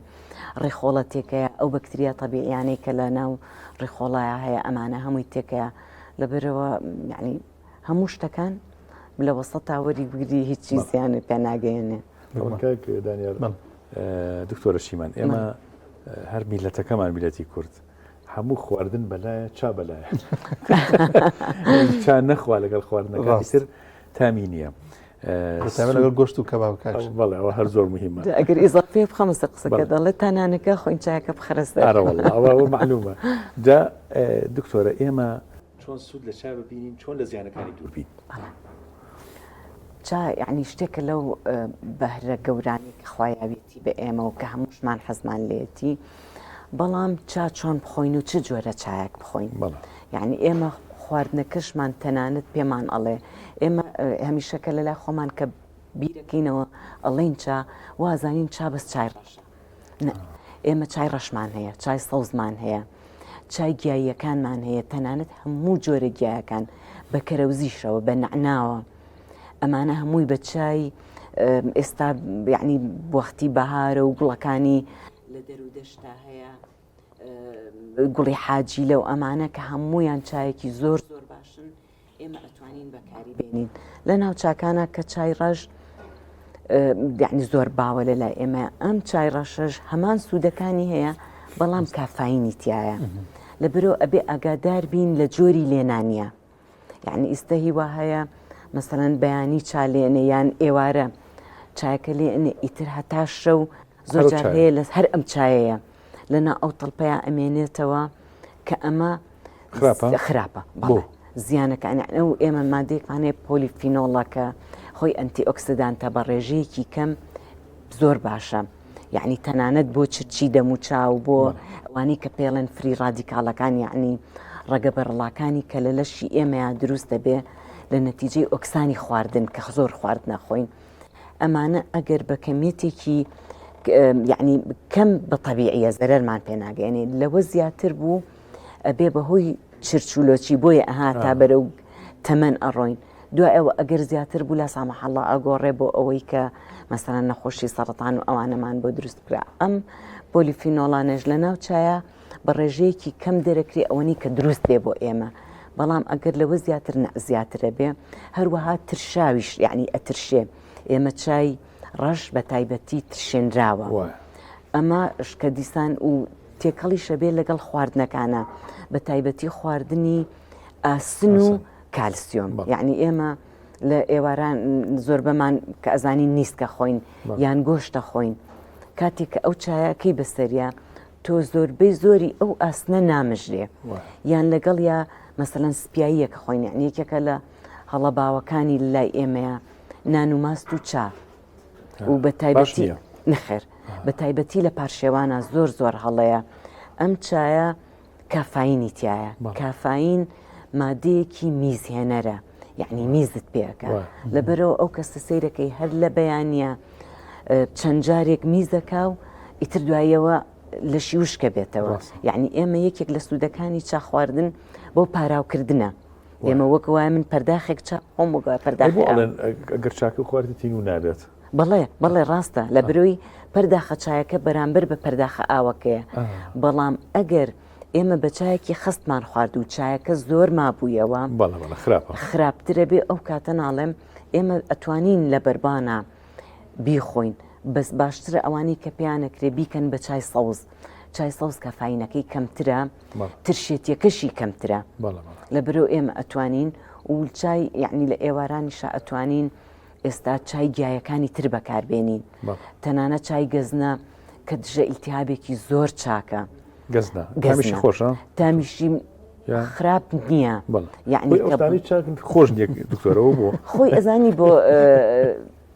ڕیخۆڵە تێکەیە ئەو بەکتریا تەبیعیانەی کە لە ناو ڕیخۆڵایە هەیە ئەمانە هەمووی تێکەیە لەبەرەوە یعنی هەموو شتەکان لە وەسەتا وەری بگری هیچی زیانت پێ ناگەیەنێ. کاک دانیار دکتۆرە شیمان ئێمە هەر میلەتەکەمان میلەتی کورد هەموو خواردن بەلایە چا بەلایە چا نەخوا لەگەڵ خواردنەکانی تر تامی نییە. لەگەڵ گۆشت و کەباب کاک بەڵێ ئەوە هەر زۆر مهمە ئەگەر ئیزافێ بخەمە سەر قسەکە دەڵێت تا نانەکە خۆین چایەکە بخەرە سەر ئەرە وەڵڵا ئەوە مەعلومە جا دکتۆرە ئێمە چۆن سوود لە چا ببینین چۆن لە زیانەکانی دوور بین؟ چا یعنی شتێکە لەو بەهرە گەورانەی کە خوایاویەتی بە ئێمە و کە هەمووشمان حەزمان لێتی بەڵام چا چۆن بخۆین و چ جۆرە چایەک بخۆین یعنی ئێمە خواردنەکەشمان تەنانەت پێمان ئەڵێ ئێمە هەمیشە کە لەلای خۆمان کە بیرەکەینەوە ئەڵێن چا وازانین چا بەس چای ڕەشە ئێمە چای ڕەشمان هەیە چای سەوزمان هەیە چای گیاییەکانمان هەیە تەنانەت هەموو جۆرە گیایەکان بە کەرەوزیشەوە بە نەعناوە ئەمانە هەمووی بە چای ئێستا یعنی وەختی بەهارە و گوڵەکانی لە دەر و دەشتا هەیە گوڵی حاجی لەو ئەمانە کە هەمویان چایەکی زۆر زۆر باشن ئێمە ئەتوانین بەکاری بێنین لە ناوچاکانە کە چای ڕەش یعنی زۆر باوە لە لای ئێمە ئەم چای ڕەشەش هەمان سوودەکانی هەیە بەڵام کافاینی تایە لە برۆ ئەبێ ئاگادار بین لە جۆری لێنانە یعنی ئیستا هیوا هەیە مەسەەن بەیانی چا لێنێ یان ئێوارە چایەکە لێنێ ئیتر هەتا شەو زۆر جار هەیە لە هەر ئەم چایەیە لەنا ئەو تەڵپەیە ئەمێنێتەوە کە ئەمە خراپە بۆ زیانەکانی ئەو ئێمە مادەیەکمان هەیە پۆلیفینۆڵە کە خۆی ئەنتی ئۆکسیدانتە بە ڕێژەیەکی کەم زۆر باشە. یعنی تەنانەت بۆ چرچی دەموچاو بۆ ئەوانەی کە پێڵێن free radical ەکان یعنی ڕەگە بەرەڵاکانی کە لە لەشی ئێمەیا دروست دەبێ لە نەتیجەی ئۆکسانی خواردن کە زۆر خوارد نەخۆین ئەمانە ئەگەر بە کەمیەتێکی یعنی کەم بە تەبیعیە زەرەرمان پێناگەێنێ لەوە زیاتر بوو ئەبێ بەهۆی چرچولۆچی بۆیە ئەها تا بەرەو تەمەن ئەڕۆین دوای ئەوە ئەگەر زیاتر بوو لا سامح الله ئەگۆڕێ بۆ ئەوەی کە مەسەلەن نەخۆشی سەرەتان و ئەوانەمان بۆ دروست بکرا ئەم پۆلیفینۆڵانەش لە ناو چایە بە ڕێژەیەکی کەم دەرەکرێ ئەوەنی کە دروست بێ بۆ ئێمە بەڵام ئەگەر لەوە زیاتر نە زیاترە بێ هەروەها ترشاویش یعنی ئەترشێ ئێمە چای ڕەش بە تایبەتی ترشێنراوە ئەمە شکە دیسان و تێکەڵیشە بێ لەگەڵ خواردنەکانە بە تایبەتی خواردنی ئاسن و کالسیۆم یعنی ئێمە لە ئێواران زۆربەمان کە ئەزانین نیسکە خۆین یان گۆشتە خۆین کاتێک کە ئەو چایەکەی بەسەریە تۆ زۆربەی زۆری ئەو ئاسنە نامژرێ یان لەگەڵ یا مەسەەن سپیاییەکە خۆین یعنی یەکێکە لە هەڵە باوەکانی لای ئێمەیە نان و ماست و چا و بە تایبەتی نەخێر بە تایبەتی لە پارشێوانە زۆر زۆر هەڵەیە ئەم چایە کافاینی تایە کافاین مادەیەکی میزهێنەرە یعنی میزت پێەکە لەبەرەوە ئەو کەسە سەیرەکەی هەر لە بەیانە چەند جارێک میزەکا و ئیتر دوایەوە لەشی وشکە بێتەوە یعنی ئێمە یەکێک لە سوودەکانی چا خواردن بۆ پاراوکردنە ئێمە وەک وایە من پەرداخێک چا خۆم وەک پەرداخ ئەگەر چاکە خواردی تین و نابێت بەڵێ بەڵێ ڕاستە لە برۆی پەرداخە چایەکە بەرامبەر بە پەرداخە ئاوەکەیە بەڵام ئەگەر ئێمە بە چایەکی خەستمان خوارد و چایەکە زۆر مابوویەوە خراپترە بێ ئەو کاتە ناڵێم ئێمە ئەتوانین لە بەربانە بیخۆین بەس باشترە ئەوانەی کە پێیانەکرێ بیکەن بە چای سەوز چای سەوز کافاینەکەی کەمترە ترشێتیەکەشی کەمترە لە برۆ ئێمە ئەتوانین و چای یعنی لە ئێوارانیشا ئەتوانین ئێستا چای گیایەکانی تر بەکاربێنین تەنانە چای گەزنە کە دژە ئیلتیهابێکی زۆر چاکە گەزنە تامیشی خۆشە تامیشی خراپ نییە یعنی خۆش نییە دکتۆرەوە بۆ خۆی ئەزانی بۆ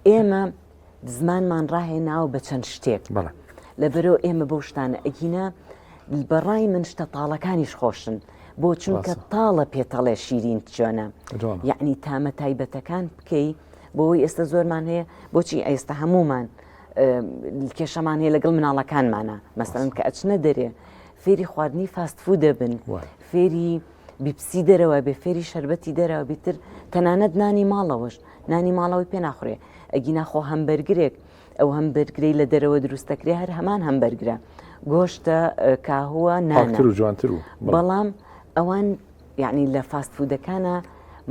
ئێمە زمانمان ڕاهێناوە بە چەند شتێک لەبەرەوە ئێمە بەو شتانە ئەگینا بەڕای من شتە تاڵەکانیش خۆشن بۆ چونکە تاڵە پێتەڵێ شیرین چۆنە یعنی تامە تایبەتەکان بکەی بۆی ئێستا زۆرمان هەیە بۆچی ئێستا هەمومان کێشەمان هەیە لەگەڵ مناڵەکانمانە مەسەن کە ئەچنە دەرێ فێری خواردنی fast food دەبن فێری بیپسی دەرەوە بێ فێری شربەتی دەرەوە بیتر تەنانەت نانی ماڵەوەش نانی ماڵەوەی پێ ناخورێ ئەگینا خۆ هەمبەرگرێک ئەو هەمبەرگرەی لە دەرەوە دروست دەکرێ هەر هەمان هەمبەرگرە گۆشتە کاهووە نانە و جوانتر و بەڵام ئەوان یعنی لە fast food ەکانە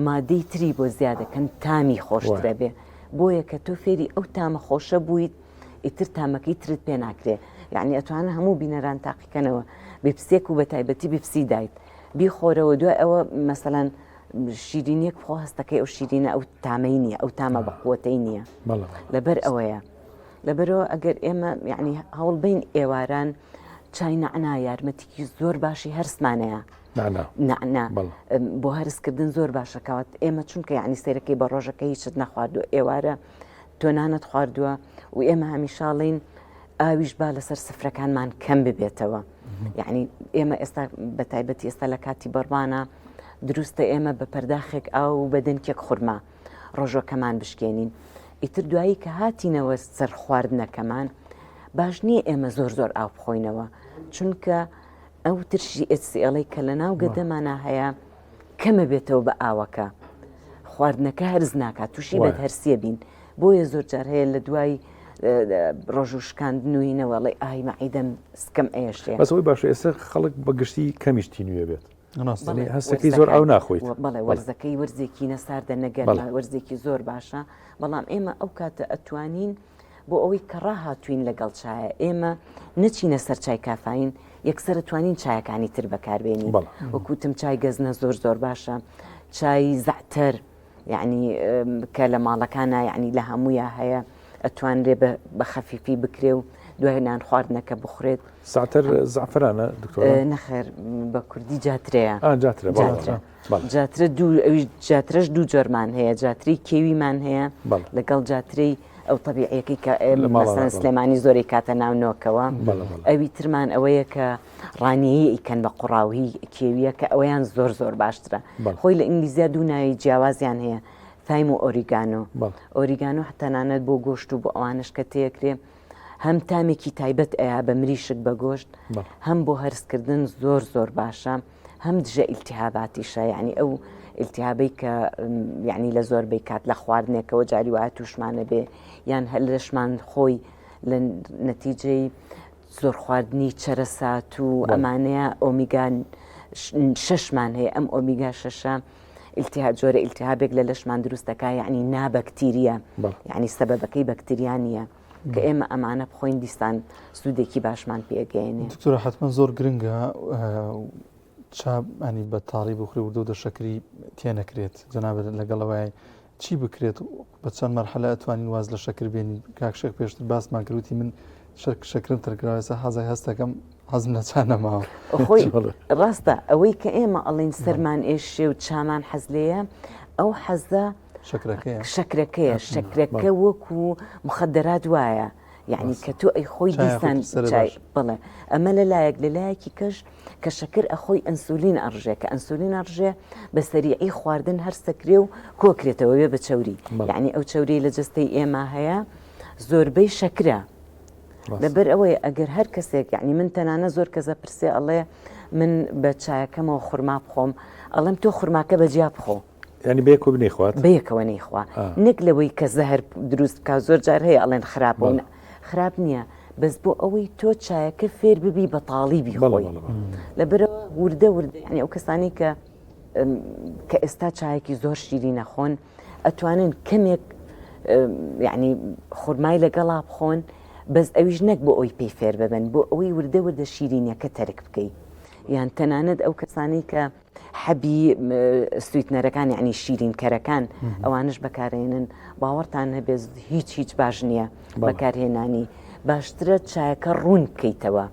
مادەی تری بۆ زیادەکەن تامی خۆشترە بێ بۆیە کە تۆ فێری ئەو تامە خۆشە بوویت ئیتر تامەکەی ترت پێ ناکرێ یعنی ئەتوانن هەموو بینەران تاقیکەنەوە بیپسێک و بە تایبەتی بیپسی diet بیخۆرەوە دوای ئەوە مەسەلەن شیرینیەک بخۆ هەستەکەی ئەو شیرینە ئەو تامەی نییە ئەو تامە بە قوەتەی نییە لەبەر ئەوەیە لەبەرەوە ئەگەر ئێمە یعنی هەوڵ بین ئێواران چای نەعنا یارمەتیکی زۆر باشی هەرسمانەیە نەعنا بۆ هەرسکردن زۆر باشەکەوات ئێمە چونکە یعنی سەیرەکەی بە ڕۆژەکە هیچت نەخواردو ئێوارە تۆ نانت خواردووە و ئێمە هەمیشاڵین ئاویش با لەسەر سفرەکانمان کەم ببێتەوە یعنی ئێمە ئێستا بە تایبەتی ئێستا لە کاتی بەڕوانە دروستە ئێمە بە پەرداخێک ئاو و بە دەنکێک خورما ڕۆژەکەمان بشکێنین ئیتر دوایی کە هاتینەوە سەر خواردنەکەمان باش نییە ئێمە زۆر زۆر ئاو بخۆینەوە چونکە ئەو ترشی HCl ەی کە لە ناو گەدەمانە هەیە کەمە بێتەوە بە ئاوەکە خواردنەکە هەرز ناکات تووشی بەد هەرسیە بین بۆیە زۆر جار هەیە لە دوای ڕۆژ و شکاندن و هینەوە ئەڵێ ئای مەعیدەم سکم ئەیەشێ. بەس ئەوەی باشە ئێستا خەڵک بە گشتی کەمیش تینووێ بێت. هەستەکەی زۆر ئاو ناخۆیت. بەڵێ وەرزەکەی وەرزێکی نە ساردە نە گەرمە وەرزێکی زۆر باشە بەڵام ئێمە ئەو کاتە ئەتوانین بۆ ئەوەی کە ڕاهاتوین لەگەڵ چایە ئێمە نەچینە سەر چای کافاین یەکسەر توانین چایەکانی تر بەکاربێنین وەکوتم چای گەزنە زۆر زۆر باشە چای زەعتەر یەعنی کە لە ماڵەکانا یەعنی لە هەموویا هەیە ئەتوانرێ بە خەفیفی بکرێ و دوای نان خواردنەکە بخورێت. زەعتەر زەعفرانە دکتۆر؟ نەخێر بە کوردی جاترەیە. جاترە جاترە جاترە دوو ئەویش جاترەش دوو جۆرمان هەیە جاتری کێویمان هەیە لەگەڵ جاترەی ئەو تەبیعیەکەی کە مەسەن سلێمانی زۆری کاتە ناو نۆکەوە ئەوی ترمان ئەوەیە کە ڕانیەیی ئەیکەن بە قوڕاوهی کێویە کە ئەوەیان زۆر زۆر باشترە خۆی لە ئینگلیزیا دوو ناوی جیاوازیان هەیە thyme و oregano oregano تەنانەت بۆ گۆشت و بۆ ئەوانش کە تێکرێ هەم تامێکی تایبەت ئەیا بە مریشک بە گۆشت هەم بۆ هەرسکردن زۆر زۆر باشە هەم دژە ئیلتیهاباتیشە یعنی ئەو ئیلتیهابەی کە یعنی لە زۆربەی کات لە خواردنێکەوە جاری وایە تووشمانە بێ یان هەر لەشمان خۆی لە نەتیجەی زۆر خواردنی چەرەسات و ئەمانەیە ئۆمیگا شەشمان هەیە ئەم ئۆمیگا شەشە ئیلتیها جۆرە ئیلتیهابێک لە لەشمان دروست دەکا یعنی نابەکتیریە یعنی سەبەبەکەی بەکتریا نییە کە ئێمە ئەمانە بخۆین دیسان سوودێکی باشمان پێگەێنێ دکتۆرە حتمما زۆر گرنگە چا ئەنی بە تاڵی بخری وردە دە شەکری تێنەکرێت جەنابەت لەگەڵەوەی چی بکرێت بە چەند مەرحەلە ئەتوانین واز لە شەکر بێنین کاک شێخ پێشتر باسمان کرد وتی من شەک شەکرم تەرکراوە ئێستا حەزای هەستەکەم حەزم لە چا نەماوە خۆی ڕاستە ئەوەی کە ئێمە ئەڵین سەرمان ئێشێ و چامان حەز لێیە ئەو حەزە شەکرەکەیە شەکرەکەیە شەکرەکە وەکو مخدرات وایە یعنی کە تۆ ئەی خۆی دیسان چای بڵێ ئەمە لە لایەک لە لایەکی کەش کە شەکر ئەخۆی ئەنسولین ئەڕژێ کە ئەنسولین ئەڕژێ بە سەریعی خواردن هەر سەکرێ و کۆکرێتەوە بێ بە چەوری یعنی ئەو چەوری لە جەستەی ئێمە هەیە زۆربەی شەکرە لەبەر ئەوەی ئەگەر هەر کەسێک یعنی من تەنانە زۆر کەسە پرسێ ئەڵێ من بە چایەکەمەوە خورما بخۆم ئەڵێم تۆ خورماکە بەجیا بخۆ یانی بەیەکەوە نەیخوات؟ بەیەکەوە نەیخوا نەک لەوەی کە زەهر دروست بکا زۆر جار هەیە ئەڵێن خراپە و خراپ نییە بەس بۆ ئەوەی تۆ چایەکە فێر ببی بە تاڵی بیخۆی لەبەرەوە وردە وردە یعنی ئەو کەسانی کە کە ئێستا چایەکی زۆر شیری نەخۆن ئەتوانن کەمێک یعنی خورمای لەگەڵا بخۆن بەس ئەویش نەک بۆ ئەوی پێی فێر ببن بۆ ئەوەی وردە وردە شیرینەکە تەرک بکەی یان تەنانەت ئەو کەسانی کە حەبی sweetener ەکان یعنی شیرینکەرەکان ئەوانش بەکارێنن باوەڕتان هەبێت هیچ هیچ باش نییە بەکارهێنانی باشترە چایەکە ڕوون بکەیتەوە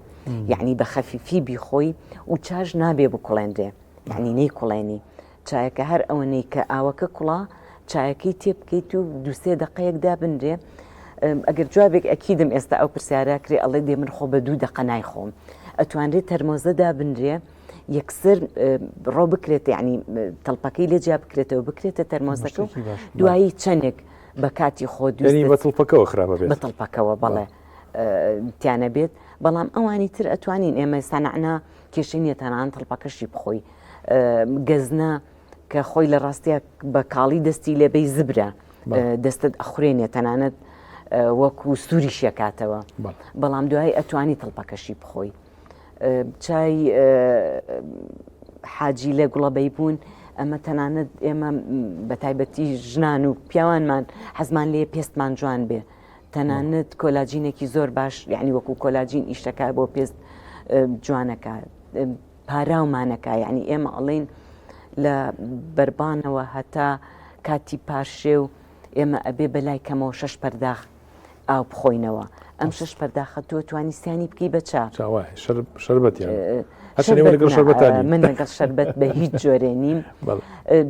یعنی بە خەفیفی بیخۆی و چاش نابێ بکوڵێنرێ یعنی نەی کوڵێنی چایەکە هەر ئەوەنەی کە ئاوەکە کوڵا چایەکەی تێ بکەیت و دوسێ دقەیەک دابنرێ ئەگەر جوابێک ئەکیدم ئێستا ئەو پرسیارە کرێ ئەڵێ دێ من خۆ بە دوو دقە نایخۆم ئەتوانرێت تەرمۆزە دابنرێ یەکسەر ڕۆ بکرێت یعنی تەڵپەکەی لێ جیا بکرێتەوە بکرێتە تەرمۆزەکە و دوایی چەندێک بە کاتی خۆ دوێنی بە تڵپەکەوە خراپە بێت بە تڵپەکەوە بەڵێ تیانە بێت بەڵام ئەوانی تر ئەتوانین ئێمە سانعنا کێشەی نییە تەنان تڵپەکەشی بخۆی گەزنە کە خۆی لە ڕاستە بە کاڵی دەستی لێبەی زبرە دەستت ئەخورێنێ تەنانەت وەکو سووریشیەکاتەوە بەڵام دوای ئەتوانی تڵپەکەشی بخۆی. چای حاجی لە گوڵە بەیبوون ئەمە تەنانەت ئێمە بە تایبەتی ژنان و پیاوانمان حەزمان لێ پێستمان جوان بێ تەنانەت کۆلاجینێکی زۆر باش یعنی وەکو کۆلاجین ئیشەکە بۆ پێست جوانەکە پاراومانەکە یعنی ئێمە ئەڵین لە بەربانەوە هەتا کاتی پارشێ و ئێمە ئەبێ بەلای کەمەوە شەش پەرداخ ئاو بخۆینەوە ئەم شش پەرداخە تۆ توانی سیانی بکەی بە چا من لەگەڵ شربەت بە هیچ جۆرێ نیم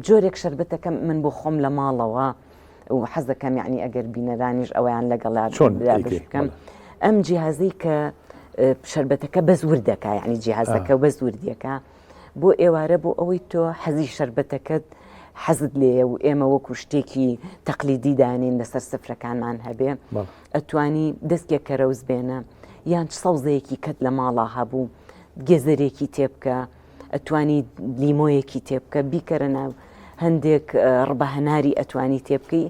جۆرێک شربەتەکەم من بۆ خۆم لە ماڵەوە و حەز دەکەم یعنی ئەگەر بینەرانیش ئەویان لەگەڵا چۆن بکەم ئەم جیهازی کە شربەتەکە بەس وردەکە یعنی جیهازەکە بەس وردیەکە بۆ ئێوارە بۆ ئەوەی تۆ حەزی شەربەتەکەت حەزت لێیە و ئێمە وەکو شتێکی تەقلیدی دانین لەسەر سفرەکانمان هەبێ ئەتوانی دەستێک کەرەوز بێنە یان چ سەوزەیەکی کەت لە ماڵا هەبوو گێزەرێکی تێبکە ئەتوانی لیمۆیەکی تێبکە بیکەرە ناو هەندێک ڕبە هەناری ئەتوانی تێبکەی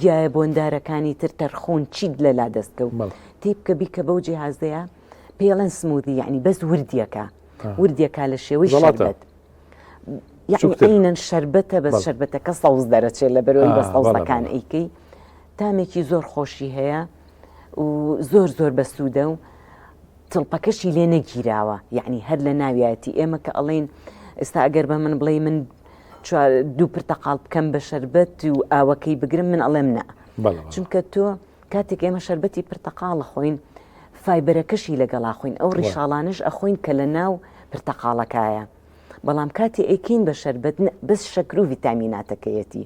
گیایە بۆندارەکانی تر تەرخون چیت لەلا دەستکەوت تێبکە بیکە بەو جیهازەیە پێڵەن smoothie یعنی بەس وردیەکە وردیەکە لە شێوەی شەربەت یعنی عینەن شەربەتە بەس شەربەتەکە سەوز دەرەچێت لە بەرەوەی بە سەوزەکان ئەیکەی تامێکی زۆر خۆشی هەیە و زۆر زۆر بەسوودە و تڵپەکەشی لێ نەگیراوە یعنی هەر لە ناویەتی ئێمە کە ئەڵێن ئێستا ئەگەر بە من بڵێ من دوو پرتەقاڵ بکەم بە شەربەت و ئاوەکەی بگرم من ئەڵێم نا چونکە تۆ کاتێک ئێمە شەربەتی پرتەقاڵ ئەخۆین فایبەرەکەشی لەگەڵ ئەخۆین ئەو ڕیشاڵانەش ئەخۆین کە لە ناو پرتەقاڵەکایە بەڵام کاتێ ئەیکەین بە شەربەت بەس شەکر و ڤیتامیناتەکەیەتی.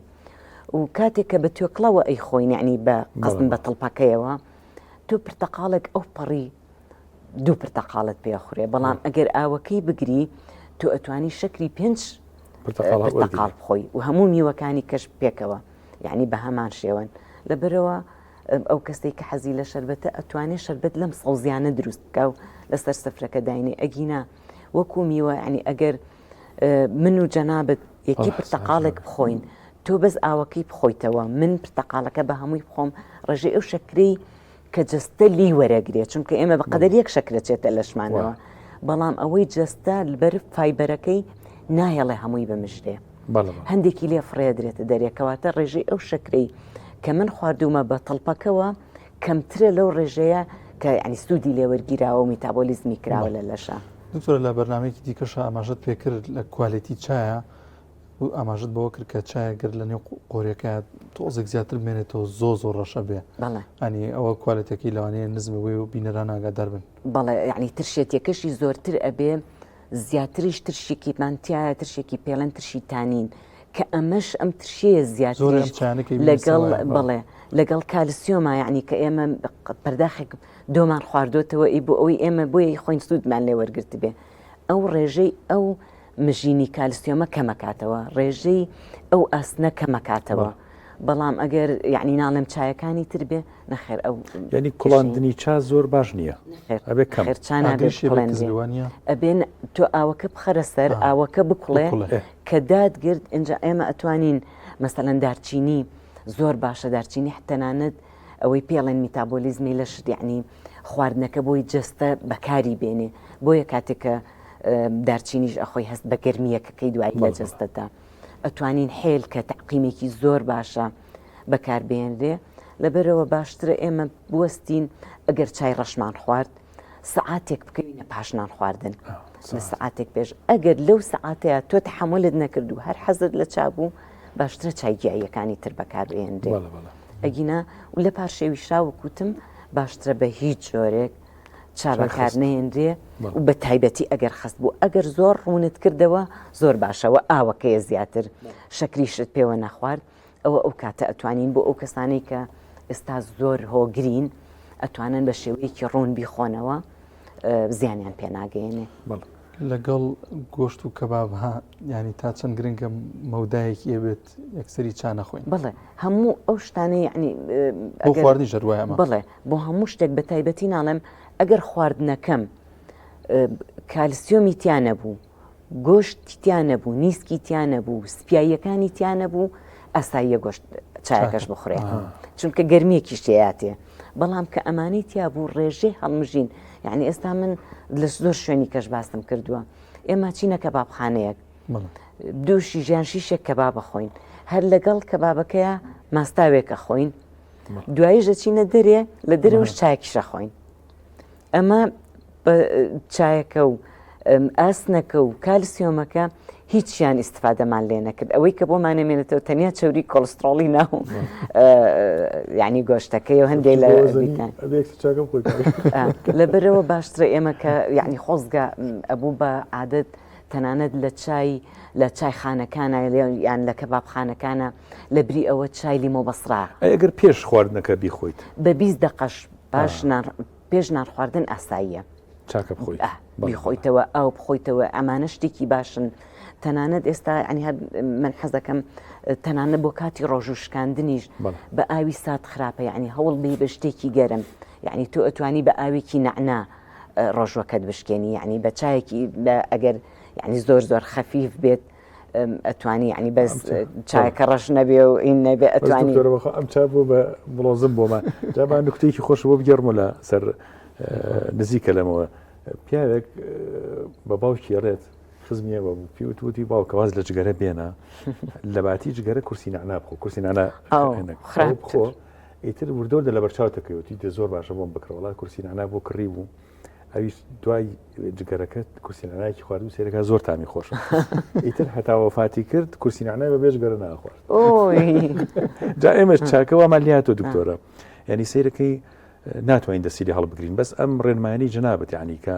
و کاتێک کە بە توێکڵەوە ئەی خۆین یعنی بە قەزم بە تڵپەکەیەوە تۆ پرتەقاڵێک ئەو پەڕی دوو پرتەقاڵت پێخورێ بەڵام ئەگەر ئاوەکەی بگری تۆ ئەتوانی شەکری پێنج پرتەقاڵ بخۆی و هەموو میوەکانی کەش پێکەوە یعنی بە هەمان شێوەن لەبەرەوە ئەو کەسێک کە حەزی لە شربەتە ئەتوانێت شربەت لەم سەوزیانە دروست بکە و لەسەر سفرەکە داینێ ئەگینا وەکو میوە ینی ئەگەر من و جەنابت یەکی پرتەقاڵێک بخۆین تۆ بەس ئاوەکەی بخۆیتەوە من پرتەقاڵەکە بە هەمووی بخۆم ڕێژەی ئەو شەکرەی کە جەستە لی وەرەگرێت چونکە ئێمە بە قەدەر یەک شەکرە چێتە لەشمانەوە بەڵام ئەوەی جەستە لەبەر فایبەرەکەی ناهێڵێ هەمووی بمژرێ هەندێکی لێ فڕێدرێتە دەرێ کەواتە ڕێژەی ئەو شەکرەی کە من خواردومە بە تەڵپەکەوە کەمترە لەو ڕێژەیە کە ینی سوودی لێوەرگیراوە و میتابۆلیزمی کراوە لە لەشە. دکتۆرە لە بەرنمەیەکی دیکەشە ئاماژەت پێکرد لە quality چایە و ئاماژەت بەوە کرد کە چایە گەر لە نێو قۆریەکە تۆزێک زیاتر بمێنێتەوە زۆ زۆر ڕەشە بێ ئەنی ئەوە quality ەکەی لەوانەیە نزم بێ و بینەران ئاگادار بن. بەڵێ یعنی ترشێتیەکەشی زۆرتر ئەبێ زیاتریش ترشێکیمان تایە ترشێکی پێڵێن ترشی تانین کە ئەمەش ئەم ترشەیە زیاتریش لەگەڵ بەڵێ لەگەڵ کالسیۆما یعنی کە ئێمە پەرداخێک دۆمان خواردۆتەوە ئی بۆ ئەوەی ئێمە بۆیە خۆین سوودمان لێ وەرگرت بێ ئەو ڕێژەی ئەو مژینی کالسیۆمە کەمەکاتەوە ڕێژەی ئەو ئاسنە کەمەکاتەوە بەڵام ئەگەر یعنی ناڵێم چایەکانی تر بێ نەخێر ئەو یعنی کوڵاندنی چا زۆر باش نییە ئەبێ کەم چا نابێت ئەبێن تۆ ئاوەکە بخەرە سەر ئاوەکە بکوڵێ کە دادگرت ئینجا ئێمە ئەتوانین مەسەلەن دارچینی زۆر باشە دارچینی تەنانەت ئەوەی پێڵێن میتابۆلیزمی لەشت یعنی خواردنەکە بۆی جەستە بەکاری بێنێ بۆیە کاتێک کە دارچینیش ئەخۆی هەست بە گەرمیەکەکەی دوایی لە جەستەتا ئەتوانین حێل کە تەعقیمێکی زۆر باشە بەکاربێنرێ لەبەرەوە باشترە ئێمە بوەستین ئەگەر چای ڕەشمان خوارد سەعاتێک بکەوینە پاش نان خواردن لە سەعاتێک پێش ئەگەر لەو سەعاتەیە تۆ تەحەمولت نەکرد و هەر حەزت لە چا بوو باشترە چای گیاییەکانی تر بەکاربهێنرێ ئەگینا و لە پارشێوی شاوەکوتم باشترە بە هیچ جۆرێک چا بەکار نەهێنرێ و بە تایبەتی ئەگەر خست بوو ئەگەر زۆر ڕوونت کردەوە زۆر باشەوە ئاوەکەیە زیاتر شەکریشت پێوە نەخوارد ئەوە ئەو کاتە ئەتوانین بۆ ئەو کەسانەی کە ئێستا زۆر هۆگرین ئەتوانن بە شێوەیەکی ڕوون بیخۆنەوە زیانیان پێناگەیەنێ. لەگەڵ گۆشت و کەباب ها ینی تا چەند گرنگە مەودایەکی ئەبێت یەکسەری چا نەخۆین بڵێ هەموو ئەو شتانە یعنی بۆ خواردنی ژەروایە بڵێ بۆ هەموو شتێک بە تایبەتی ناڵێم ئەگەر خواردنەکەم کالسیۆمی تیا نەبوو گۆشتی تیا نەبوو نیسکی تیا نەبوو سپیاییەکانی تیا نەبوو ئاساییە گۆشت چایەکەش بخورێ چونکە گەرمیەکیش تێیاتێ بەڵام کە ئەمانەی تیا بوو ڕێژەی هەڵمژین یعنی ئێستا من لە زۆر شوێنی کەش باسم کردووە ئێمە چینە کەبابخانەیەک دوو شیژیان شیشێک کەبابە خۆین هەر لەگەڵ کەبابەکەیە ماستاوێکە خۆین دوایی دەچینە دەرێ لە دەرەوەش چایەکیشە خۆین ئەمە چایەکە و ئاسنەکە و کالسیۆمەکە هیچیان ئیسفادەمان لێ نەکرد ئەوەی کە بۆمان نەمێنێتەوە تەنیا چوری کۆلسترۆڵی ناو ینی گۆشتەکەی و هەندێک لە لەبەرەوە باشترە ئێمە کە یعنی خۆزگە ئەبوو بە عادەت تەنانەت لە چای لە چایخانەکانە یان لە کەبابخانەکانە لە بری ئەوە چای لیمۆ بەسرا ئەگەر پێش خواردنەکە بیخۆیت بە 20 دقەش پاش نان پێش نان خواردن ئاساییە چاکە بخۆیت بیخۆیتەوە ئاو بخۆیتەوە ئەمانە شتێکی باشن تەنانەت ئێستا ینی هەر من حەزەکەم تەنانە بۆ کاتی ڕۆژوو شکاندنیش بە ئاوی سات خراپە یعنی هەوڵ بی بە شتێکی گەرم یعنی تۆ ئەتوانی بە ئاوێکی نەعنا ڕۆژوەکەت بشکێنی یعنی بە چایەکی ئەگەر یعنی زۆر زۆر خەفیف بێت ئەتوانی یعنی بەس چایەکە ڕەش نەبێ و این نەبێ ئەتوانی ئەم چا بوو بە بڵۆزم بۆمان جاما نکتێکی خۆش بۆ بگەڕمە لە سەر نزیکە لەمەوە پیاوێک بە باوکی ڕێت خزمیەوە بوو پێوت وتی باوکە واز لە جگەرە بێنە لە باتی جگەرە کورسی نعنا بخۆ کورسی نعنا بخۆ ئیتر وردۆردە لە بەرچاوتەکەوتی دە زۆر باشە بۆم بکڕە وڵا کورسی نعنا بۆ کڕی بوو ئەویش دوای جگەرەکە کورسی نعنایەکی خوارد و سێرەکە زۆر تامی خۆشە ئیتر هەتا وەفاتی کرد کورسی نعنای بە بێژگەرە ناخوارد جا ئێمەش چاکە وامان لاتۆ دکتۆرە ینی سیرەکەی ناتوانین دەستی لێ هەڵبگرین بەس ئەم ڕێنمایانی جەنابت یعنی کە.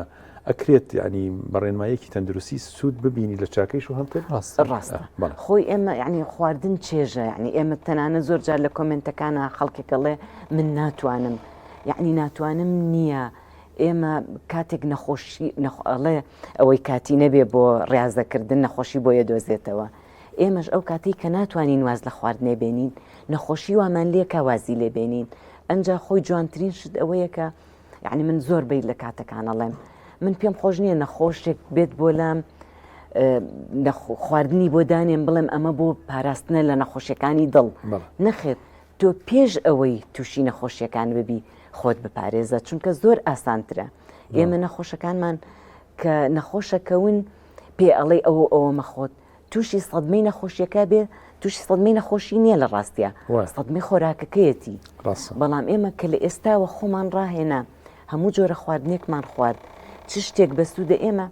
ئەکرێت یعنی بە ڕێنماییەکی تەندروستی سوود ببینی لە چاکەیش و هەمتر ڕاستە ڕاستە خۆی ئێمە یعنی خواردن چێژە یعنی ئێمە تەنانە زۆر جار لە کۆمنتەکانە خەڵکێکەڵێ من ناتوانم یعنی ناتوانم نییە ئێمە کاتێک نەخۆشی ئەڵێ ئەوەی کاتی نەبێ بۆ ڕاضەکردن نەخۆشی بۆ یە دۆزێتەوە ئێمەش ئەو کاتەی کە ناتوانین واز لە خواردنێ بێنین نەخۆشی وامان لێکا وازی لێ بێنین ئەنجا خۆی جوانترین شت ئەوەیە کە یعنی من زۆر بەی لە کاتەکان ئەڵێم من پێم خۆش نییە نەخۆشێک بێت بۆ لام خواردنی بۆ دانێم بڵێم ئەمە بۆ پاراستنە لە نەخۆشیەکانی دڵ نەخێت تۆ پێش ئەوەی تووشی نەخۆشیەکان ببی خۆت بپارێزە چونکە زۆر ئاسانترە ئێمە نەخۆشەکانمان کە نەخۆشەکەون پێ ئەڵێ ئەوە ئەوە مەخۆت تووشی سەدمەی نەخۆشیەکە بێ تووشی سەدمەی نەخۆشی نییە لە ڕاستە سەدمەی خۆراکەکەیەتی بەڵام ئێمە کە لە ئێستاوە خۆمان ڕاهێنا هەموو جۆرە خواردنێکمان خوارد چ شتێک بەسوودە ئێمە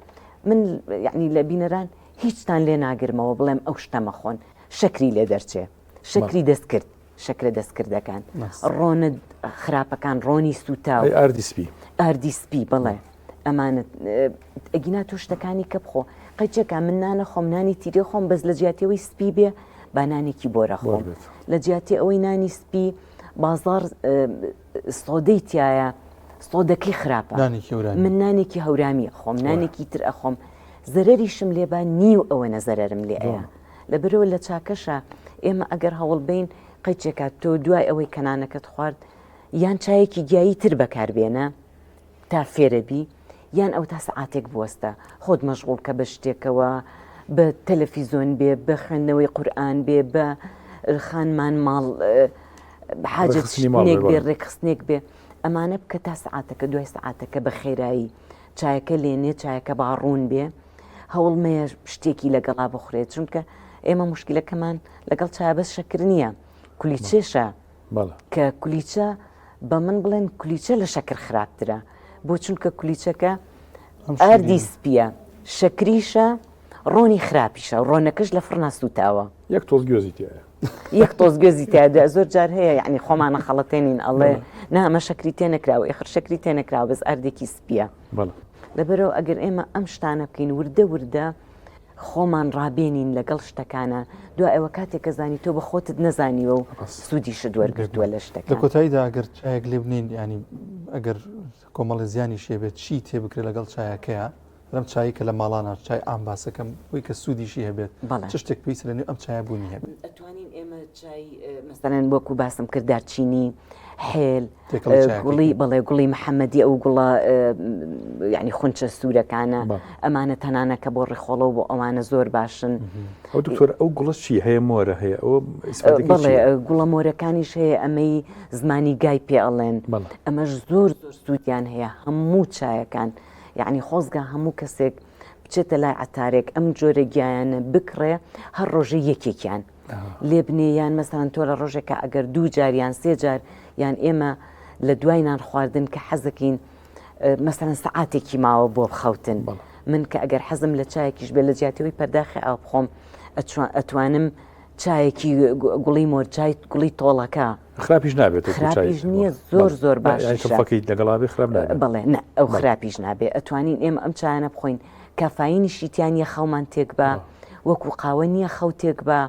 من یعنی لە بینەران هیچتان لێ ناگرمەوە بڵێم ئەو شتە مەخۆن شەکری لێ دەرچێ شەکری دەستکرد شەکرە دەستکردەکان ڕۆنە خراپەکان ڕۆنی سووتاو ئاردی سپی ئاردی سپی بڵێ ئەمانە ئەگینا تۆ شتەکانی کە بخۆ قەیچەکە من نانە خۆم نانی تیرێ خۆم بەس لە جیاتیەوەی سپی بێ با نانێکی بۆرە خۆم لە جیاتی ئەوەی نانی سپی بازار سۆدەی تایە سۆدەکەی خراپە من نانێکی هەورامی خۆم نانێکی تر ئەخۆم زەرەریشم لێبا نیو ئەوە نەزەرم لێ ئەیە لەبەرئەوە لە چاکەشە ئێمە ئەگەر هەوڵ بین قەیچێکا تۆ دوای ئەوەی کە نانەکەت خوارد یان چایەکی گیایی تر بەکاربێنە تا فێرەبی یان ئەو تا سەعاتێک بوەستە خۆت مەشغوڵ کە بە شتێکەوە بە تەلەفیزۆن بێ بە خوێندنەوەی قورئان بێ بە خانمان ماڵ حاجەت شتێک بێ ڕێکخستنێک بێ ئەمانە بکە تا سەعاتەکە دوای سەعاتەکە بە خێرایی چایەکە لێنێ چایەکە با ڕوون بێ هەوڵ مەیە شتێکی لەگەڵا بخورێت چونکە ئێمە مشکلەکەمان لەگەڵ چای بەس شەکر نییە کولیچێشە کە کولیچە بە من بڵێن کولیچە لە شەکر خراپترە بۆ چونکە کولیچەکە ئاردی سپیە شەکریشە ڕۆنی خراپیشە ڕۆنەکەش لە فڕنا سوتاوە یەک تۆز گوێزی تایە یەک تۆز گوێزی تایە زۆر جار هەیە یعنی خۆمانە خەڵەتێنین ئەڵێ نا ئەمە شەکری تێ نەکراوە ئێخر شەکری تێ نەکراوە بەس ئاردێکی سپیە لەبەرئەوە ئەگەر ئێمە ئەم شتانە بکەین وردە وردە خۆمان ڕابێنین لەگەڵ شتەکانە دوای ئەوە کاتێک کە زانی تۆ بە خۆتت نەزانیوە و سوودیشت وەرگرتووە لە شتەکە لە کۆتاییدا ئەگەر چایەک لێ بنین ینی ئەگەر کۆمەڵی زیانی شێبێت چی تێ بکرێت لەگەڵ چایەکەیە لەم چایی کە لە ماڵانە چای ئام باسەکەم بۆی کە سوودیشی هەبێت چ شتێک پێویستە لە نێو ئەم چایە بوونی هەبێت؟ ئەتوانین ئێمە چای مەسەلەن وەکو باسم کرد دارچینی حێل گوڵی بەڵێ گوڵی محەممەدی ئەو گوڵە یعنی خونچە سوورەکانە ئەمانە تەنانە کە بۆ ڕیخۆڵە و بۆ ئەوانە زۆر باشن ئەو دکتۆر ئەو گوڵە چی هەیە مۆرە هەیە ئەو بەڵێ گوڵە مۆرەکانیش هەیە ئەمەی زمانی گای پێ ئەڵێن ئەمەش زۆر زۆر سوودیان هەیە هەموو چایەکان یەعنی خۆزگە هەموو کەسێک بچێتە لای عەتارێک ئەم جۆرە گیایانە بکڕێ هەر ڕۆژە یەکێکیان لێ بنێ یان مەسەلەن تۆ لە ڕۆژێکە ئەگەر دوو جار یان سێ جار یان ئێمە لە دوای نان خواردن کە حەزەکەین مەسەلەن سەعاتێکی ماوە بۆ بخەوتن من کە ئەگەر حەزم لە چایەکیش بێ لە جیاتەوەی پەرداخی ئاو بخۆم ئەتوانم چایەکی گوڵی مۆرچای گوڵی تۆڵەکە خراپیش نابێت خراپیش نییە زۆر زۆر باش لەگەڵابێ خراپ بڵێ نە ئەو خراپیش نابێ ئەتوانین ئێمە ئەم چایانە بخۆین کافاینیشی تیا نییە خەومان تێک بە وەکو قاوە نییە خەو تێک بە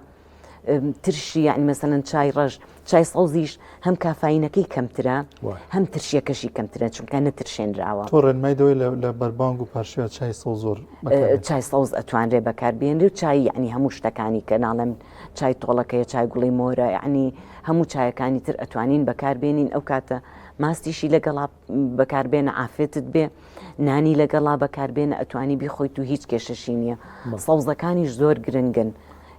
ترشی یعنی مەسەلەن چای ڕەش چای سەوزیش هەم کافاینەکەی کەمترە هەم ترشیەکەشی کەمترە چونکە نەترشێنراوە. تۆ ڕێنمای دەوەی لە بەربانگ و پارشێوە چای سەوز زۆر چای سەوز ئەتوانرێ بەکاربێنرێ و چای یعنی هەموو شتەکانی کە ناڵێم چای تۆڵەکەیە چای گوڵی مۆرە یعنی هەموو چایەکانی تر ئەتوانین بەکاربێنین ئەو کاتە ماستیشی لەگەڵا بەکاربێنە عافێتت بێ نانی لەگەڵا بەکاربێنە ئەتوانی بیخۆیت و هیچ کێشەشی نییە سەوزەکانیش زۆر گرنگن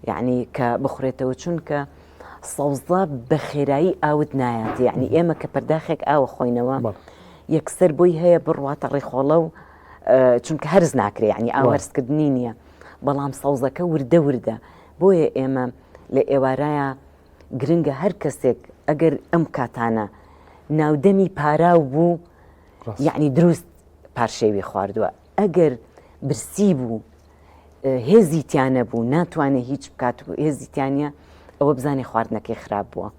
یعنی کە بخورێتەوە چونکە سەوزە بە خێرایی ئاوت نایات یعنی ئێمە کە پەرداخێک ئاوە خۆینەوە یەکسەر بۆی هەیە بڕواتە ڕیخۆڵە و چونکە هەرز ناکرێ یعنی ئاو هەرسکردنی نییە بەڵام سەوزەکە وردە وردە بۆیە ئێمە لە ئێوارایە گرنگە هەر کەسێک ئەگەر ئەم کاتانە ناودەمی پاراو بوو یعنی دروست پارشێوی خواردووە ئەگەر برسی بوو هێزی تیا نەبوو ناتوانێت هیچ بکات و هێزی تیانە ئەوە بزانێ خواردنەکەی خراپ بووە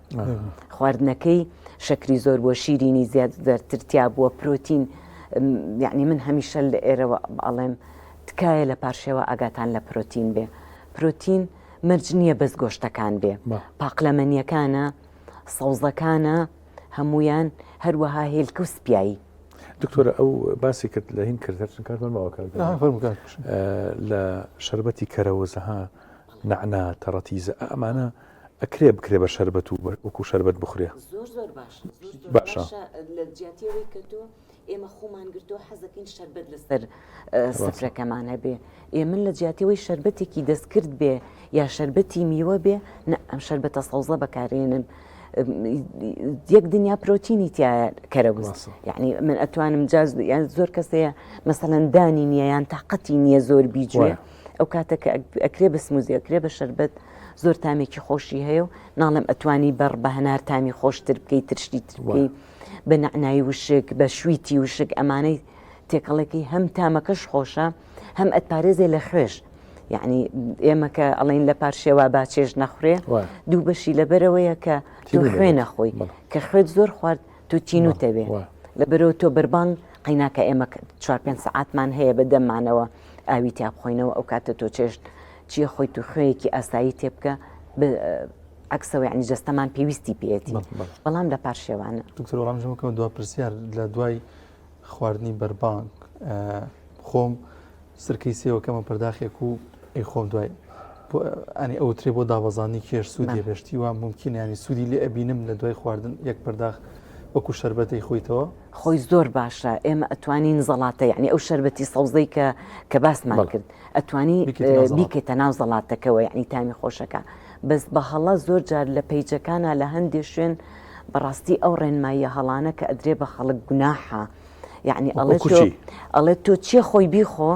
خواردنەکەی شەکری زۆر بووە شیرینی زیاد زەرتر تیا بووە پرۆتین. یعنی من هەمیشە لە ئێرەوە ئەڵێم تکایە لە پارشێوە ئاگاتان لە پرۆتین بێ پرۆتین مەرج نییە بەس گۆشتەکان بێ پاقلەمەنیەکانە سەوزەکانە هەمویان هەروەها هێلکە و سپیایی دکتۆرە ئەو باسی کرد لە هین کرد هەرچن کارمان ماوە لە شربەتی کەرەوزەها نەعنا تەڕەتیزە ئەمانە ئەکرێ بکرێ بە شەربەت و وەکو شەربەت بخورێ زۆر زۆر باشە باشە لە جیاتیەوەی کە تۆ ئێمە خۆمان گرتو حەزەکەین شەربەت لەسەر سفرەکەمان هەبێ ئێ من لە جیاتیەوەی شەربەتێکی دەستکرد بێ یا شەربەتی میوە بێ نە ئەم شەربەتە سەوزە بەکارێنم یەک دنیا پرۆتینی تایە کەرەوز یعنی من ئەتوانم جاز یان زۆر کەسەیە مەسەەن دانی نییە یان تااقەتی نییە زۆر بیجوێ ئەو کاتە کە ئەکرێ بە smoothie ئەکرێ بە شەربەت زۆر تامێکی خۆشی هەیە و ناڵێم ئەتوانی بەڕ بە هەنار تامی خۆشتر بکەی ترشتی تر بکەی بە نەعنای وشک بە شویتی وشک ئەمانەی تێکەڵێکی هەم تامەکەش خۆشە هەم ئەتپارێزێ لە خوێش یعنی ئێمە کە ئەڵین لە پارشێوا با چێژ نەخورێ دوو بەشی لەبەرەوەیە کە تۆ خوێ نەخۆی کە خوێت زۆر خوارد تۆ تینوتەوێ لەبەرەوە تۆ بەربانگ قەیناکە ئێمە چوار پێنج سەعاتمان هەیە بە دەممانەوە ئاوی تیا بخۆینەوە ئەو کاتە تۆ چێشت چییە خۆیت و خوێیەکی ئاسایی تێ بکە عکسەوە یعنی جەستەمان پێویستی پێیەتی بەڵام لە پارشێوانە. دکتۆر وەڵام ژەمەکەم دوا پرسیار لە دوای خواردنی بەربانگ خۆم سرکەی سێوەکەمە پەرداخێک و ئەی خۆم دوای ئەنی ئەوترێ بۆ دابەزاندنی کێش سوودی بێشتی وا ممکن ینی سوودی لێ ئەبینم لە دوای خواردن یەک پەرداخ وەکو شەربەتەی خۆیتەوە خۆی زۆر باشە ئێمە ئەتوانین زەڵاتە یعنی ئەو شەربەتی سەوزەی کە کە باسمان کرد ئەتوانی بیکەیتە ناو زەڵاتەکەوە یعنی تامی خۆشەکە بەس بە هەڵە زۆر جار لە پەیجەکانە لە هەندێ شوێن بەڕاستی ئەو ڕێنماییە هەڵانە کە ئەدرێ بە خەڵک گوناحە یعنی ئەڵێ تۆ ئەڵێ تۆ چێ خۆی بیخۆ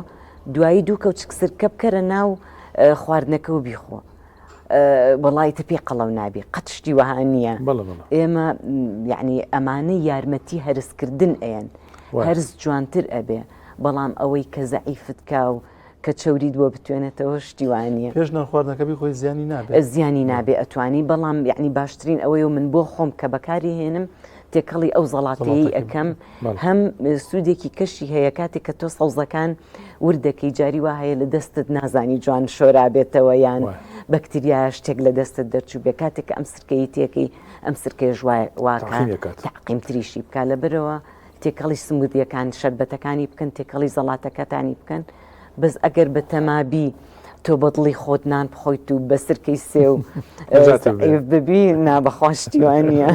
دوایی دوو کەوچک سرکە بکەرە ناو خواردنەکە و بیخۆ وەڵی تە پێی قەڵەو نابی قەت شتی وەها نییە ئێمە یعنی ئەمانە یارمەتی هەرسکردن ئەیەن هەرس جوانتر ئەبێ بەڵام ئەوەی کە زەعیفت کا و کە چەوریت بۆ بتوێنێتەوە شتی وا نییە. پێش نان خواردنەکە بیخۆی زیانی نابێت؟ زیانی نابێ ئەتوانی بەڵام یعنی باشترین ئەوەیە و من بۆ خۆم کە بەکاری هێنم تێکەڵی ئەو زەڵاتەیەی ئەکەم هەم سوودێکی کەشی هەیە کاتێک کە تۆ سەوزەکان ورد دەکەی جاری وا هەیە لە دەستت نازانی جوان شۆرابێتەوە یان بەکتریا شتێک لە دەستت دەرچوو بێ کاتێک کە ئەم سرکەی تێکەی ئەم سرکەیەش واکە تەعقیمتریشی بکا لەبەرەوە تێکەڵی سمودیەکان شەربەتەکانی بکەن تێکەڵی زەڵاتەکەتانی بکەن بەس ئەگەر بەتەمابی تۆ بەدڵی خۆت نان بخۆیت و بە سرکەی سێو ببی نا بەخوا شتی وا نییە.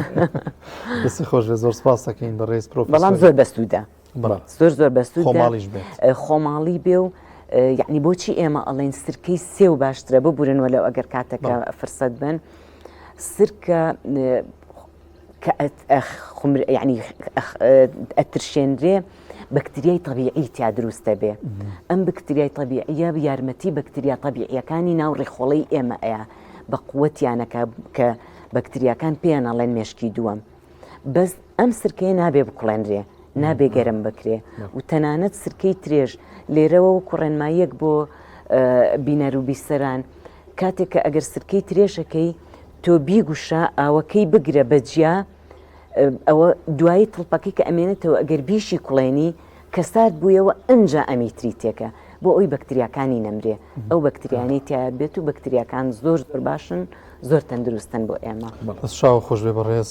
دەستی خۆش بێت زۆر سپاس دەکەین بەڕێز پرۆفیسۆر. بەڵام زۆر بەسوودە زۆر زۆر بەسوودە خۆماڵیش بێت خۆماڵی بێ و یعنی بۆچی ئێمە ئەڵێن سرکەی سێو باشترە ببورن وەلەو ئەگەر کاتەکە فرسەت بن سرکە کە یعنی ئەترشێنرێ بەکتریای تەبیعی تیا دروست دەبێ ئەم بکتریای تەبیعیە یارمەتی بەکتریا تەبیعیەکانی ناو ڕیخۆڵەی ئێمە ئەیا بە قوەتیانەکە کە بەکتریاکان پێیان ئەڵێن مێشکی دووەم بەس ئەم سرکەیە نابێ بکوڵێنرێ نابێ گەرم بکرێ و تەنانەت سرکەی ترێژ لێرەوە و کوڕێنماییەک بۆ بینەر و بیسەران کاتێک کە ئەگەر سرکەی ترێژەکەی تۆ بیگوشە ئاوەکەی بگرە بە جیا ئەوە دوایی تڵپەکەی کە ئەمێنێتەوە ئەگەر بیشی کوڵێنی کە سارد بوویەوە ئەنجا ئەمی تری تێکە بۆ ئەوی بەکتریاکانی نەمرێ ئەو بەکتریانەی تیا بێت و بەکتریاکان زۆر زۆر باشن زۆر تەندروستن بۆ ئێمە. دەست چاو خۆش بێ بەڕێز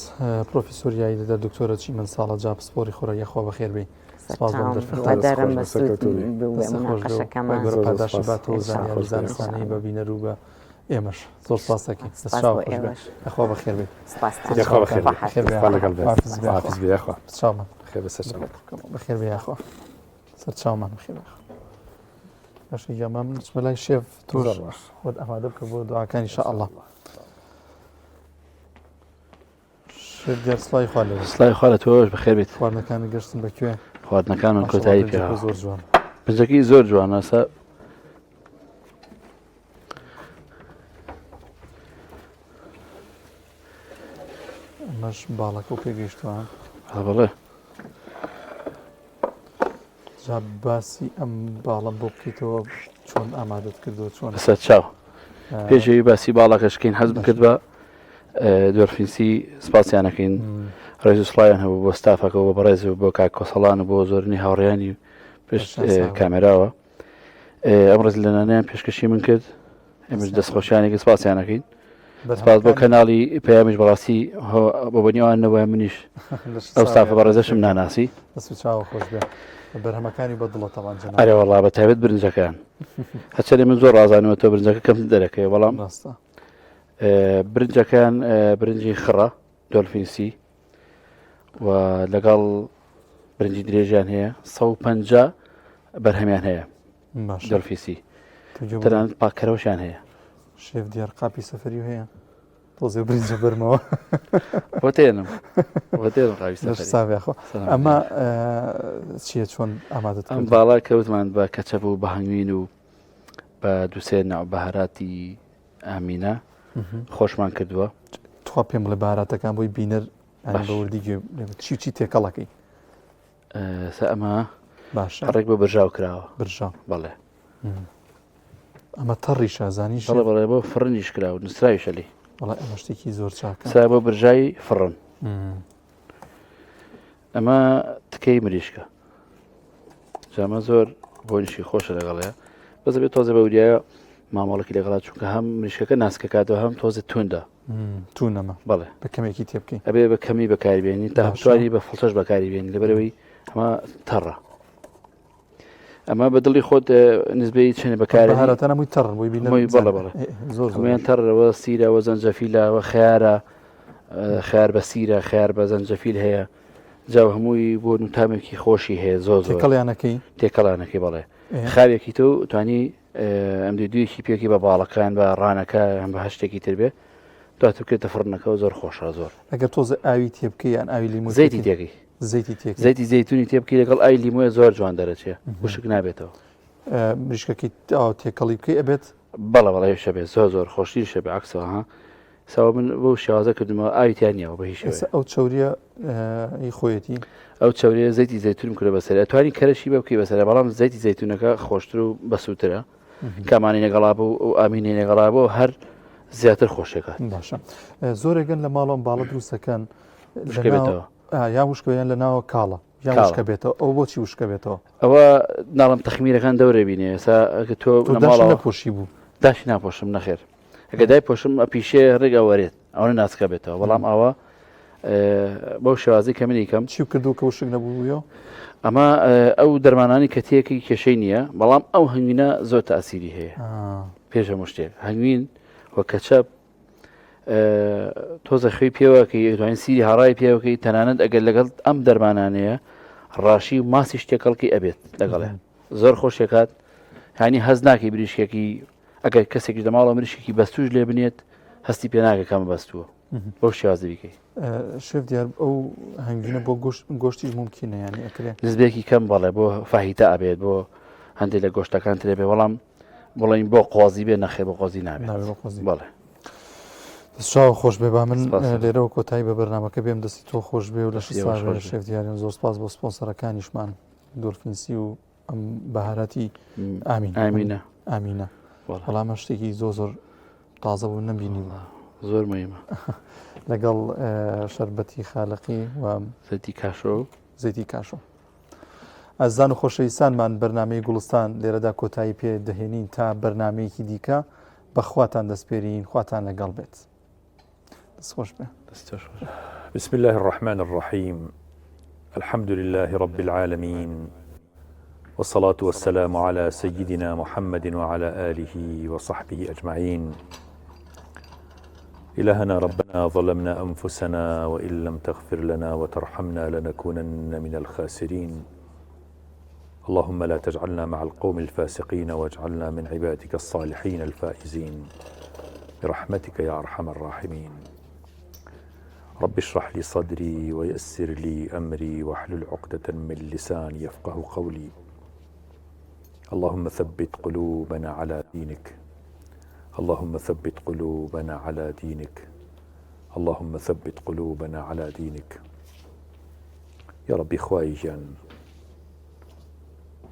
پرۆفیسۆر یاریدەدەر دکتۆرە چیمەن ساڵە جا پسپۆری خۆراک یاخوا بەخێر بێی سپاس بۆ دەرفەتە. هیوادارم بەسوود بووبێ موناقەشەکەمان. خوای گەورە پاداشتی باتەوە زانیاری زانستانەی بە بینەر و بە ئێمەش زۆر سپاس دەکەین دەست چاو خۆش بێ یاخوا بەخێر بێیت. سپاستان. یاخوا بەخێر بێی. بەخێر بێی. خوا لەگەڵ بێت. حافز بێ. حافز بێ یاخوا. چاومان. بەخێر بێ سەر چاومان. بەخێر بێ یاخوا. سەر چاومان بەخێر بێ. باشە گیان با من بچمە لای شێف تۆش خۆت ئامادە بکە بۆ دوعاکان ان شاء الله. شێف دیار سڵاوی خوا لێ بێت. سڵاوی خوا لە تۆش بەخێر بێیت. خواردنەکانی گەشتن بە کوێ؟ خواردنەکانمان کۆتایی پێ زۆر جوان. پنجەکەی زۆر جوانە سە ئەمەش باڵەکە و پێگەیشتووە بەڵێ جا باسی ئەم باڵم بۆ بکەیتەوە چۆن ئامادەت کردەوە چۆن سەر چاو پێشەوی باسی باڵەکەشکەین حەز بکرد بە دۆرفینسی سپاسیانەکەین. ڕێز و سڵاویان هەبوو بۆ ستافەکە و بۆ بەڕێز و بۆ کاک کۆسەڵان و بۆ زۆرنی هاوڕێیانی پشت کامێراوە ئەم ڕێز لەنانیان پێشکەشی من کرد ئێمەش دەستخۆشیانێکی سپاسیانەکەین سپاس بۆ کەناڵی پەیامیش بەڕاستی بۆ بەنیوان نەوە منیش ئەو ستافە بەڕێزەشم ناناسی چاوە خۆش بێ بەرهەمەکانی بە دڵە تەوان ئەرێ وەڵا بە تایبەت برنجەکان هەچەنێ من زۆر ڕازانەوە تۆ برنجەکە کەم دەرەکەی بەڵام ڕاستە برنجەکان برنجی خڕە دۆلفینسی و لەگەڵ برنجی درێژیان هەیە 150 بەرهەمیان هەیە دۆلفیسی تەنانەت پاککەرەوەشیان هەیە. شێف دیار قاپی سەفەری هەیە تۆزێ برنجە بەرمەوە بۆ تێنم بۆ تێنم قاپی سەفەری ساویاخۆ ئەمە چییە چۆن ئامادەت ئەم باڵا کەوتمان بە کەچەپ و بە هەنگوین و بە دووسێ ناو بەهاراتی ئامینە خۆشمان کردووە تخوا پێم بڵێ بەهاراتەکان بۆی بینەر بە وردی گوێ چی چی تێکەڵەکەی سە ئەمە باشە ڕێک بە برژاو کراوە برژاو بەڵێ ئەمە تەڕی شازانی بەڵێ بەڵێ بۆ فڕنیش کرا و نووسراویشە لێ وڵای ئەمە شتێکی زۆر چاکە سا بۆ برژای فڕن ئەمە تکەی مریشکە جامە زۆر بۆنیشی خۆشە لەگەڵەیە بەس بێت تۆزە بە وریایە مامەڵکی لەگەڵا چونکە هەم مریشکەکە ناسکەکاتەوە هەم تۆزە توندە تونەمە بەڵێ بە کەمێکی تێ بکەین ئەبێ بە کەمی بەکاربیێنی تا بتوانی بە فڵچەش بەکاری بێنی لەبەرەوەی ئەمە تەڕە ئەمە بە دڵی خۆت نسبەی چێنە بەکار هەرەتەن هەمووی تەڕ بۆی بینەوەی بەڵێ بەڵێ زۆر هەموویان تەڕەوە سیرەوە زەنجەفیلەوە خیارە خیار بە سیرە خیار بە زەنجەفیل هەیە جا هەمووی بۆ نوتامێکی خۆشی هەیە زۆر زۆر تێکەڵیانەکەی تێکەڵانەکەی بەڵێ خاوێکی تۆ توانی ئەم دوو دوویەکی پێکی بە باڵەکان بە ڕانەکە هەم بە هەر شتێکی تر بێ دواتر بکرێتە فڕنەکەەوە زۆر خۆشە زۆر ئەگەر تۆزە ئاوی تێ بکەی یان ئاوی لیمۆ زەیتی تێکی زەیتی تێ زەیتی زەیتونی تێ بکەی لەگەڵ ئاوی لیمۆیە زۆر جوان دەرەچێ وشک نابێتەوە مریشکەکەی ئاو تێکەڵی بکەی ئەبێت بەڵە بەڵێ شەبێ زۆر زۆر خۆشتری شەبێ عکسەوە ها ساوە من بەو شێوازە کردمەوە ئاوی تیا نییەوە بە هیچ شێوەیەک. ئەو چەوریە هی خۆیەتی؟ ئەو چەوریە زەیتی زەیتونم کردە بەسەری ئەتوانی کەرەشی بە بکەی بەسەر بەڵام زەیتی زەیتونەکە خۆشتر و بەسووترە کامانی لەگەڵا بوو و ئامینی لەگەڵا بوو هەر زیاتر خۆشەکات باشە زۆرێکن لە ماڵەوە باڵە دروستەکەن بێتەوە یا وشکەیان لە ناوە کاڵە یا وشکە بێتەوە ئەو بۆچی وشکە بێتەوە ئەوە ناڵم تەخمیرەکان دەورە بینێ ئێستا تۆ ماڵەوە پۆشی بوو داشی ناپۆشم نەخێر ئەگەر دایپۆشم ئەپیشێ ڕێک ئەوەرێت ئەوەنە ناسکە بێتەوە بەڵام ئەوە بەو شێوازی کە منی کەم چی کردو کە وشک نەبوویەوە ئەمە ئەو دەرمانانی کە تێکی کێشەی نییە بەڵام ئەو هەنگوینە زۆر تاسیری هەیە پێش هەموو شتێک هەنگوین و کەچەپ تۆزە خوێی پێوەکەی دوایین سیری هاڕای پێوەکەی تەنانەت ئەگەر لەگەڵ ئەم دەرمانانەیە ڕاشی و ماسی شتێکەڵکی ئەبێت لەگەڵێ زۆر خۆشێکات هانی هەز ناکەی بریشکێکی ئەگەر کەسێکیش لە ماڵەوە مریشکێکی بەستووش لێ بنێت هەستی پێ ناکە کەمە بەستووە بەو شێوازە بیکەی. شێف دیار ئەو هەنگوینە بۆ گۆشتیش مومکینە یانی ئەکرێ؟ نسبەیەکی کەم بەڵێ بۆ فاهیتە ئەبێت بۆ هەندێک لە گۆشتەکان ترێ بێ بەڵام بڵین بۆ قۆزی بێ نەخێ بۆ قۆزی نابێت نابێ بۆ قۆزی بەڵێ. دەست خۆش بێ با من لێرەوە کۆتایی بە بەرنمەکە بێم دەستی تۆ خۆش بێ و لە شێف دیارن زۆر سپاس بۆ سپۆنسەرەکانیشمان دۆلفینسی و ئەم بەهاراتی ئامین ئامینە ئامینە وەڵام شتێکی زۆر زۆر تازە بوو نەمبینی بوو زۆر مهمە لەگەڵ شەربەتی خالقی و زەیتی کاشۆ زەیتی کاشۆ ئەزان و خۆشەویستانمان بەرنمەی گوڵستان لێرەدا کۆتایی پێ دەهێنین تا بەرنمەیەکی دیکە بەخواتان دەستپێرین خواتان لەگەڵ بێت دەست خۆش بێ. بسم الله الرحمن الرحیم الحمد لله رب العالمین والصلاة والسلام على سيدنا محمد وعلى آله وصحبه أجمعين إلهنا ربنا ظلمنا أنفسنا وإن لم تغفر لنا وترحمنا لنكونن من الخاسرين اللهم لا تجعلنا مع القوم الفاسقين واجعلنا من عبادك الصالحين الفائزين برحمتك يا أرحم الراحمين رب اشرح لي صدري ويسر لي أمري واحلل عقدة من لساني يفقه قولي اللهم ثبت قلوبنا على دينك اللهم ثبت قلوبنا على دينك اللهم ثبت قلوبنا على دينك یا ڕەبی خوای گیان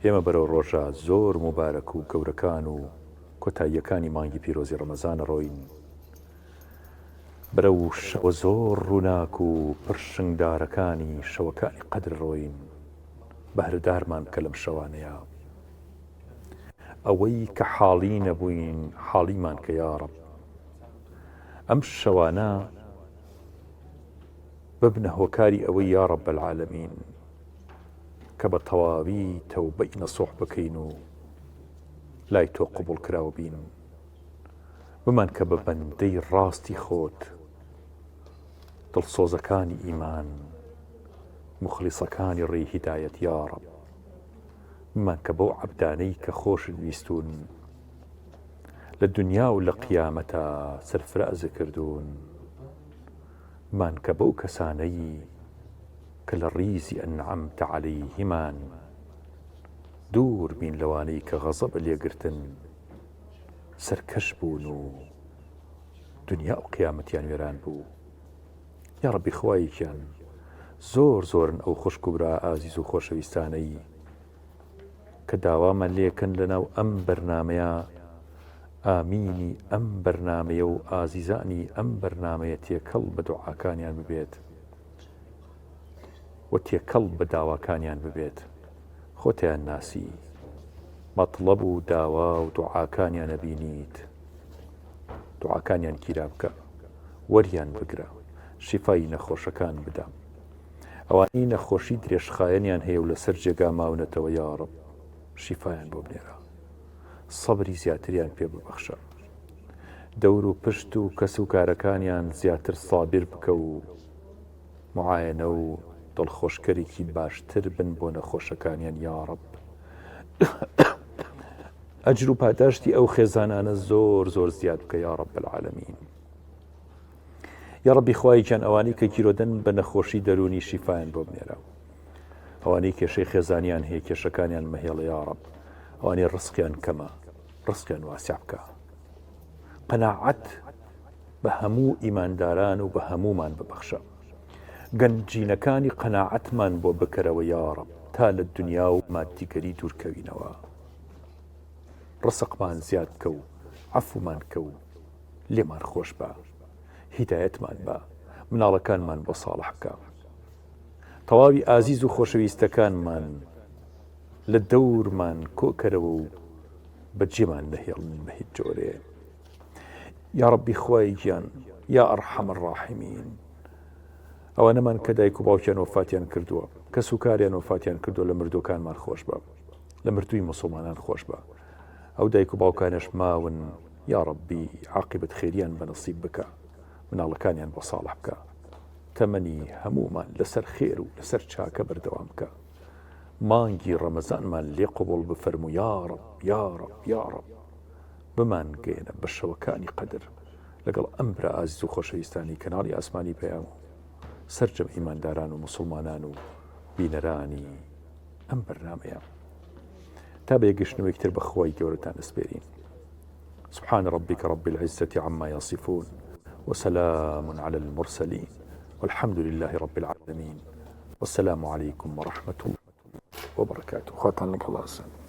ئێمە بەرەو ڕۆژە زۆر موبارەک و گەورەکان و کۆتاییەکانی مانگی پیرۆزی ڕەمەزان ئەڕۆین. بەرەو شەوە زۆر ڕووناک و پرشنگدارەکانی شەوەکانی قەدر ڕۆین، بەهرەدارمان بکە لەم شەوانەیا. ئەوەی کە حاڵی نەبووین حاڵیمان کە یاڕەب. ئەم شەوانە ببنە هۆکاری ئەوەی یاڕەب العالمین کە بە تەواوی تەوبەی نەسوح بکەین و لای تۆ قبوڵکراو بین. بمانکە بە بەندەی ڕاستی خۆت، دڵسۆزەکانی ئیمان، موخلیسەکانی ڕێی هیدایەت یاڕەب بمانکە بەو عەبدانەی کە خۆشت ویستوون لە دونیا و لە قیامەتا سەرفرازت کردوون، بمانکە بەو کەسانەی کە لە ڕیزی ئەنعەمتە عەلەیهمان دوور بین لەوانەی کە غەزەبت لێگرتن. سەرکەش بوون و دنیا و قیامەتیان وێران بوو یاڕەبی خوایە گیان زۆر زۆرن ئەو خوشک و برا ئازیز و خۆشەویستانەی کە داوامان لێکەن لەناو ئەم بەرنمەیە ئامینی ئەم بەرنمەیە و ئازیزانی ئەم بەرنمەیە تێکەڵ بە دوعاکانیان ببێت و تێکەڵ بە داواکانیان ببێت خۆتیان ناسی مەتڵەب و داوا و دوعاکانیان ئەبینیت دوعاکانیان گیرا بکە وەریان بگرە شیفای نەخۆشەکان بدە ئەوانەی نەخۆشی درێژخایەنیان هەیە و لەسەر جێگا ماونەتەوە یاڕەب شیفایان بۆ بنێرە سەبری زیاتریان پێ ببەخشە دەور و پشت و کەس و کارەکانیان زیاتر سابیر بکە و معاینە و دڵخۆشکەرێکی باشتر بن بۆ نەخۆشەکانیان یاڕەب ئەجر و پاداشتی ئەو خێزانانە زۆر زۆر زیاد بکە یا رب العالمین یا ربی خوای گیان ئەوانەی کە گیرۆدەن بە نەخۆشی دەروونی شیفایان بۆ بنێرە ئەوانەی کێشەی خێزانیان هەیە کێشەکانیان مەهێڵە یا رب ئەوانەی ڕزقیان کەمە ڕزقیان واسع بکە قەناعەت بە هەموو ئیمانداران و بە هەموومان ببەخشە. گەنجینەکانی قەناعەتمان بۆ بکەرەوە یاڕەب تا لە دونیا و ماددیگەری دوورکەوینەوە. ڕزقمان زیاد بکە و عەفومان بکە و لێمان خۆش بە. هیدایەتمان بە. مناڵەکانمان بۆ ساڵح بکە. تەواوی ئازیز و خۆشەویستەکانمان لە دەورمان کۆکەرەوە و بەجێمان نەهێڵن بە هیچ جۆرێ. یاڕەبی خوای گیان یا ارحم الراحمین ئەوانەمان کە دایک و باوکیان وەفاتیان کردووە کەس و کاریان وەفاتیان کردووە لە مردوەکانمان خۆش بە لە مردووی مسلمانان خۆش بە ئەو دایک و باوکانش ماون یا ڕەبی عاقبەت خێریان بە نصیب بکە مناڵەکانیان بۆ ساڵح بکە تەمەنی هەمومان لەسەر خێر و لەسەر چاکە بەردەوام بکە مانگی ڕەمەزانمان لێ قبوڵ بفەرمو یا ڕەب یا ڕەب یا ڕەب بمانگەیەنە بە شەوەکانی قەدر لەگەڵ ئەم برا ئازیز و خۆشەویستانەی کەناڵی ئاسمانی پەیام و سەرجەم ئیمانداران و موسڵمانان و بینەرانی ئەم بەرنامەیە تا بە یەکگشتنەوەیەکی تر بە خوای گەورەتان ئەسپێرین سبحان ربك رب العزة عما يصفون وسلام على المرسلين والحمد لله رب العالمين والسلام عليكم ورحمة الله وبركاته خواتان لەگەڵ ئازیزان.